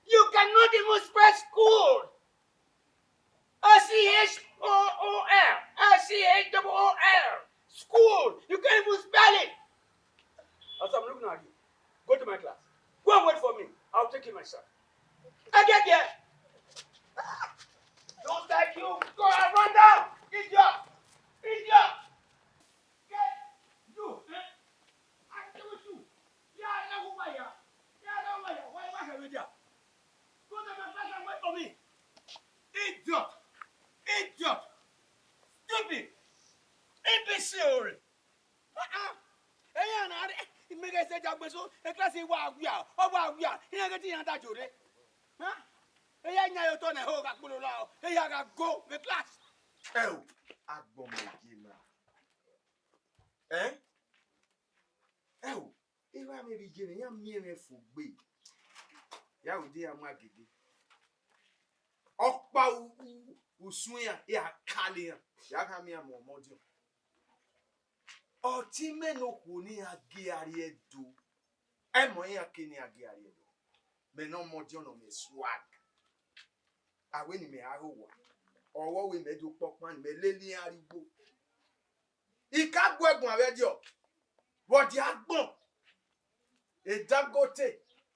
you cannot even spell school. S C H O O L. S C H O O L. School. You can't even spell it. As I'm looking at you, go to my class. Go and wait for me. I'll take you myself. I get there. Don't like you. Go and run down. Idiot. Idiot. Get you. Eh? I deal with you. Yeah, I know who I am. Yeah, I know who I am. Why am I here with you? Go to my class and wait for me. Idiot. Idiot. Stupid. Imbecile. Ah, ah. Eya na re, imẹghẹ sẹ dia gbe so, e class wa wia, ọ wa wia, iran ghe te iran da jore. Huh? Eya yan ye otọ nẹ ho gha kpolo la o, eya gha go vbe class. Ẹ o, agbọn mẹ ye na. Ẹ? Ẹ o, erha mwẹ vbe iye mwẹ, iran miẹn mwẹ fo gbe. Ya ru de ya mu agege. Ọkpa u, u, usun iran, iran kale iran, ya kha miẹn amẹ ọmọdiọn. Ọtẹn mwẹ ne okhuo ne iran gie a rrie Ẹdo, ẹmọ iran ke ne iran gie a rrie Ẹdo. Mẹ ne ọmọdiọn nọ mẹ swag. A wẹ ne imẹ ra rre owa, ọ vbe wẹ mẹ do kpọkpan, ne imẹ lele iran rrie ugbo. I ka gu ẹguan vbe ẹdiọ, vbe ọ dia agbọn, e Dangote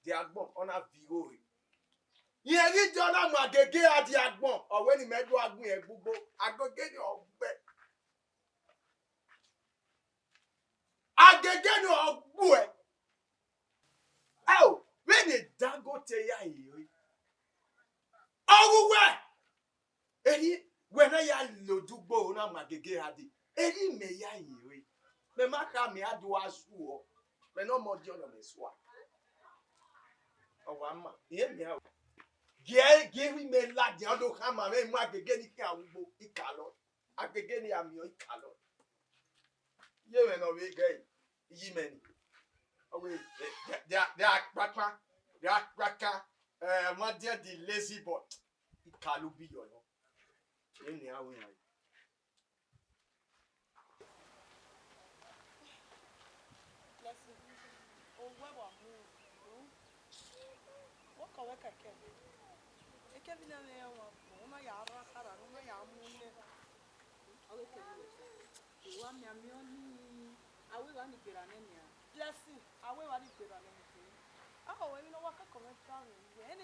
dia agbọn, ọ na viọ igho rre. Irẹn ghi dia, ọ na mu agege ra dia agbọn, ọ wẹ ne imẹ do a gu irẹn gbe ugbo, agege ni ọ gbe. Agege ni ọ gbuẹ. Ao, vbene Dangote ya rẹn re, ọ ghe uwẹ. Erriọ wẹ na ya lele odẹ ugbo na mu agege ra dee, erriọ imẹ ya rẹn re. Mẹ ma kha, mẹ a do a suọ, mẹ ne ọmọdiọn nọ mẹ sua. Ọ wa ma, irẹn miẹn aro. Gie, gie vbe imẹ ladian, ọ do khama mwẹ, mu agege ni khian ugbo, I ka lọ. Agege ni a miẹn, I ka lọ. Ye mwẹ ne ọ vbe gẹ, iye mwẹ ni. Ọ wẹ, eh, they, they are, they are kpakpa, they are kpaka, eh, ma dia the lazy boy. I ka lu bi yọ yọ. Eni a wẹ iran. Blessing, owẹ wa mu ru. Wẹ kọ wẹ kẹkẹ. Ekevbe ne iran wa bọ, u na ya rhan khara, u na ya mu nẹ. Ọ ghe kevbe wẹ ta. Wa mianmian ọnii, a wẹ evba ni gberra nẹ nian. Blessing, a wẹ evba ni gberra nẹ nian. A ho wẹ emwi ne ọ wa kẹkọ mwẹ ta vbe uwẹ, ẹne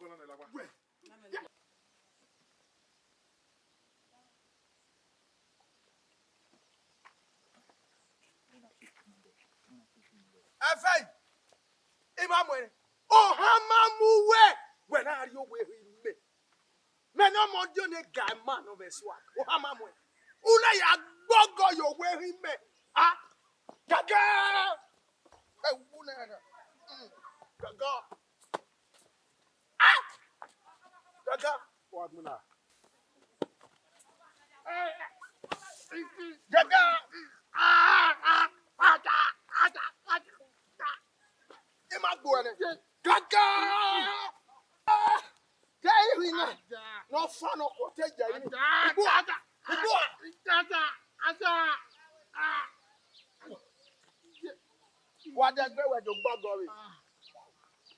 Wẹ. Ẹfẹ, I ma muẹn, ohan ma mu wẹ, wẹ na rrie owe ehe mẹ. Mẹ ne ọmọ dio ne ga ima nọ vbe sua, ohan ma muẹn. U na ya gbọgọ ye owe ehe mẹ. A, gaga. Ẹ wu na na. Mm, gaga. Ah! Gaga. Wa gbina. Gaga. Ah, ah, ah, ah, ah, ah, ah. Ima gbuẹ nẹ. Gaga. Ah! Ke ihi na. Nọ fa nọ kọ te jẹ ihi. Igbua. Igbua. Wa dẹgbe wẹ do gbọgọ vbe.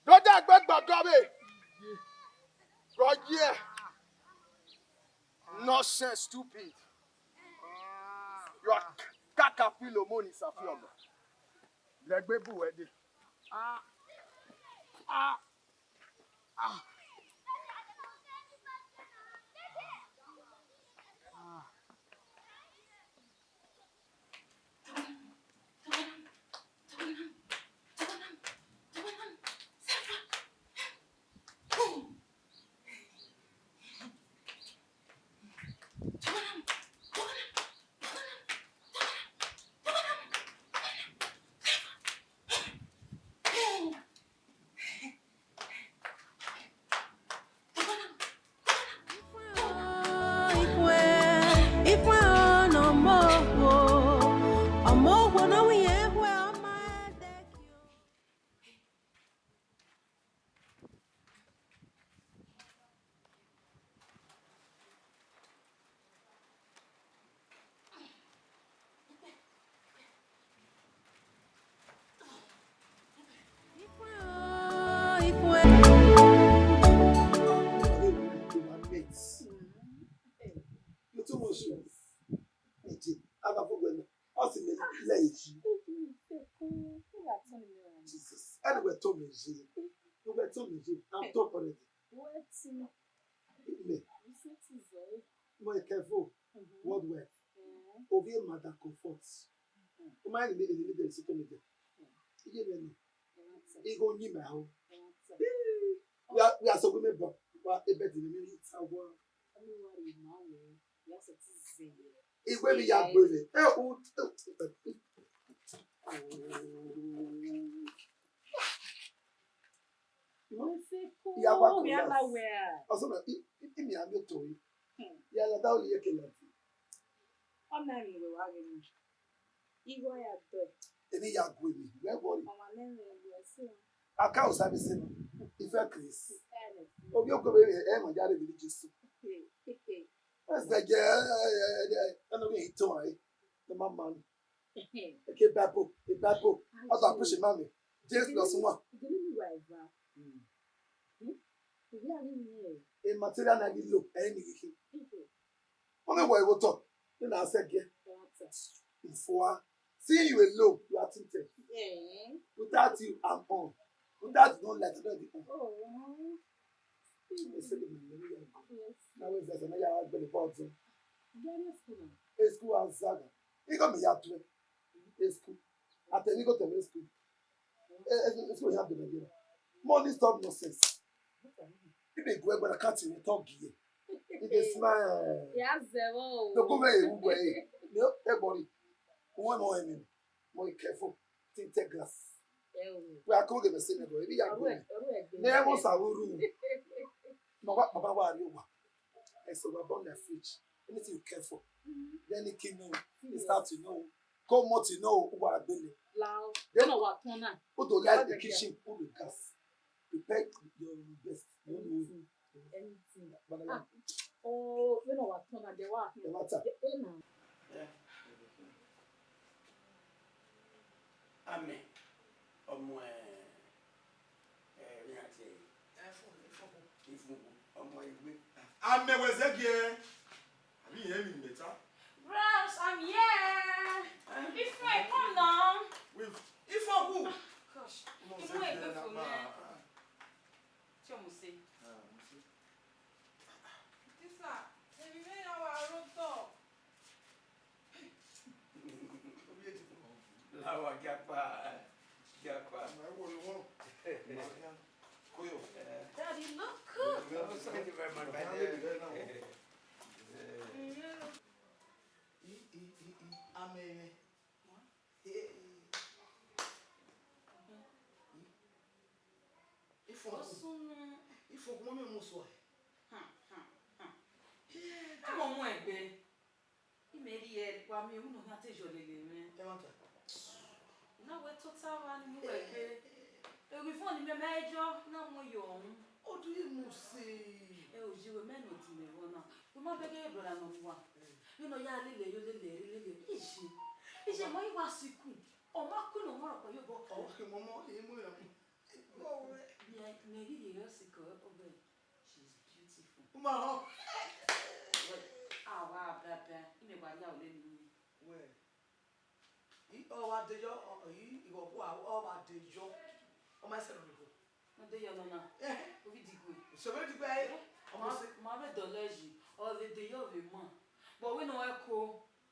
Do dẹgbe gbọgọ vbe. Rọ ye. Nonsense, stupid. You are kaka pillow money, Safi ọgọ. Dẹgbe bu wẹ de. Ah. Ah. Ah. You too much. Eje, a gha fo wẹ nọ. Ọ sẹ mẹ lẹ eji. Jesus. Ẹni wẹ to mẹ eje. You were told me, I'm told already. Wetin? Me. You say things, eh? Mo careful. Worldwide. Ovie Mother Comfort. O ma ni ni ni de si to me de. Iye me ni. Igo ni me ho. We are, we are so women, but wa ebe di me ni ta wa. Iwe mi ya gbe me. Eh, u. Ya wa ko ya. Ọsọ na, i, i, i mi a mi to yi. Ya la da o ye ke la. Ọ na mi we wa ghe ni. Igho ya dọ. Eni ya gu emi, wẹ worry. Ọmwa nẹ mwẹ gu ẹse. Aka osa vbe sẹ nọ. Ife Chris. Obi okwe vbe ẹ ma ya re vbe Jesu. Ẹsẹ jẹ ẹnọ vbe ito ai. Ẹ ma ma. Eke Bible, e Bible. Ọ da push ma mi. Jesu lọ suma. Igele mi wa eva. Ibi a ni ni. E material na ghi lo, ẹ ni ghi. Ọ mẹ wẹ vbe otọ, ne na sẹ giẹ. Fua. See you alone, you are tinted. Without you, I'm on. Without you, no light, I don't be on. Oh. They say the man, let me go. Now, where's that? Now, you are going to fall down. School, Azaga. He got me out to school. I tell you, go to school. Eh, eh, eh, school, you have the idea. Money stop nonsense. If they go, but I can't even talk here. If they smile. Yeah, zero. The go where you go, eh. No, everybody. One more, I mean. More careful. Tinted glass. We are going to say never. Maybe you are going. Never Sauru. Baba, Baba, where you are? I said, we're born like fridge. Anything you care for. Then the king know. He start to know. Come out, you know, who are building. Lao. Then no wa tona. Who don't like the kitchen, who the gas. Prepare your best. You know. Anything. Anything. But ah. Oh, you know what? Turn on the water. The water. The, eh, na. Amen. Ọmọ ẹ, ẹ, ní àti ẹ. Ifungu. Ọmọ Igwe. Amen, where's that girl? Àbí ìyẹn mi mẹ́ta. Bros, I'm here. Ifo, come now. With Ifo who? Gosh. Ọmọ Igwe, Igwe for me. Mose. Ah, Mose. Tisa, emwi mwẹ ya wa rre otọ. Lawa, giakpa, giakpa. Koyo. Daddy, look. Oh, thank you very much, my dear. I, i, i, i, amẹ mwẹ. Hey. Ifo, ifo, gu mọ miẹn mu sua. Hmm, hmm, hmm. Ẹ mọ mu ẹgbẹ. Imẹ rhie wa miẹn unu na te yọ lele mwẹ. Ẹmwata. Na wẹ tota wa ni mu wẹ gbe. Ewu ivọn ni mẹ mẹ yọ na mu yọ ọhun. Odu ye mu se. Ẹ o ye wẹ mẹ nọ di mẹ vbọ na. Wẹ ma bẹghe brother nọ wa. Vbene ọ ya lele yo lele lele. Ije. Ije ma i wa sikun. Ọ ma kun ne ọ ma rhọkpa ye obọ kan. Ọ ke mọmọ, e mu ra mu. Mẹ, mẹ ghi rhie sikẹ ọghe. She's beautiful. U ma họn. A wa baba, imẹ wa ya ole ni. Wẹ, i, ọ wa de yọ, ọ, i, igho ọkpa, ọ wa de yọ. Ọ ma sẹ nọ nigho. Ọ de yọ nọ na. Eh. Ovi digue. So vbe digue, eh? Eh? Ọ ma, ma vbe dọlọ yi. Ọ vbe de yọ vbe ma. But wẹ nọ ẹko.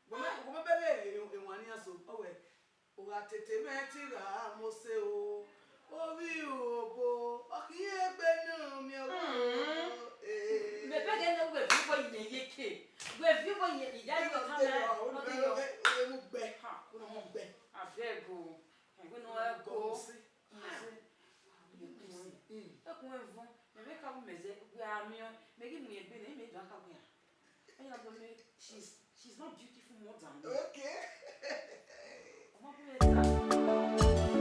Wẹ ma, wẹ ma bẹghe ewan ni aso, ọ wẹ. U gha tete mwẹ te gha Mose o, ovbi obo, ọ khin egbe ne ọ miẹn o. Mm. Eh. Mẹ bẹghe ne wẹ viọ obọ yin iyeke, wẹ viọ obọ yin iya yi ọta mẹ, ọ de yọ. Emu gbẹ, ha, unu mu gbẹ. Abeg o, ẹgbẹ ne ọ ẹko. Mose. Mose. Mm. Ẹkun ẹvọn, mẹ vbe ka wu mẹ zẹ, wẹ a miẹn, mẹ ghi mu egbe nẹ, mẹ do aka wẹ a. Ẹ ya bọ mẹ, she's, she's not beautiful more than me. Okay. Ọmọ bẹrẹ ta.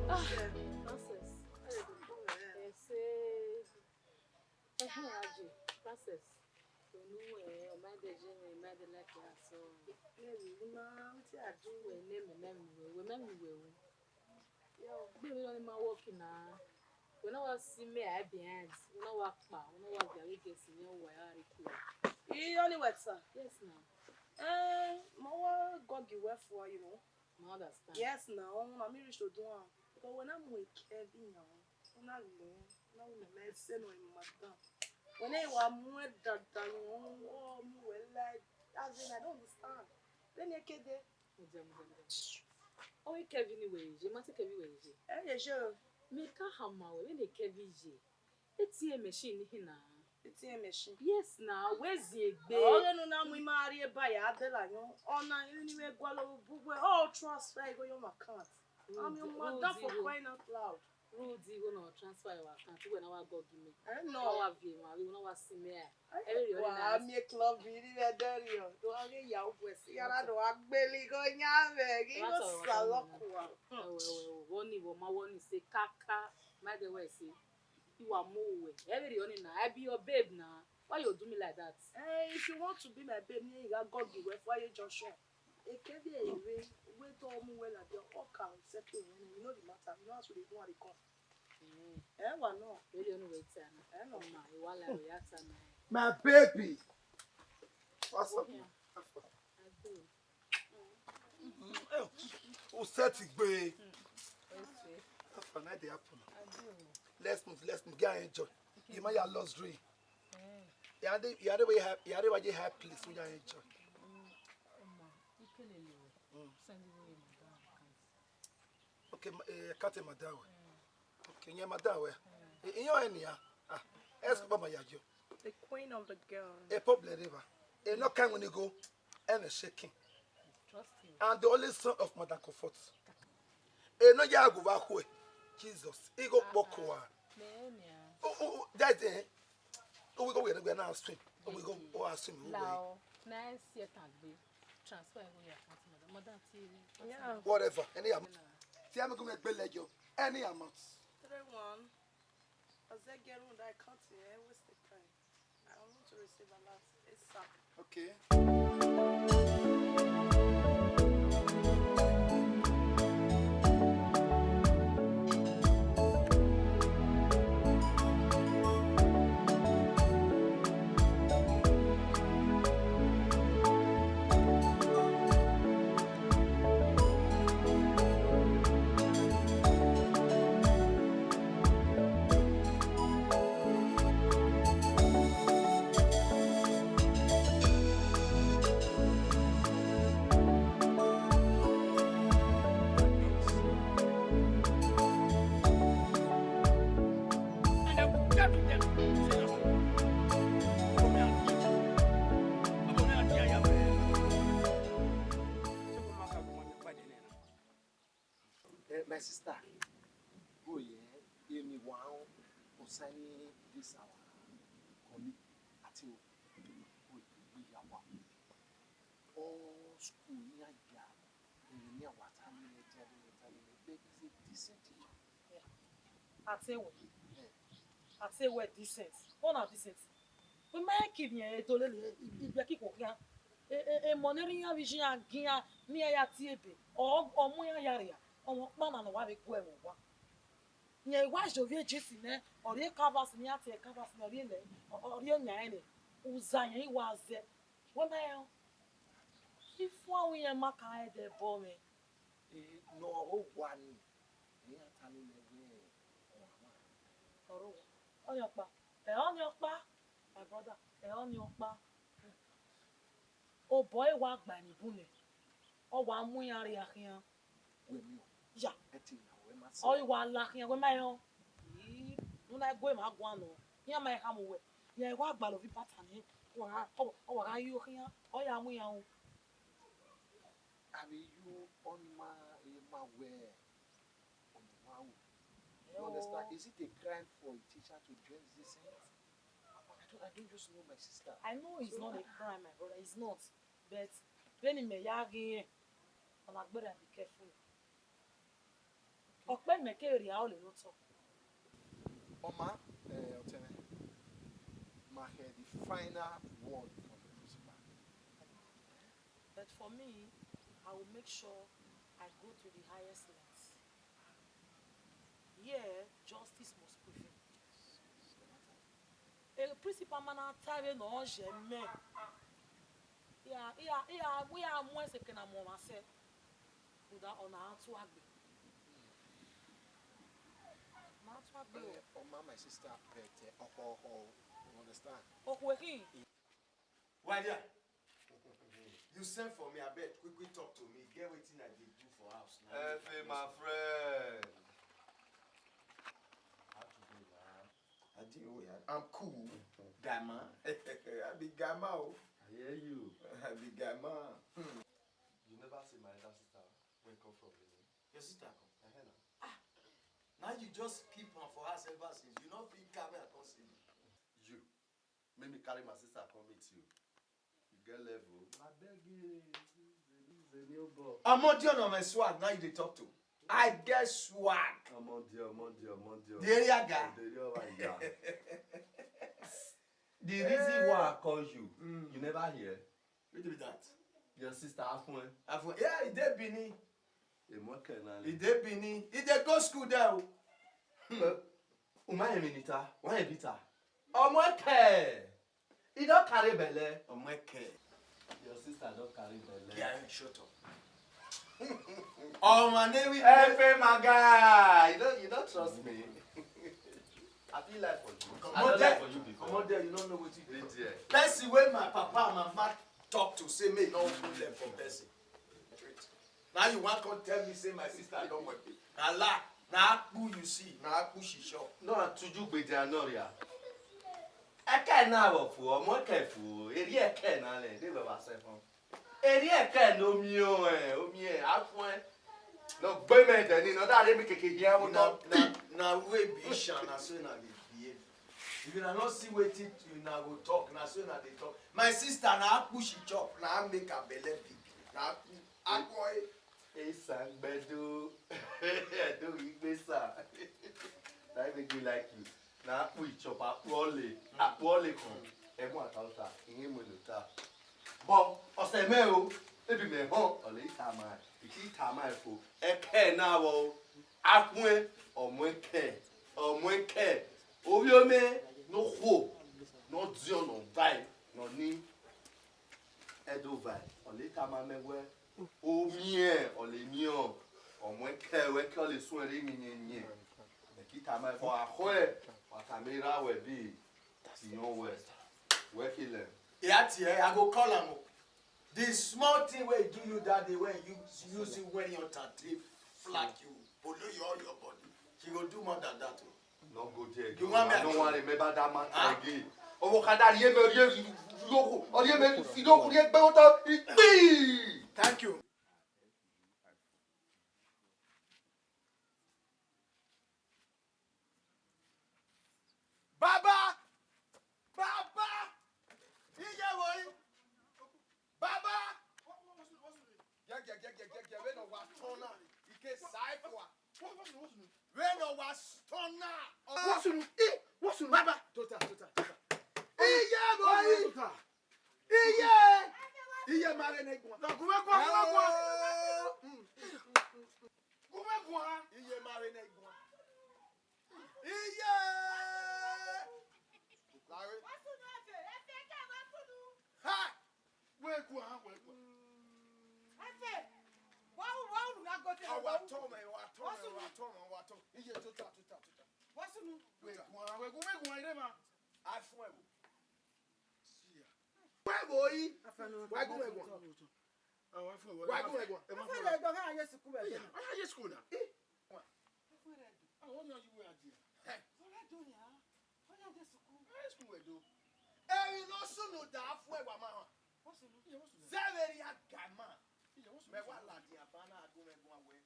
Ah, nonsense. Ẹ sẹ, ẹhẹn, Aje, Francis, unu wẹ, ọ ma de je mwẹ, ọ ma de like ya so. Ẹ, u ma, wetin I do? Wẹ ne mẹ, mẹ mu wẹ, wẹ mẹ mu wẹ o. Yo. Gbe mi lọ ni ma work na. Wẹ na wa si mẹ a behind, wẹ na wa kpa, wẹ na wa via vbe guest ni wa ya rre kue. Iyọ ni wẹ ta? Yes na. Eh, ma wa gọgi wẹ fua, you know. I understand. Yes na, ọ na mi reach to do am. Because wẹ na mu Kevin na, ọ na lẹ, ọ na wu mẹ mẹ sẹ nọ in madam. Wẹ na wa mu ẹ dada, ọ mu wẹ like, as in, I don't understand. Vbene ke dee. Mudẹ, mudẹ, mudẹ. Ọ i Kevin wẹ ye, ma te Kevin wẹ ye. Ẹ ye je. Mẹ ka hama wẹ, vbene Kevin ye. Etiẹn machine ni khin na. Etiẹn machine. Yes na, wẹ ziengbe. Ọghe ne u na mu ima rrie ba ya dẹ la yọn. Ọ na rin ni vbe gualọ bu wẹ, ọ transfer igho ye ọmwa account. Ami ọmwa da for crying out loud. Rude igho na transfer your account, wẹ na wa gọgi mẹ. Eh, no. Wa viọ emwa vbe igho na wa si mẹ a. Ẹ vbe rhie ọnii na. Wa miẹn club ni vbe ẹdẹrriọ. Do wa ghe ya ugbẹn si, ya na do wa gbele igho yan vbe ghi igho salọkua. Ẹwẹ, ẹwẹ, ẹwẹ, wọ ni, wọ ma wọ ni se kaka. Ma de wẹ se. I wa mu wẹ. Ẹ vbe rhie ọnii na. I be your babe na. Why you do me like that? Eh, if you want to be my babe, ne I gha gọgi wẹ fua ye junction. Ekevbe ere, wẹ te ọ mu wẹ ladian, ọ ka settle wẹ nẹ, you know the matter, you know as we dey do and dey come. Eh. Eh, wa nọ. Vbene ọ wẹ ta na. Eh, nọ. Ma, I wa la ya ta na. My baby. What's up? Yeah. I do. Mm, eh, u set gbe. How far na dey happen? Let's move, let's move. Get enjoy. You might have lost dream. You are the, you are the way high, you are the way high place. We are enjoy. Mm. Okay, ma-, eh, kate madam we. Okay, yeah, madam we. Eh, iyo enia. Ah, es ba ma ya yo. The queen of the girl. A problem river. E no kind when you go, and a shaking. Trust you. And the only son of Madam Comfort. E no ya go back way. Jesus. He go boko. Nehemiah. Oh, oh, oh, that's it. Oh, we go, we go now swim. Oh, we go, oh, I swim. We go. Lao, na e si ẹtan gbe. Transfer go your account, madam. Madam, see. Yeah. Whatever, any amount. See, I'm going to pay like you. Any amount. Three one. I said, get on that account here. What's the time? I want to receive a lot. It's up. Okay. Eh, my sister, go here, hear me one concerning this our colleague, Ati. Go here, we are one. All school here, yeah. Ẹmwẹ ne a wa ta nẹ, ta nẹ, ta nẹ, but he's a decent teacher. Ati wẹ, Ati wẹ decent. Ọna decent. Wẹ ma ki vbiẹ ẹre do lele, ibiẹki koko khian. E, e, emọ ne erha iran vbe iye iran gie iran, ne iran ya tie ebe, ọ, ọ mu iran ya ria, ọmwa ọkpa na ne ọ wa vbe gu ẹre vbe owa. Rẹn wa ye ovbi e jeans nẹ, ọ rhie canvas ne iran tie canvas nẹ, ọ rhie lẹ, ọ, ọ rhie yan ẹre nẹ, uza yẹn i wa zẹ. Wẹ ma rẹn, ifuanru irẹn ma ka rẹn ẹdẹ bọ mwẹ. Eh, ne ọ rre owa ni, iran ta nẹ wẹẹ, ọ rre owa. Ọnii ọkpa, ẹ ọnii ọkpa, my brother, ẹ ọnii ọkpa. Obọ ẹre wa gba ni bun nẹ, ọ wa mu iran rria khian. Wẹ miẹn o. Ya. Ẹ te na wẹ ma sẹ. Ọ i wa la khian, wẹ ma rẹn o. Ii, ne u na gu emwa guan nọ, iran ma khama uwẹ. Iran wa gbalọ ovbi bata nẹ, ọ wa, ọ wa gha yo khian, ọ ya mu iran ru. Avbe yu ọnii ma, e ma wẹ ọmwa ru. You understand? Is it a crime for a teacher to dress decent? I don't, I don't just know my sister. I know it's not a crime, my brother. It's not. But vbene imẹ ya ghi rẹn, ọ na gberra, be careful. Ọ kpẹ mẹ keghi rhie aro lele otọ. Ọ ma, eh, Ọtẹn mwẹ, ma hear the final word from the principal. But for me, I will make sure I go to the highest lengths. Here, justice must prevail. E principal ma na ta vbene ọ ye mẹ. Iya, iya, iya, iya mu ẹse ke na mu ọmwa sẹ. Rhunmwuda ọ na tuagbe. Na tuagbe o. Eh, ọ ma, my sister, but, eh, ọkhọ, ọkhọ, you understand? Okhuo khin. Why there? You send for me, abeg, quick, quick talk to me. Get wetin I dey do for house. Na Efe, my friend. How to do that? I didn't know that. I'm cool. Guy man. I be guy man o. I hear you. I be guy man. Hmm. You never see my elder sister wey come from Benin? Your sister come? Uh-huh, na. Ah, now you just keep am for house ever since. You no fit carry am come see me. You, make me carry my sister come meet you. You get level. I beg you. Ọmọ di ọna my swag, now you dey talk to. I get swag. Ọmọ di, ọmọ di, ọmọ di. The area guy. The area guy. The reason why I call you, mm, you never hear? Wetin be that? Your sister, Afun. Afun. Yeah, e dey Benin. Ọmọ Eke na. E dey Benin. E dey go school there o. Hmm. U ma rẹn emwi ne I ta, wa rẹn ebi ta. Ọmọ Eke. I don carry belle. Ọmọ Eke. Your sister don carry belle. Yeah, shut up. Ọmọ ne we Efe, my guy. You don't, you don't trust me. I feel like for you. Come on there. I don't like for you before. Come on there, you don't know wetin dey there. Person wey my papa and mama talk to say make no problem for person. Now you wan come tell me say my sister don work? Na lie. Na akpu you see, na akpu she chop. No, Atuju gbede anoria. Eke na vbe fu, ọmọ Eke fu, eri Eke na lẹ, de baba se fun. Eri Eke no mi o, eh, o mi e, Afun. No gbe me de ni, no da re mi keke here, wo na, na, na we be shan, na so na dey behave. If una no see wetin una go talk, na so una dey talk. My sister, na akpu she chop, na make her belle big. Aku, aku ẹre. Esa gbẹdo. Ẹdo ghi gbe esa. That make me like you. Na akpu ichọba akpu ọle, akpu ọle kan. Ẹmwata ọta, iye mu ne ota. Bọ, ọsẹ mẹ o, ebi mẹ họn, ọlẹ i tama, I ti tama ẹfo. Ẹkẹ na vbọ o, akhuẹn, ọmọ ẹkẹ, ọmọ ẹkẹ. Ovbi omẹ ne okhuo, ne ọ diọn, ne ọ vae, ne ọ ni Ẹdo vae, ọlẹ i tama mẹ wẹẹ, omiẹn ọlẹ miẹn, ọmọ ẹkẹ, ẹkẹ ọlẹ suẹn rre yẹnyẹnyẹn. Ẹkẹ i tama ẹfo, akhuẹ, wa tama erha wẹ bi, tiọn wẹ, wẹ ke lẹ. Ya tie, I go call am o. The small thing wey he do you that day when you use you when your tante flat you, below your, your body, she go do more than that o. No go there. You want me I don't want to remember that matter again. Ọmọ kada rhie mẹ rhie loko, ọ rhie mẹ fi loko rhie gbe otọ ikpi. Thank you. Baba! Baba! Iye vbo yi? Baba! Gẹgẹgẹgẹgẹ, vbene ọ wa tọn na, I ke sa ẹe fua. Vbene ọ wa tọn na. Wosunu, i, wosunu, baba. Tota, tota, tota. Iye vbo yi? Tota. Iye! Iye ma rre ne guan. Gu mwẹ guan, gu mwẹ guan. Mm. Gu mwẹ guan. Iye ma rre ne guan. Iye! Lare. Ha! Wẹ guan, wẹ guan. Ọ wa tọ mẹ, ọ wa tọ mẹ, ọ wa tọ mẹ, ọ wa tọ. Iye tota, tota, tota. Wẹ guan, wẹ guan, wẹ guan, ire ma. A fun ẹvbo. Wẹ vbo yi? Wa gu mwẹ guan. Wa gu mwẹ guan. Ẹ ma fọ ẹdọ gha ye sukuu ẹdọ. Iya, ọ ya ye school na. Ẹ. Ọ ya ye school wẹ do. Ẹrin ne ọ sunu da a fun ẹwa ma họn. Zẹvbe erriọ a ga ma. Mẹ wa ladian ba na gu mwẹ guan wẹ.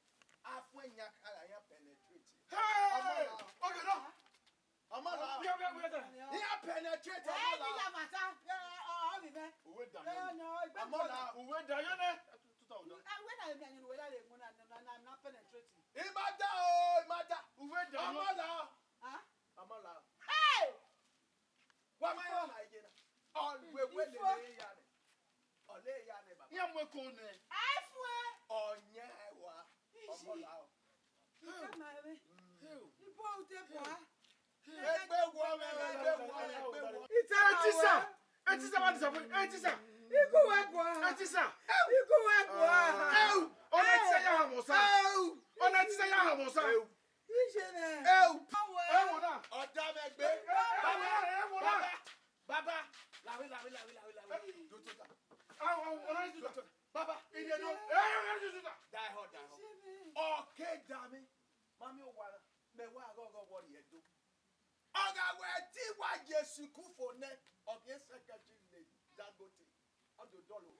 A fun ẹyan kara yan penetrate. Hey! Ọmọ na. Okay, no. Ọmọ la. Where, where, where that? He a penetrate ọmọ la. Ẹ, ni la mata. Ẹ, ọ, ọ, ọ, mi mẹ. Uwe da yọ. Ẹ, no, igbe ọmọ la. Uwe da yọ nẹ. Tuta ọdọ. Ẹ, uwe na mi anyi uwe la le mu na, na, na, na penetrate. I ma da o, I ma da. Uwe da yọ. Ọmọ la. Ah? Ọmọ la. Hey! Wa ma yọ la ye na. Always we le le ya nẹ. Ọlẹ ya nẹ baba. Iran mu eko nẹ. Ẹ fue. Ọyẹn ẹwa. Ọmọ la o. Ika ma ẹvbe. Ibo ude bua. Egbe wọ mwẹ, egbe wọ, egbe wọ. Etisa, etisa, wa disappoint, etisa. Iku wẹ gua. Etisa. Iku wẹ gua. Eu, ọna etisa ya hamọ sa. Eu. Ọna etisa ya hamọ sa. Eu. Iye nẹ. Eu. Awe. Eu na. Ọda mwẹ gbe. Baba, eu na. Baba, baba. Lawe, lawe, lawe, lawe, lawe. Do tota. Au, au, ọna etisa. Do tota. Baba, iye no. Eu, eu, eu, eu, eu. Da ẹhọ, da ẹhọ. Iye nẹ. Ọke da mwẹ. Ma miẹn owa na. Mẹ wa ghọghọ wọ rhie do. Ọ gha wẹ te I wa ye sukuu fo nẹ, ọ ghi secretary ne Dangote, ọ do dọlọ.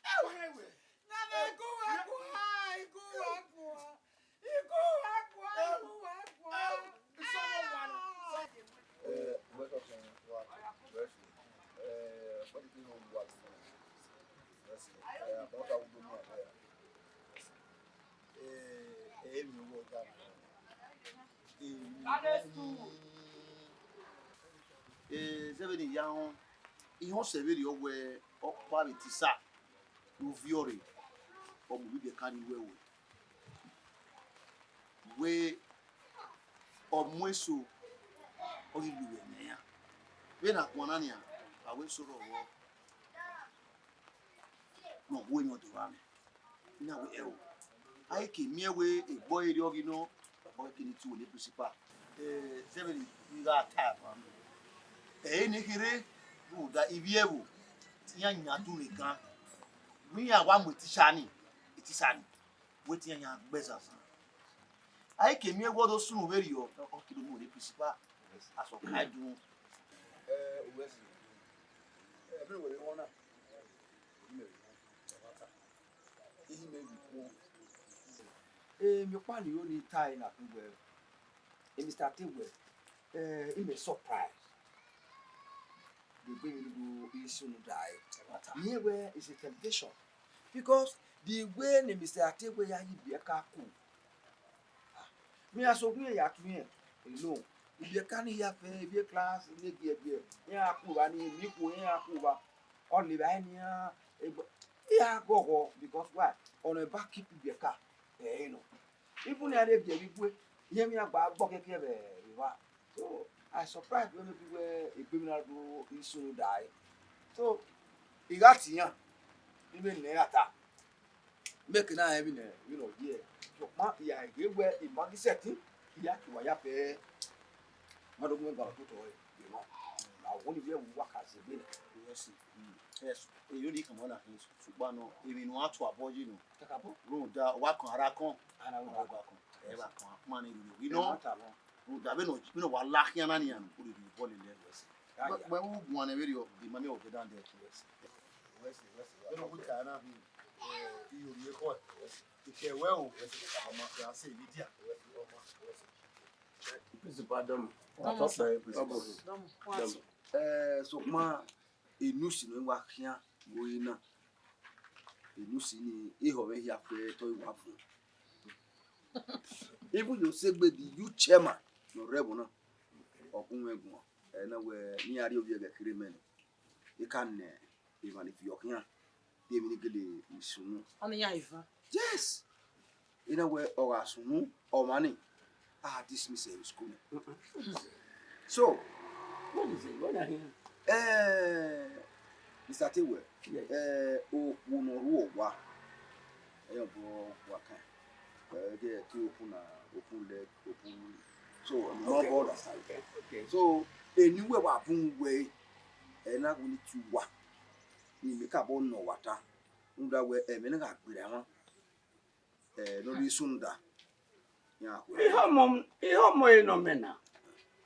Ẹwẹ, ẹwẹ. Na mẹ iku wẹ gua, iku wẹ gua, iku wẹ gua, iku wẹ gua. Ẹ, isọmọ wa nọ. Eh, welcome, wa. Eh, what do you know? What? Eh, about our woman, yeah. Eh, eh, mi wo da. Sunday school. Eh, zẹvbe ne I ya họn, I họn sẹ vberriọ wẹ ọkpa vbe tisa ne u viọ rre, ọ mu vbe ibiẹka ni wẹ wẹ. Wẹ ọ mu eso, ọ ghi lu wẹ nẹ iran. Vbene a guan na nian, a wẹ eso rrọọ ne ọ hu emwi ọdọ vbe amẹ. Na wẹ ẹo, a i ke miẹn wẹ egbe ọre erriọ ghi nọ, ọ ke ni tu ne principal. Eh, zẹvbe ne I gha ta ẹre, ẹ i re ne kherhe, rhunmwuda ivbi ẹvbo te iran yan dun ne gan, ne iran wa mu etisa ni, etisa ni, wẹ te iran yan gbe ẹzazan. A i ke miẹn wẹ ọ do sunu vberriọ, ọ ke do mu ne principal, asọn ka dun. Eh, uwẹ si, eh, ẹmwẹ wẹ vbe wọn na. Emwi ọkpa ne I ro ne I tae na khin wẹ, eh, Mister Tewẹ, eh, I mẹ surprise. Vbe egbe emwi ne I do sunu da ẹre. I rẹn wẹ it's a temptation. Because The way ne Mister Atewe ya ye ibiẹka ku, ah, me a sokpan ya tu irẹn alone. Ibiẹka ni hia fẹ, ivbi class ne giẹgiẹ, iran ku evba ni, emwi ikhuo iran ku evba. Ọ le evba nian, egbe, iran ghọghọ, because why? Ọna ba keep ibiẹka, ẹ i nọ. Even iran rre biẹ vbe igue, iran gba gbọ kẹkẹ vbe evba. So, I surprised when people were egbe na do isun da. So, I gha tie iran, I vbe nẹ iran ta. Make na rẹn vbene vbene ọ ye. Sokpan I gha ghe wẹ I ma ghi sẹtin, I ya ke uwa ya fẹ. Ma do gu mwẹ gualọ otọ ẹre, you know. Ma wo ni vbe uwa ka zegbe nẹ. Yes. Mm. Yes. Eyo ni kama na hin sukpa nọ, emwi ne a tu abọ yi nọ. Kakabọ. Rhunmwuda, wa kan ara kan. Ara kan. Ara kan. Ẹ wa kan, ma ni rhie vbe nọ. Ẹ ma ta bọ. Rhunmwuda, vbene ọ, vbene ọ wa la khian na nian, u rhie vbe bọọlu lẹ. Yes. Wẹ, wẹ u guan nẹ vberriọ, the mami of the dande. Yes. Yes, yes, yes. Vbene ọ gu ta na hin, eh, iyo rhie khọ. Yes. Ikẹwẹ o, yes, ọma kra se media. Yes, ọma, yes. Principal Dọmọ. Dọmọ, sir. Principal. Dọmọ. Dọmọ. Eh, sokpan, enu si ne wa khian vbe ore na. Enu si ni ehọ mwẹ hia fẹ tọ wa vuọn. Even yo segbe the youth chairman ne ọ rre ẹvbo na, ọ gu mwẹ guan. Ẹ na wẹ ne iran rhie ovbi ẹghẹ kherhe mẹ nẹ, I ka nẹ emwa ni fi ọ khian, de emwi ni gele sunu. Ọni iran eva. Yes. I na wẹ ọ gha sunu, ọmwa ni, a dismiss ẹre vbe school nẹ. So, what is it? What are you? Eh, Mister Atewe, yes. Eh, okhuo ne ọ rre owa, ẹ i re obọ wa kan. Eh, ẹghẹ te okhuo na, okhuo lẹ, okhuo. So, no bother. Okay, okay. So, eni wẹ wa bun wẹ, ẹ na wẹ ni tu wa. Ni mẹ ka bọ nọ wa ta. Rhunmwuda wẹ, ẹmwẹ na gha gberra mwa. Eh, no be sunu da. Ya, well. Ihe ọmọ, ihe ọmọ ẹ nọ mẹ na.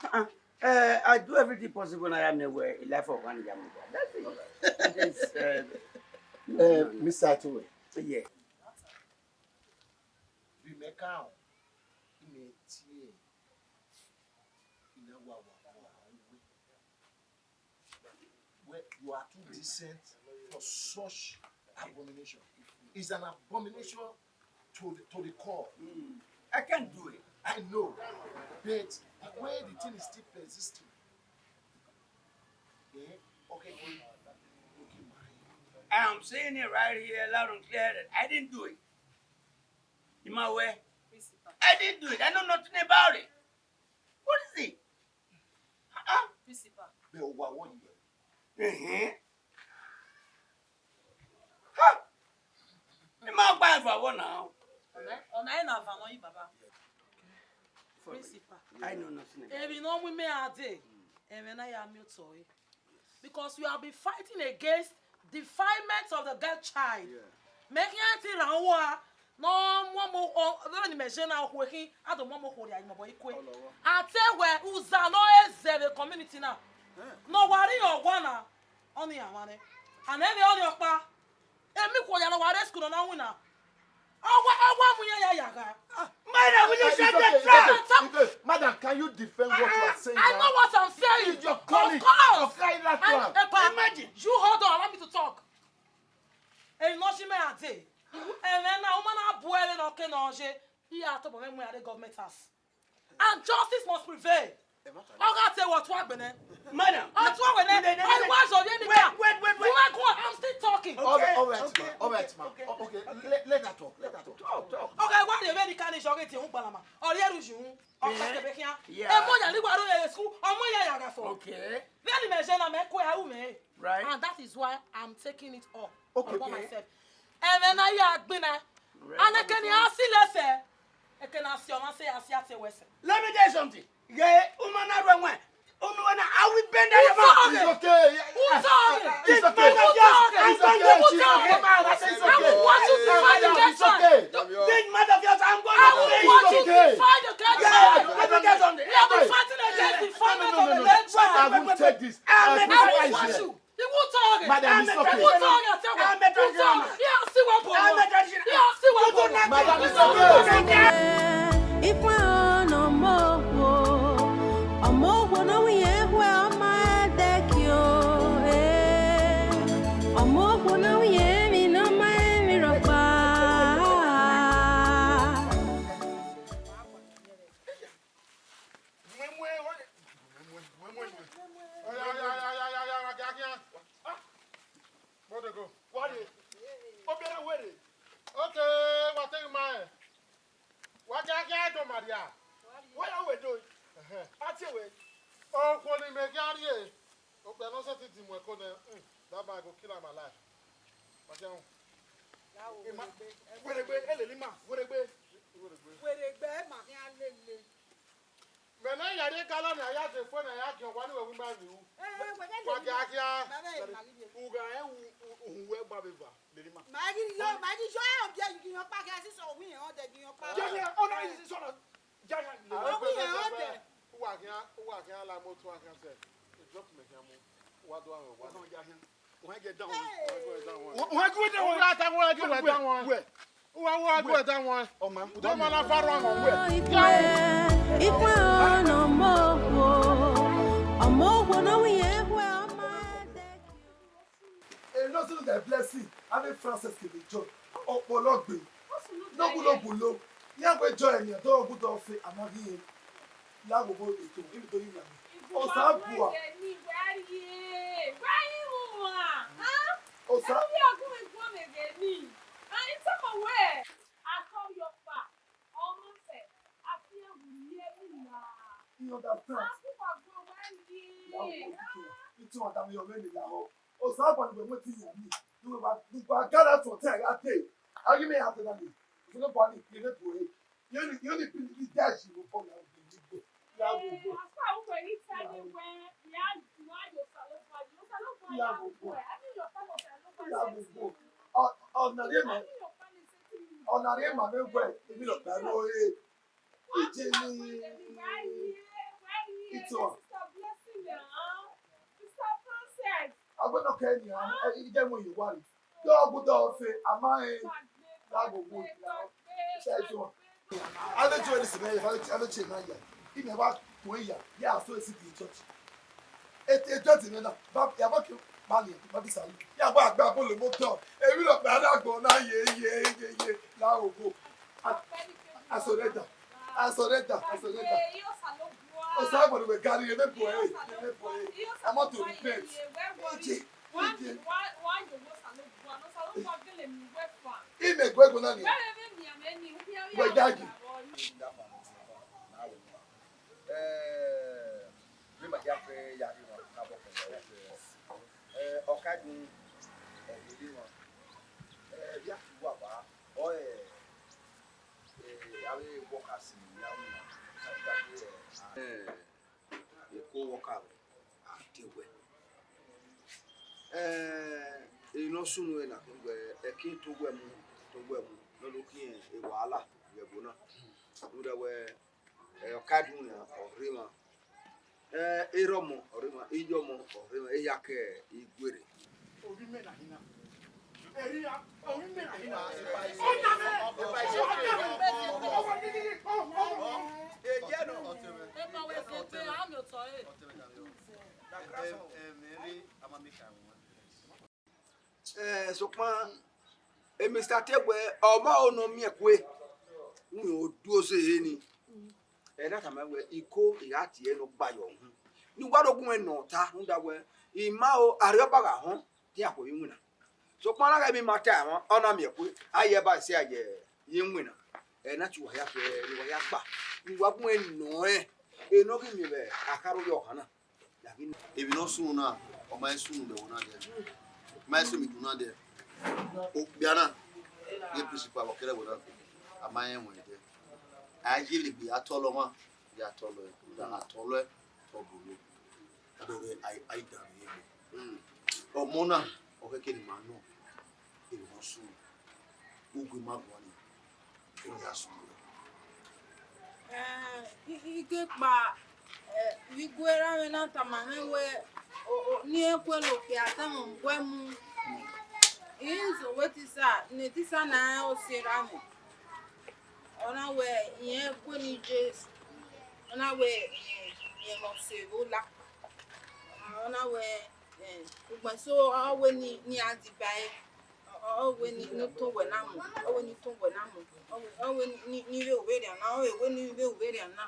Uh-uh. Eh, I do everything possible na ya mẹ wẹ, a life of one ya mẹ. That's it. It is, uh, no, eh, no, no. Mister Atewe. Yeah. Vbe mẹ ka họn, imẹ tie, I na wa wa wa wa. Well, you are too decent for such abomination. It's an abomination to the, to the core. Mm. I can't do it. I know. But the way the thing is still persisting, eh? Okay, okay, okay, my. I am saying it right here loud and clear that I didn't do it. In my way. Principal. I didn't do it. I know nothing about it. What is it? Uh-uh. Principal. Bẹ owa wọ yi. Uh-huh. Ha! Ẹ ma gba eva wọ na. Ọna, ọna ẹ na va nọ yi baba. Principal. I know nothing about it. Emwi ne ọ mu imẹ gha dee, ẹmwẹ na ya miẹn otọ ẹre. Because you have been fighting against defilement of the girl child. Yeah. Mẹ khian te rhan uwa, ne ọ mu ọmọ, ọ, vbene mẹ je na okhuo khin, a do mu ọmọ okhuo rhie iyinmwẹ obọ ikue. Ọlọghọ. Atewe, uza ne ọ re zẹ vbe community na. Eh. Ne ọ wa rri ọgua na, ọnii a mwa nẹ. And ẹmwẹ ọnii ọkpa, emikhuo ya ne ọ wa rre school nọ na winna. Ọ wa, ọ wa mu iran ya ya gha. Ah, madam, will you shut the trap? Madam, can you defend what you are saying now? I know what I'm saying. It's your colleague. Of course. Of Kairat Plan. Imagine. You hold on, allow me to talk. Emwi ne ọ si mẹ gha dee. Ẹmwẹ na, ọ ma na bu ẹre ne ọ ke ne ọ ye. Iran tobọ mwẹ mu iran rre government house. And justice must prevail. Ọ gha te wẹ ọ tua egbe nẹ. Madam. Ọ tua egbe nẹ. Ọ wa zọ ye ni ka. Wait, wait, wait, wait. Gu mwẹ guan, I'm still talking. Okay, all right, ma. All right, ma. Okay, let, let her talk. Let her talk. Talk, talk. Okay, wa rhie vbene ka ni zọ ghe tie ugbalama. Ọ rhie ru yu. Ọ ka kebe khian. Yeah. Emọ ya ni wa ro ye school. Ọmọ ya ya gha fo. Okay. Vbene mẹ je na mẹ kue a ru mẹ. Right. And that is why I'm taking it up upon myself. Ẹmwẹ na ya gbinna. Right. And eke ni a si lẹsẹ. Eke na si ọmwa sẹ, a si Atewe sẹ. Let me tell you something. Ye, uma na ru ẹwẹn. Unu na, I will bend that man. It's okay. It's okay. This man of yours, I'm going to put him. It's okay. I will want you to fight the girl child. This man of yours, I'm going to put him. I will want you to fight the girl child. Let me tell you something. We have been fighting against the defilement of the girl child. I won't take this. I will want you. Madam, it's okay. Madam, it's okay. Ọmọ okhuo ne ọ winna ehua, ọ ma ẹdẹki o, eh. Ọmọ okhuo ne ọ winna emwi ne ọ ma ẹmwẹ rhọkpa. Ya. Wẹ ya wẹ do. Ẹhẹn. A tie wẹ. Okhuo ne imẹ khian rrie, okpia ne ọ sẹtin di mu ẹko nẹ, hmm, that man go kill am alive. Wa khian ru. Ima, wẹrẹgbe, elele ima, wẹrẹgbe. Wẹrẹgbe. Wẹrẹgbe, ma khian lele. Mẹ ne a ya rrie gallon ne a ya zẹ fo ne a ya giẹn owa ne uwẹ wu ima rri ru. Eh, wẹ gha Wa lele gia ima. Khia. Ma vbe ma ghi rrie. U gha rẹn u, u, uhunmwu ẹgba vbe eva, lele ima. Ma ghi yo, ma ghi yo, eh, ọ biẹ yi giyan ọkpa, khian sisọ, ọ wi irẹn ọdẹ giyan ọkpa. Gia khia, ọ na yi sisọ na. Gia khia, lele ima. Ọ wi irẹn ọdẹ. Uwa khian, uwa khian la moto, a khian sẹ. E drop mẹ khian mu. Uwa do a mwẹ uwa. Ọkàn gia khia. Uwa gu ẹre dan wẹ. Uwa gu ẹre dan wẹ. Uwa ta wẹ, gu ẹre dan wẹ. Wẹ. Uwa, uwa gu ẹre dan wẹ. Ọma. Dọmọ na fa rua wẹ. Ikue, ikue ọnọ ọmọ okhuo, ọmọ okhuo ne ọ wi ẹkhuẹ, ọma ẹdẹ. Emwi ne ọ sunu da blessing, avbe Francis kevbe John, ọkpọlọ gbe, nọgulogbulo, iran wẹ John ẹmwẹ dọghuda ọfe, a ma ghi rẹn. Ya wo bo eto, ibi to yi na. Osa bua. Osa. You understand? Itu ada mi ọmọ eni lahọ. Osa bua ni wẹ wẹtin yan ni. Ni wẹ wa, ni wa gara fo te a gha te. A ghi mẹ ya te na ni. Funu bua ni, ye ne bue. Yoni, yoni bi ni dash vbe obọ ya vbe igbo. Ya vbe igbo. Ya vbe igbo. Ọ, ọ na rhie ma, ọ na rhie ma vbe wẹ, emwi nọ gba ro re. Ije ni. Ito. Agbẹnọ kẹ nian, ije mu ye wari. Dọghuda ọfe, a ma rẹn. Lagogo. Ṣe ito. Ane Joel sẹ mẹ, ane Joel na ya. Imẹ wa kun ya, ya so esi di church. Ete church mẹ na, ba ya ba ke ba ni, ba bi sa. Ya ba gba ball motor. Emwi nọ gba na gbọn na ye, ye, ye, ye. Lagogo. I surrender. I surrender. I surrender. Osa bọ ni wẹ gari, ebe bọ e, ebe bọ e. I want to repent. Ije, ije. Imẹ gu ẹgo na ni. Wẹ ya yi. Eh, mi ma ya fẹ ya ri wan ka bọ kẹ. Eh, Ọkaidun, ọ vbe ri wan. Eh, vbe a ki wa ba, ọ, eh, eh, avbe workers ni ya ru na, ka gba gbe, eh, Eko worker, a te wẹ. Eh, emwi ne ọ sunu ẹre na khin wẹ, ẹki to wẹ mu, to wẹ mu, ne ọ do khian ewahala vbe ẹvbo na. Rhunmwuda wẹ, eh, Ọkaidun nian, ọ rre emwa. Eh, erha ọmọ, ọ rre emwa, iye ọmọ, ọ rre emwa, ehia ke iguerre. Ovbi mẹ na hin na. Erha iran, ovbi mẹ na hin na. Ọna mẹ, ọna mẹ, ọmọ gidi, ọmọ, ọmọ. Eje nọ. Ema wẹ zẹgbe, a miẹn otọ ẹre. Eh, sokpan, eh, Mister Tegbe, ọ ma ho ne ọ miẹn kue, rhunmwuda oduoze ehe ni. Ẹ na tama wẹ, Iko, I gha tie ẹre ne ọ gba yọ uhunmwu. Ne uwa do gu mwẹ nọ ọta, rhunmwuda wẹ, I ma ho, Arriọba gha họn, te iran khuo vbe iwinna. Sokpan na ghẹ emwi ma ta ẹmwẹ, ọ na miẹn kue, a ye ẹba ẹse a ye, ye iwinna. Ẹ na tie uwa hia fẹ, ne uwa hia kpa, ne uwa gu mwẹ nọ ẹn, ẹ ne ọ ghi miẹn vbe akharo ye ọhan na. Emwi ne ọ sunu na, ọ ma he sunu vbe ẹvbo na dẹ. Ma he sunu vbe idu na dẹ. Okpia na, ye principal vbe ọ kere ẹvbo na, a ma rẹn ẹwẹn dẹ. A ye vbe egbe, a tọlọ ọmwa, ya tọlọ ẹre, a tọlọ ẹre, ọ bolo. A do ghe a, a i dan vbe egbe. Ọmọ na, ọ khẹke ne ima nọ, emwi ne ọ sunu, ugu ima guan ni. Eh, I, I ke kpa, eh, vbe igue erha mwẹ na tama mwẹ wẹẹ, o, o, ne irẹn kue ne okpia atẹmwẹ ọmọ mu. I zo vbe otisa, ne otisa na rẹn ọse erha mwẹ. Ọ na wẹẹ, irẹn kue ne Jesu. Ọ na wẹẹ, irẹn, irẹn mwẹ ọse vbe ola. Ọ na wẹẹ, eh, ugbẹn so, ọ wẹẹ ne, ne iran diba ẹre. Ọ, ọ, ọ wẹẹ ne, ne I tọn uwẹ na mu, ọ wẹẹ ne I tọn uwẹ na mu, ọ wẹẹ, ọ wẹẹ ne, ne, ne I vbe ru vberriọ na, ọ vbe wẹẹ ne I vbe ru vberriọ na.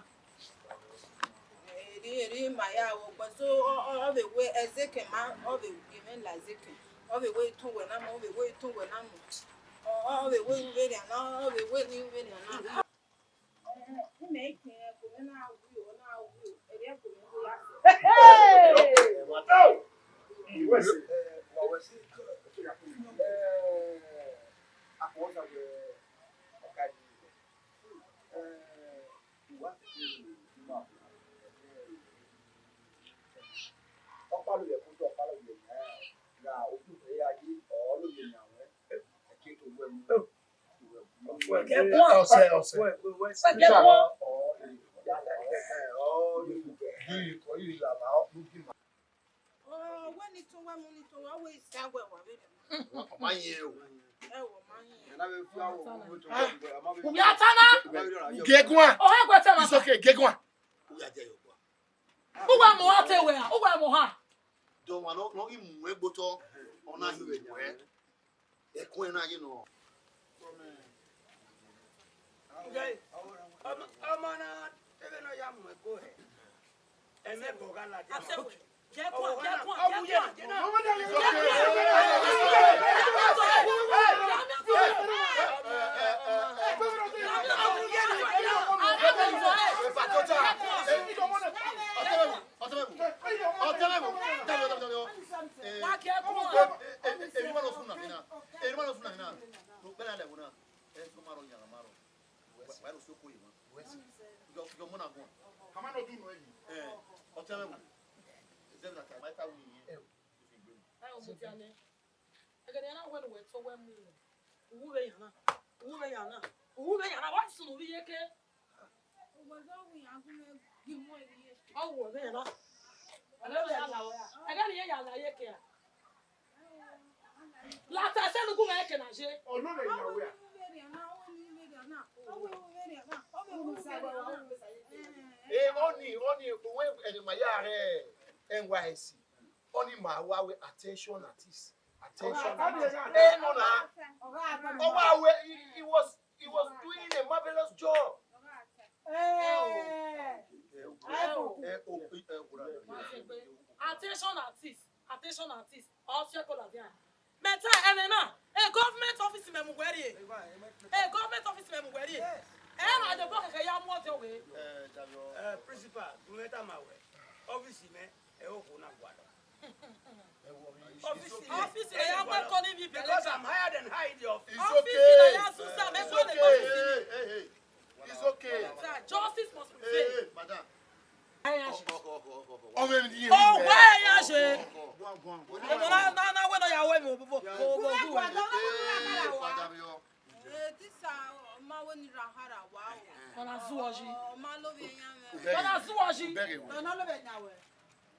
Erriọ, erriọ ma ya ru ọgbẹn, so, ọ, ọ, ọ vbe wẹẹ ẹzẹkẹ ma, ọ vbe gie mwẹ la ẹzẹkẹ, ọ vbe wẹẹ I tọn uwẹ na mu, ọ vbe wẹẹ I tọn uwẹ na mu, ọ, ọ, ọ vbe wẹẹ I ru vberriọ na, ọ vbe wẹẹ ne I ru vberriọ na. Hey! Ọkpa lo yẹ kotọ, ọkpa lo yẹ yan, ra otu hẹ ya yi, ọ lo yẹ yan wẹ, ẹki to wẹ mu. Ọsẹ, ọsẹ. Ọ wẹ ne I tọn wẹ mu, ne I tọn wẹ, ọ wẹ I sa wẹ wa vberriọ. Ọ ma yin o. Ẹ wọ ma yin. Uwẹ a ta na. Gieguan. Ọ ha gbe ta na. It's okay, gieguan. Uwẹ a mọ ha te wẹ, uwẹ a mọ ha. Dọmwa nọ, nọ ghi mu ẹgbotọ, ọ na hin wẹ. Ẹkun ẹre na ye nọ. Ọmọ, ọmọ na, ẹghẹ ne ọ ya mu ẹko hẹ. Ẹmẹ ẹbọ gha ladian. Jẹ kua, jẹ kua, jẹ kua. Ẹ, ọtẹn mwẹ mu. Ẹzẹ vbe na ta, ma ta wu yin. Ẹ, ọmọ dia nẹ. Ẹghẹ ne a na wẹ ne uwẹ tọ wẹ mu, uwu vbe yan na, uwu vbe yan na, uwu vbe yan na, wa sunu vbe iyeke. Ọ wu vbe yan na. Ẹghẹ ne ya la, ẹghẹ ne ya la iyeke a. Lata ẹsẹ ne u gu mwẹ eke na ye. Ọ nọ vbe yan wẹ a? Eh, ọni, ọni, uwẹ ẹre ma ya rẹ N Y S C. Ọni ma wa wẹ attention artist. Attention artist. Eh, no na. Ọ wa wẹ, he, he was, he was doing a marvelous job. Eh, oh, eh, oh, eh, oh, attention artist, attention artist. Ọ si ẹko ladian. Mẹ ta ẹmwẹ na, e government office mẹ mu wẹ rrie. E government office mẹ mu wẹ rrie. Ẹ na dẹ obọ kẹkẹ ya mu ọdẹ wẹ. Eh, principal, gu mwẹ tama wẹ, office mẹ, ẹ okhuo na gualọ. Office, office mẹ ya mu ẹko ni vbe ibẹlẹ. Because I'm higher than high in the office. Office mẹ ya susa, mẹ kọ lẹ office. Hey, hey, hey. It's okay. Justice must prevail. Hey, hey, madam. Ọmọ ẹni yẹn. Ọwọ́ ẹ ya ṣe. Ọmọ na, na, na, wẹ nọ ya wẹ mi, obo, obo, obo, obo. Madam, yo. Eh, this, uh, ma wẹ ni ra hara wa o. Ọ na zu ọ yi. Ọ ma lo vbe yan mwẹ. Ọ na zu ọ yi. Ọ na lo vbe yan wẹ.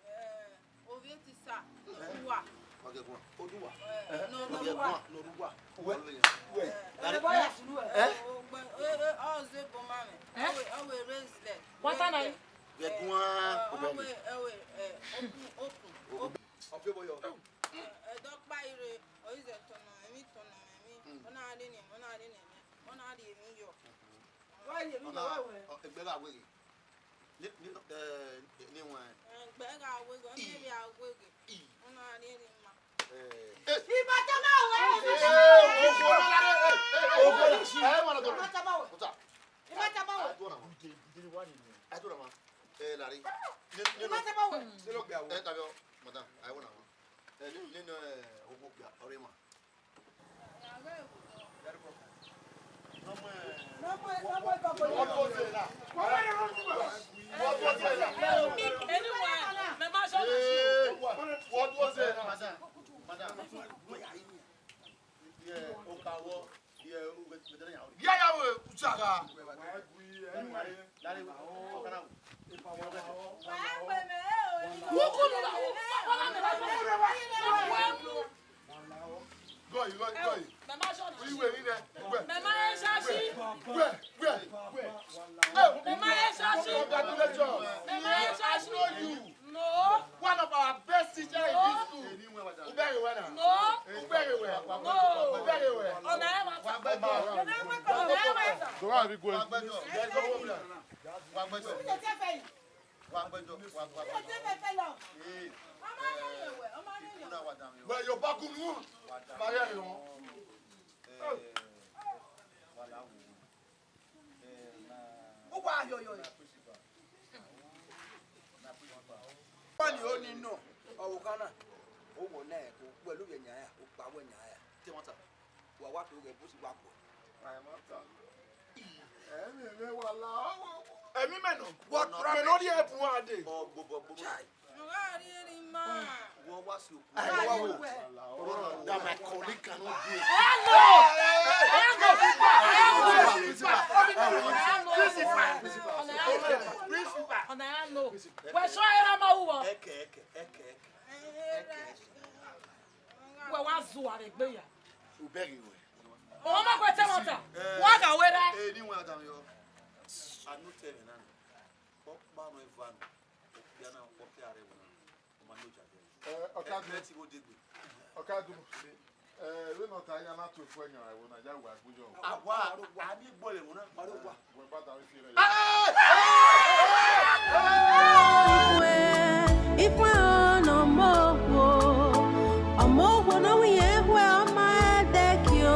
Eh, ovbi etisa, Noruwa. Ọgẹguan, Oduwa. Eh, Noruwa. Ọgẹguan, Noruwa. Uwẹ, uwẹ. Eh, Gari. Ẹ bọ ya sunu ẹ. Eh? Ogbe, eh, eh, ọ zẹ ebo ma mwẹ. Eh? Ọ wẹ, ọ wẹ raise leg. Wata na yi. Gẹguan. Eh, ọ wẹ, ọ wẹ, eh, okun, okun, okun. Ọfi obọ yọ. Eh, ẹdọkpa ire, ọ i zẹ tọnọ, emwi tọnọ, emwi. Mm. Ọ na rre ne, ọ na rre ne, ọ na rre emwi yọ. Wa rre emwi yọ, wa wẹ. Ọ, egbe gha weghe. Ni, ni, eh, ni wọn. Egbe gha weghe, ọ miẹn vbe a weghe. I. Ọ na rre emwi ma. Eh. Ibatama wẹ. Eh, eh, eh, eh, eh, eh, eh, eh, eh, eh, Ibatama wẹ. Ibatama wẹ. Ai, do na ma. Ai, do na ma. Eh, Larry. Ni, ni, Ibatama wẹ. Eh, Tayo, madam, ai, wo na ma. Eh, ni, ni, eh, ogbia, ọrẹ ma. Gọe, gọe, gọe. Mẹ ma zọ na. Iwe ni nẹ. Wẹ. Mẹ ma ẹ shashi. Wẹ, wẹ, wẹ. Mẹ ma ẹ shashi. Congratulations. Mẹ ma ẹ shashi. I know you. No. One of our best teacher in this school. U bẹghe wẹ na? No. U bẹghe wẹ? No. U bẹghe wẹ? Ọna ẹ wa ta. Wa gbẹjọ. Ọna ẹ wa ta. Wa gbẹjọ. Wa gbẹjọ. Wa gbẹjọ, wa, wa, wa. Ee. Ikuna wa dan mi o. Wẹ yo ba kunu. Wa dan mi o. Ee. Wa la wo. Ee, na. Uwa Yo, yo, yo. Wani oni nọ, ọvbokhan na, owọ na, wẹ lovbiẹ yan ya, okpa wẹ yan ya. Te ẹmwata. Wa wa to ghẹ bọ si wa kpọ. Ẹmwata. Ẹmwẹ mwẹ wa la. Ẹmwẹ mẹ nọ. Mẹ nọ rhie ẹbu a dee. Ọ gbobọ gbobọ. Chai. Ọ gha rhie erha ima. Wọ wa si okun. Ai, wa wo. That my colleague cannot do it. Hello! Hello! Hello! Principal, principal. Ọna ya no. Wẹ sọ erha ma ru wọ. Ẹkẹ, ẹkẹ, ẹkẹ, ẹkẹ. Wẹ wa zua vbe egbe ya. U bẹghe wẹ. Ọmọ ma kue te ẹmwata. Wa gha wẹ ra. Eh, ni wọn adam yọ. Anu te ẹmwẹ na ni. Ọkpa nọ eva nọ. Okpia na, ọkpia rẹ ẹvbo na. Ọ ma ne oja dẹ. Eh, Ọkadu. Ẹ ti wo degbe. Ọkadu. Eh, vbene ọ ta ya na tu efu ẹyọnrẹn ẹvbo na, ya wa gbe yọ. Awa, a ni gbọlẹ ẹvbo na, ma ro wa. Wẹ ba da fi rẹ. Ifuẹn, ifuẹn ọnọ ọmọ okhuo, ọmọ okhuo ne ọ hu irẹn khuẹ, ọ ma ẹdẹki o,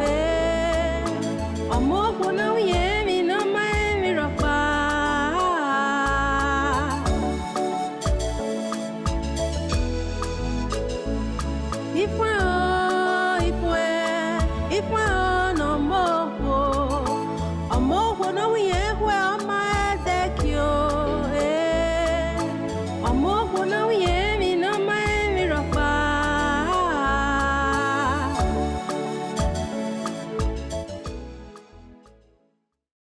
eh. Ọmọ okhuo ne ọ hu irẹn emwi ne ọ ma emwi rhọkpa. Ifuẹn